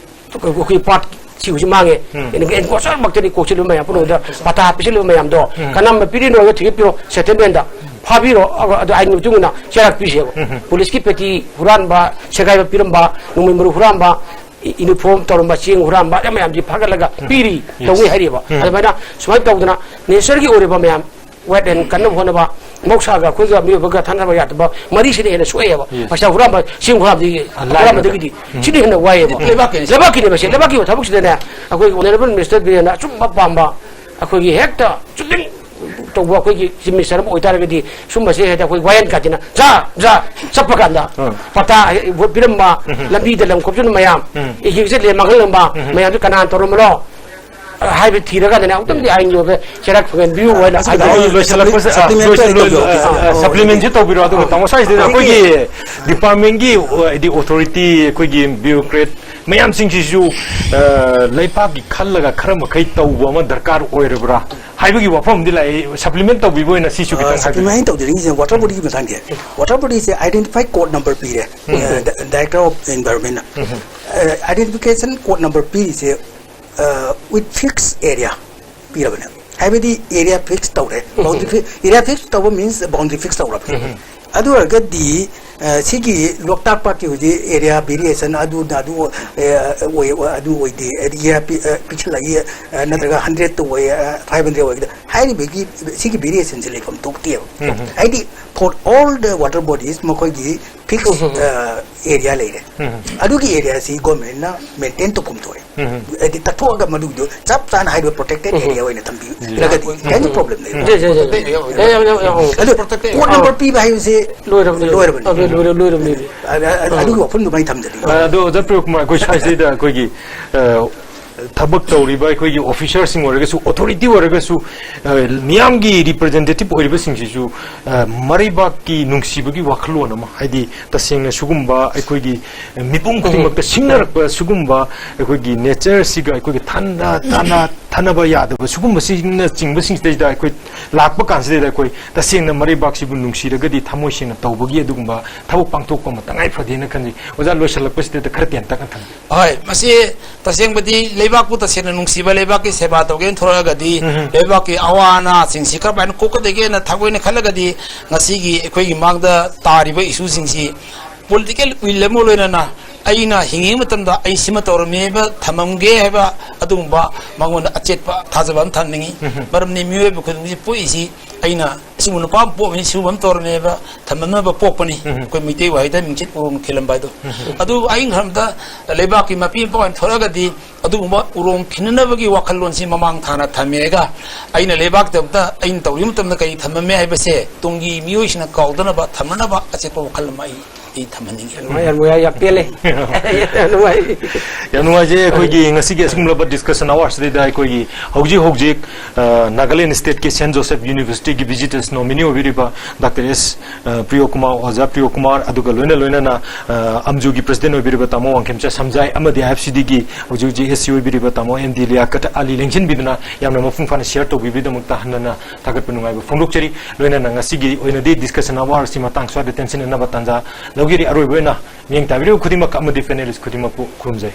ꯑꯩꯈꯣꯏ ꯄꯥꯔꯠ ꯁꯤ ꯍꯧꯖꯤꯛ ꯃꯥꯡꯉꯦ꯫ ꯎꯝ꯫ ꯑꯦꯟ-, ꯑꯦꯟꯀꯣꯆꯔꯃꯛꯇꯗꯤ ꯀꯣꯛꯁꯤꯜꯂꯤꯕ ꯃꯌꯥꯝ ꯄꯨꯝꯅꯃꯛꯇ ꯄꯇꯥ ꯄꯤꯁꯤꯜꯂꯤꯕ ꯃꯌꯥꯝꯗꯣ ꯎꯝ꯫ ꯀꯅꯥꯝꯕ ꯄꯤꯔꯤꯅꯣ ꯍꯥꯏꯕ ꯊꯤꯒꯠꯄꯤꯔꯣ, ꯁꯦꯇꯜꯃꯦꯟꯗ ꯐꯥꯕꯤꯔꯣ, ꯑꯗꯨ, ꯑꯗꯨ ꯑꯥꯏꯟꯒꯤ ꯃꯇꯨꯡ ꯏꯟꯅ ꯆꯩꯔꯥꯛ ꯄꯤꯁꯦꯕ꯫ ꯎꯝ꯫ ꯄꯨꯂꯤꯁꯀꯤ ꯄꯦꯇꯤ ꯍꯨꯔꯥꯟꯕ, ꯁꯦꯒꯥꯏꯕ ꯄꯤꯔꯝꯕ, ꯅꯣꯡꯃꯩ ꯃꯔꯨ ꯍꯨꯔꯥꯟꯕ, ꯏ-, ꯌꯨꯅꯤꯐꯣꯔꯝ ꯇꯧꯔꯝꯕ, ꯆꯦꯡ ꯍꯨꯔꯥꯟꯕ, ꯑꯗꯨ ꯃꯌꯥꯝꯁꯤ ꯐꯥꯒꯠꯂꯒ ꯎꯝ꯫ ꯄꯤꯔꯤ, Yes꯫ ꯇꯧꯅꯤ ꯍꯥꯏꯔꯤꯕ꯫ ꯎꯝ꯫ ꯑꯗꯨꯃꯥꯏꯅ ꯁꯨꯃꯥꯏꯅ ꯇꯧꯗꯅ ꯅꯦꯆꯔꯒꯤ ꯑꯣꯏꯔꯤꯕ ꯃꯌꯥꯝ ꯋꯦꯠ ꯑꯦꯟ ꯀꯟꯅꯕ ꯍꯣꯠꯅꯕ, ꯃꯍꯧꯁꯥꯒ ꯑꯩꯈꯣꯏꯒ ꯃꯤꯑꯣꯏꯕꯒ ꯊꯥꯅꯕ ꯌꯥꯗꯕ ꯃꯔꯤꯁꯤꯅ ꯍꯦꯟꯅ ꯁꯣꯛꯑꯦꯕ꯫ Yes꯫ ꯄꯩꯁꯥ ꯍꯨꯔꯥꯟꯕ, ꯆꯦꯡ ꯍꯨꯔꯥꯟꯕꯗꯒꯤ, ꯑ, ꯂꯥꯏꯔꯕꯗ꯫ ꯍꯨꯔꯥꯟꯕꯗꯒꯤꯗꯤ ꯎꯝ꯫ ꯁꯤꯅ ꯍꯦꯟꯅ ꯋꯥꯏꯑꯦꯕ꯫ ꯂꯩꯕꯥꯛꯀꯤꯅꯤ꯫ ꯂꯩꯕꯥꯛꯀꯤꯅꯦꯕ ꯁꯦ, ꯂꯩꯕꯥꯛꯀꯤ ꯊꯕꯛꯁꯤꯗꯅꯦ ꯑꯩꯈꯣꯏꯒꯤ ꯑꯣꯅꯔꯦꯕꯜ ꯃꯤꯅꯤꯁꯇꯔ ꯕꯤꯔꯦꯟꯅ ꯑꯆꯨꯝꯕ ꯄꯥꯝꯕ, ꯑꯩꯈꯣꯏꯒꯤ ꯍꯦꯛꯇ ꯆꯨꯝꯗ꯭ꯔꯤꯡ ꯇꯧꯕ ꯑꯩꯈꯣꯏꯒꯤ ꯆꯤꯐ ꯃꯤꯅꯤꯁꯇꯔ ꯑꯃ ꯑꯣꯏꯇꯥꯔꯒꯗꯤ ꯁꯨꯝꯕꯁꯦ ꯍꯦꯛꯇ ꯑꯩꯈꯣꯏ ꯋꯥꯌꯦꯜ ꯀꯥꯇꯤꯅ ꯖꯥ ꯖꯥ ꯆꯠꯄ ꯀꯥꯟꯗ ꯎꯝ꯫ ꯄꯇꯥ ꯍꯦꯛ ꯄꯤꯔꯝꯕ, ꯎꯝ꯫ ꯂꯝꯕꯤꯗ ꯂꯝ ꯈꯣꯞꯆꯤꯟꯕ ꯃꯌꯥꯝ, ꯎꯝ꯫ ꯏꯍꯤꯡꯁꯦ ꯂꯦꯝ ꯃꯥꯡꯍꯜꯂꯝꯕ ꯎꯝ꯫ ꯃꯌꯥꯝꯗꯨ ꯀꯅꯥꯅ ꯇꯧꯔꯝꯕꯅꯣ? ꯍꯥꯏꯕ ꯊꯤꯔꯀꯥꯟꯗꯅꯦ ꯑꯃꯨꯛꯇꯪꯗꯤ ꯑꯥꯏꯟꯒꯤ ꯑꯣꯏꯕ ꯆꯩꯔꯥꯛ ꯐꯪꯍꯟꯕꯤꯌꯨ ꯍꯥꯏꯅ ꯑꯁꯤꯗ ꯍꯥꯏꯖꯔꯤ꯫ ꯑꯩ ꯂꯣꯏꯁꯤꯜꯂꯛꯄꯁꯦ, ꯑ, ꯁꯄ꯭ꯂꯤꯃꯦꯟꯇꯦꯜ ꯂꯣꯏꯁꯤꯜ-, ꯂꯣꯏ-, ꯇꯧꯕꯤꯌꯣ꯫ ꯑ, ꯑ, ꯑ, ꯁꯄ꯭ꯂꯤꯃꯦꯟꯁꯤ ꯇꯧꯕꯤꯔꯣ, ꯑꯗꯨꯒ ꯑ, ꯇꯥꯃꯣ ꯁ꯭ꯋꯥꯏꯁꯤꯗ ꯑ, ꯑꯩꯈꯣꯏꯒꯤ ꯗꯤꯄꯥꯔꯠꯃꯦꯟꯒꯤ, ꯑ, ꯍꯥꯏꯗꯤ ꯑꯣꯊꯣꯔꯤꯇꯤ, ꯑꯩꯈꯣꯏꯒꯤ ꯕ꯭ꯌꯨꯔꯣꯀ꯭ꯔꯦꯠ ꯃꯌꯥꯝꯁꯤꯡꯁꯤꯁꯨ, ꯑ, ꯂꯩꯕꯥꯛꯀꯤ ꯈꯜꯂꯒ ꯈꯔ ꯃꯈꯩ ꯇꯧꯕ ꯑꯃ ꯗꯔꯀꯥꯔ ꯑꯣꯏꯔꯕ꯭ꯔꯥ ꯍꯥꯏꯕꯒꯤ ꯋꯥꯐꯝ ꯑꯃꯗꯤ ꯂꯥꯛꯑꯦ꯫ ꯁꯄ꯭ꯂꯤꯃꯦꯟ ꯇꯧꯕꯤꯕ ꯑꯣꯏꯅ ꯁꯤꯁꯨ ꯈꯤꯇꯪ ꯁꯄ꯭ꯂꯤꯃꯦꯟ ꯍꯥꯏꯕꯤꯌꯨ꯫ ꯇꯧꯖꯅꯤꯡꯉꯤꯁꯦ ꯋꯥꯇꯔ ꯕꯣꯗꯤꯒꯤ ꯃꯇꯥꯡꯒꯤ꯫ ꯋꯥꯇꯔ ꯕꯣꯗꯤꯁꯦ identify code number ꯄꯤꯔꯦ꯫ ꯎꯝ꯫ ꯑ, ꯗ-, director of environment ꯅ꯫ ꯎꯝ꯫ ꯑ, identification code number ꯄꯤꯔꯤꯁꯦ, ꯑ, with fixed area ꯄꯤꯔꯕꯅꯦ꯫ ꯍꯥꯏꯕꯗꯤ ꯑꯦꯔꯤꯌꯥ ꯐꯤꯛꯁ ꯇꯧꯔꯦ꯫ ꯎꯝ꯫ Boundary fi-, area fix ꯇꯧꯕ means boundary fix ꯇꯧꯔꯕꯅꯦ꯫ ꯎꯝ꯫ ꯑꯗꯨ ꯑꯣꯏꯔꯒꯗꯤ ꯑ, ꯁꯤꯒꯤ ꯂꯣꯛꯇꯥꯛ ꯄꯥꯠꯀꯤ ꯍꯧꯖꯤꯛ ꯑꯦꯔꯤꯌꯥ ꯚꯦꯔꯤꯌꯦꯁꯟ ꯑꯗꯨꯅ ꯑꯗꯨ ꯑꯣꯏ-, ꯑ, ꯑꯣꯏ-, ꯑꯗꯨ ꯑꯣꯏꯗꯦ, ꯑꯦꯔꯤꯌꯥ ꯄꯤ-, ꯑ, ꯄꯤꯛꯁꯜꯂꯛꯏ, ꯑ, ꯅꯠꯇ꯭ꯔꯒ ꯍꯟꯗ꯭ꯔꯦꯗꯇ ꯑꯣꯏ, ꯑ, ꯐꯥꯏꯚ ꯍꯟꯗ꯭ꯔꯦꯗ ꯑꯣꯏꯒꯗ꯭ꯔꯥ ꯍꯥꯏꯔꯤꯕꯒꯤ, ꯁꯤꯒꯤ ꯚꯦꯔꯤꯌꯦꯁꯟꯁꯦ ꯂꯩꯐꯝ ꯊꯣꯛꯇꯦꯕ꯫ ꯎꯝ, ꯎꯝ꯫ ꯍꯥꯏꯗꯤ, for all the water bodies ꯃꯈꯣꯏꯒꯤ ꯐꯤꯛꯁ, ꯎꯝ, ꯎꯝ, ꯎꯝ꯫ ꯑ, ꯑꯦꯔꯤꯌꯥ ꯂꯩꯔꯦ꯫ ꯎꯝ, ꯎꯝ꯫ ꯑꯗꯨꯒꯤ ꯑꯦꯔꯤꯌꯥꯁꯤ ꯒꯣꯔꯃꯦꯟꯅ ꯃꯦꯟꯇꯦꯟ ꯇꯧꯐꯝ ꯊꯣꯛꯑꯦ꯫ ꯎꯝ, ꯎꯝ꯫ ꯍꯥꯏꯗꯤ, ꯇꯛꯊꯣꯛꯑꯒ ꯃꯗꯨꯒꯤꯗꯣ ꯆꯞ ꯆꯥꯅ ꯍꯥꯏꯔꯤꯕ ꯄ꯭ꯔꯣꯇꯦꯛꯇꯦꯗ ꯎꯝ, ꯎꯝ꯫ ꯑꯦꯔꯤꯌꯥ ꯑꯣꯏꯅ ꯊꯝꯕꯤꯔꯒꯗꯤ ꯎꯝ, ꯎꯝ꯫ ꯀꯔꯤꯝ ꯄ꯭ꯔꯣꯕ꯭ꯂꯦꯝ ꯂꯩꯔꯣꯏ꯫ ꯌꯥꯏ, ꯌꯥꯏ, ꯌꯥꯏ, ꯌꯥꯏ꯫ ꯌꯥꯏ, ꯌꯥꯝ, ꯌꯥꯝ, ꯌꯥꯝ, ꯌꯥꯝ꯫ ꯑꯗꯨ ꯀꯣꯗ ꯅꯝꯕꯔ ꯄꯤꯕ ꯍꯥꯏꯕꯁꯦ ꯂꯣꯏꯔꯕꯅꯤ, ꯂꯣꯏꯔꯕꯅꯤ꯫ ꯑ, ꯂꯣꯏ-, ꯂꯣꯏꯔꯕꯅꯤ꯫ ꯑ, ꯑ, ꯑ, ꯑꯗꯨꯒꯤ ꯋꯥꯐꯝꯗꯨꯃ ꯑꯩ ꯊꯝꯖꯅꯤꯡꯉꯤ꯫ ꯑ, ꯑꯗꯣ ꯑꯣꯖꯥ ꯄ꯭ꯔꯤꯌꯣ ꯀꯨꯃꯥꯔ, ꯑꯩꯈꯣꯏ ꯁ꯭ꯋꯥꯏꯁꯤꯗ ꯑꯩꯈꯣꯏꯒꯤ, ꯑ, ꯊꯕꯛ ꯇꯧꯔꯤꯕ ꯑꯩꯈꯣꯏꯒꯤ ꯑꯣꯐꯤꯁꯔꯁꯤꯡ ꯑꯣꯏꯔꯒꯁꯨ, ꯑꯣꯊꯣꯔꯤꯇꯤ ꯑꯣꯏꯔꯒꯁꯨ, ꯑ, ꯃꯤꯌꯥꯝꯒꯤ ꯔꯤꯄ꯭ꯔꯖꯦꯟꯇꯦꯇꯤꯚ ꯑꯣꯏꯔꯤꯕꯁꯤꯡꯁꯤꯁꯨ, ꯑ, ꯃꯔꯩꯕꯥꯛꯀꯤ ꯅꯨꯡꯁꯤꯕꯒꯤ ꯋꯥꯈꯜꯂꯣꯟ ꯑꯃ, ꯍꯥꯏꯗꯤ ꯇꯁꯦꯡꯅ ꯁꯤꯒꯨꯝꯕ ꯑꯩꯈꯣꯏꯒꯤ ꯃꯤꯄꯨꯝ ꯈꯨꯗꯤꯡꯃꯛꯇ ꯁꯤꯡꯅꯔꯛꯄ ꯁꯤꯒꯨꯝꯕ ꯑꯩꯈꯣꯏꯒꯤ ꯅꯦꯆꯔꯁꯤꯒ ꯑꯩꯈꯣꯏꯒꯤ ꯊꯥꯟꯅ-, ꯇꯥꯟꯅ-, ꯊꯥꯅꯕ ꯌꯥꯗꯕ ꯁꯤꯒꯨꯝꯕꯁꯤꯅꯆꯤꯡꯕꯁꯤꯡꯁꯤꯗꯩꯗ ꯑꯩꯈꯣꯏ ꯂꯥꯛꯄ ꯀꯥꯟꯁꯤꯗꯩꯗ ꯑꯩꯈꯣꯏ ꯇꯁꯦꯡꯅ ꯃꯔꯩꯕꯥꯛꯁꯤꯕꯨ ꯅꯨꯡꯁꯤꯔꯒꯗꯤ ꯊꯃꯣꯏ ꯁꯦꯡꯅ ꯇꯧꯕꯒꯤ ꯑꯗꯨꯒꯨꯝꯕ ꯊꯕꯛ ꯄꯥꯡꯊꯣꯛꯄ ꯑꯃ ꯇꯉꯥꯏ ꯐꯗꯦꯅ ꯈꯟꯖꯩ꯫ ꯑꯣꯖꯥ, ꯂꯣꯏꯁꯤꯜꯂꯛꯄꯁꯤꯗꯩꯗ ꯈꯔ ꯇꯦꯟꯇꯛꯅ ꯊꯝꯕꯤꯌꯨ꯫ ꯍꯣꯏ, ꯃꯁꯤ ꯇꯁꯦꯡꯕꯗꯤ ꯂꯩꯕꯥꯛꯄꯨ ꯇꯁꯦꯡꯅ ꯅꯨꯡꯁꯤꯕ, ꯂꯩꯕꯥꯛꯀꯤ ꯁꯦꯕꯥ ꯇꯧꯒꯦꯅ ꯊꯣꯔꯛꯑꯒꯗꯤ, ꯎꯝ꯫ ꯂꯩꯕꯥꯛꯀꯤ ꯑꯋꯥ ꯑꯅꯥꯁꯤꯡꯁꯤ ꯀꯔꯝꯍꯥꯏꯅ ꯀꯣꯛꯀꯗꯒꯦꯅ ꯊꯑꯣꯏꯅ ꯈꯜꯂꯒꯗꯤ, ꯉꯁꯤꯒꯤ ꯑꯩꯈꯣꯏꯒꯤ ꯃꯥꯡꯗ ꯇꯥꯔꯤꯕ ꯏꯁꯨꯁꯤꯡꯁꯤ ꯄꯣꯂꯤꯇꯤꯀꯦꯜ ꯋꯤꯜ ꯑꯃ ꯂꯣꯏꯅꯅ ꯑꯩꯅ ꯍꯤꯡꯉꯤꯉꯩ ꯃꯇꯝꯗ ꯑꯩ ꯁꯤꯃ ꯇꯧꯔꯝꯃꯤ ꯍꯥꯏꯕ ꯊꯝꯃꯝꯒꯦ ꯍꯥꯏꯕ ꯑꯗꯨꯒꯨꯝꯕ ꯃꯉꯣꯟꯗ ꯑꯆꯦꯠꯄ ꯊꯥꯖꯕ ꯑꯃ ꯊꯝꯅꯤꯡꯉꯤ꯫ ꯎꯝ꯫ ꯃꯔꯝꯗꯤ ꯃꯤꯑꯣꯏꯕ ꯈꯨꯗꯤꯡꯃꯛꯁꯦ ꯄꯣꯛꯏꯁꯤ ꯑꯩꯅ ꯑꯁꯤꯒꯨꯝꯕ ꯅꯨꯄꯥ ꯑꯃ ꯄꯣꯛꯑꯝꯃꯤ, ꯁꯤꯒꯨꯝꯕ ꯑꯃ ꯇꯧꯔꯝꯃꯦꯕ ꯊꯝꯅꯅꯕ ꯄꯣꯛꯄꯅꯤ꯫ ꯎꯝ꯫ ꯑꯩꯈꯣꯏ ꯃꯩꯇꯩ ꯋꯥꯍꯩꯗ ꯃꯤꯡꯆꯠ ꯎꯔꯣꯡ ꯈꯤꯜꯂꯝꯕ ꯍꯥꯏꯗꯣ꯫ ꯎꯝ꯫ ꯑꯗꯨ ꯑꯩꯅ ꯈꯟꯕꯗ ꯂꯩꯕꯥꯛꯀꯤ ꯃꯄꯤ ꯃꯄꯥ ꯑꯣꯏꯅ ꯊꯣꯔꯛꯑꯒꯗꯤ ꯑꯗꯨꯒꯨꯝꯕ ꯎꯔꯣꯡ ꯈꯤꯟꯅꯅꯕꯒꯤ ꯋꯥꯈꯜꯂꯣꯟꯁꯤ ꯃꯃꯥꯡ ꯊꯥꯅ ꯊꯝꯃꯦꯒ ꯑꯩꯅ ꯂꯩꯕꯥꯛꯀꯤꯗꯃꯛꯇ ꯑꯩꯅ ꯇꯧꯔꯤꯕ ꯃꯇꯝꯗ ꯀꯔꯤ ꯊꯝꯃꯝꯃꯦ ꯍꯥꯏꯕꯁꯦ ꯇꯨꯡꯒꯤ ꯃꯤꯑꯣꯏꯁꯤꯡꯅ ꯀꯥꯎꯗꯅꯕ ꯊꯝꯅꯅꯕ ꯑꯆꯦꯠꯄ ꯋꯥꯈꯜ ꯑꯃ ꯑꯩ, ꯑꯩ ꯊꯝꯍꯟꯅꯤꯡꯉꯤ꯫ ꯌꯥꯝ ꯅꯨꯡꯉꯥꯏ, ꯌꯥꯝ ꯅꯨꯡꯉꯥꯏ, ꯌꯥꯝ ꯄꯦꯜꯂꯦ꯫ ꯌꯥꯝ ꯅꯨꯡꯉꯥꯏ꯫ ꯌꯥꯝ ꯅꯨꯡꯉꯥꯏꯖꯩ꯫ ꯑꯩꯈꯣꯏꯒꯤ ꯉꯁꯤꯒꯤ ꯑꯁꯤꯒꯨꯝꯂꯕ ꯗꯤꯁꯀꯁꯟ ꯑꯋꯥꯔꯁꯤꯗꯩꯗ ꯑꯩꯈꯣꯏꯒꯤ ꯍꯧꯖꯤꯛ ꯍꯧꯖꯤꯛ, ꯑ, ꯅꯥꯒꯥꯂꯦꯟ ꯁ꯭ꯇꯦꯠꯀꯤ ꯁꯦꯟꯠ ꯖꯣꯁꯦꯐ ꯌꯨꯅꯤꯚꯔꯁꯤꯇꯤꯒꯤ ꯚꯤꯖꯤꯇꯔꯁ ꯅꯣꯃꯤꯅꯤ ꯑꯣꯏꯕꯤꯔꯤꯕ ꯗꯥꯛꯇꯔ ꯑꯦꯁ, ꯑ, ꯄ꯭ꯔꯤꯌꯣ ꯀꯨꯃꯥꯔ, ꯑꯣꯖꯥ ꯄ꯭ꯔꯤꯌꯣ ꯀꯨꯃꯥꯔ, ꯑꯗꯨꯒ ꯂꯣꯏꯅ ꯂꯣꯏꯅꯅ, ꯑ, ꯑꯝꯖꯨꯒꯤ ꯄ꯭ꯔꯁꯤꯗꯦꯟ ꯑꯣꯏꯕꯤꯔꯤꯕ ꯇꯥꯃꯣ ꯋꯥꯡꯈꯦꯝꯆꯥ ꯁꯝꯖꯥꯏ ꯑꯃꯗꯤ ꯑꯥꯏ ꯑꯦꯐ ꯁꯤ ꯗꯤꯒꯤ ꯍꯧꯖꯤꯛ ꯍꯧꯖꯤꯛ ꯑꯦꯁ ꯁꯤ ꯑꯣꯏꯕꯤꯔꯤꯕ ꯇꯥꯃꯣ ꯑꯦꯝ ꯗꯤ ꯂꯤꯌꯥꯀꯠ ꯑꯂꯤ ꯂꯦꯡꯁꯤꯟꯕꯤꯗꯨꯅ ꯌꯥꯝꯅ ꯃꯄꯨꯡ ꯐꯥꯅ ꯁꯤꯌꯔ ꯇꯧꯕꯤꯕꯒꯤꯗꯃꯛꯇ ꯍꯟꯅ ꯊꯥꯒꯠꯄ ꯅꯨꯡꯉꯥꯏꯕ ꯐꯣꯡꯗꯣꯛꯆꯔꯤ꯫ ꯂꯣꯏꯅꯅ ꯉꯁꯤꯒꯤ ꯑꯣꯏꯅꯗꯤ ꯗꯤꯁꯀꯁꯟ ꯑꯋꯥꯔꯁꯤ ꯃꯇꯥꯡ ꯁ꯭ꯋꯥꯏꯗ ꯇꯦꯟꯁꯤꯟꯅꯅꯕ ꯇꯥꯟꯖꯥ ꯂꯧꯖꯔꯤ꯫ ꯑꯔꯣꯏꯕ ꯑꯣꯏꯅ ꯃꯤꯠꯌꯦꯡ ꯇꯥꯕꯤꯔꯤꯕ ꯈꯨꯗꯤꯡꯃꯛ ꯑꯃꯗꯤ ꯄꯦꯅꯦꯂꯤꯁ ꯈꯨꯗꯤꯡꯃꯛꯄꯨ ꯈꯨꯔꯨꯝꯖꯩ꯫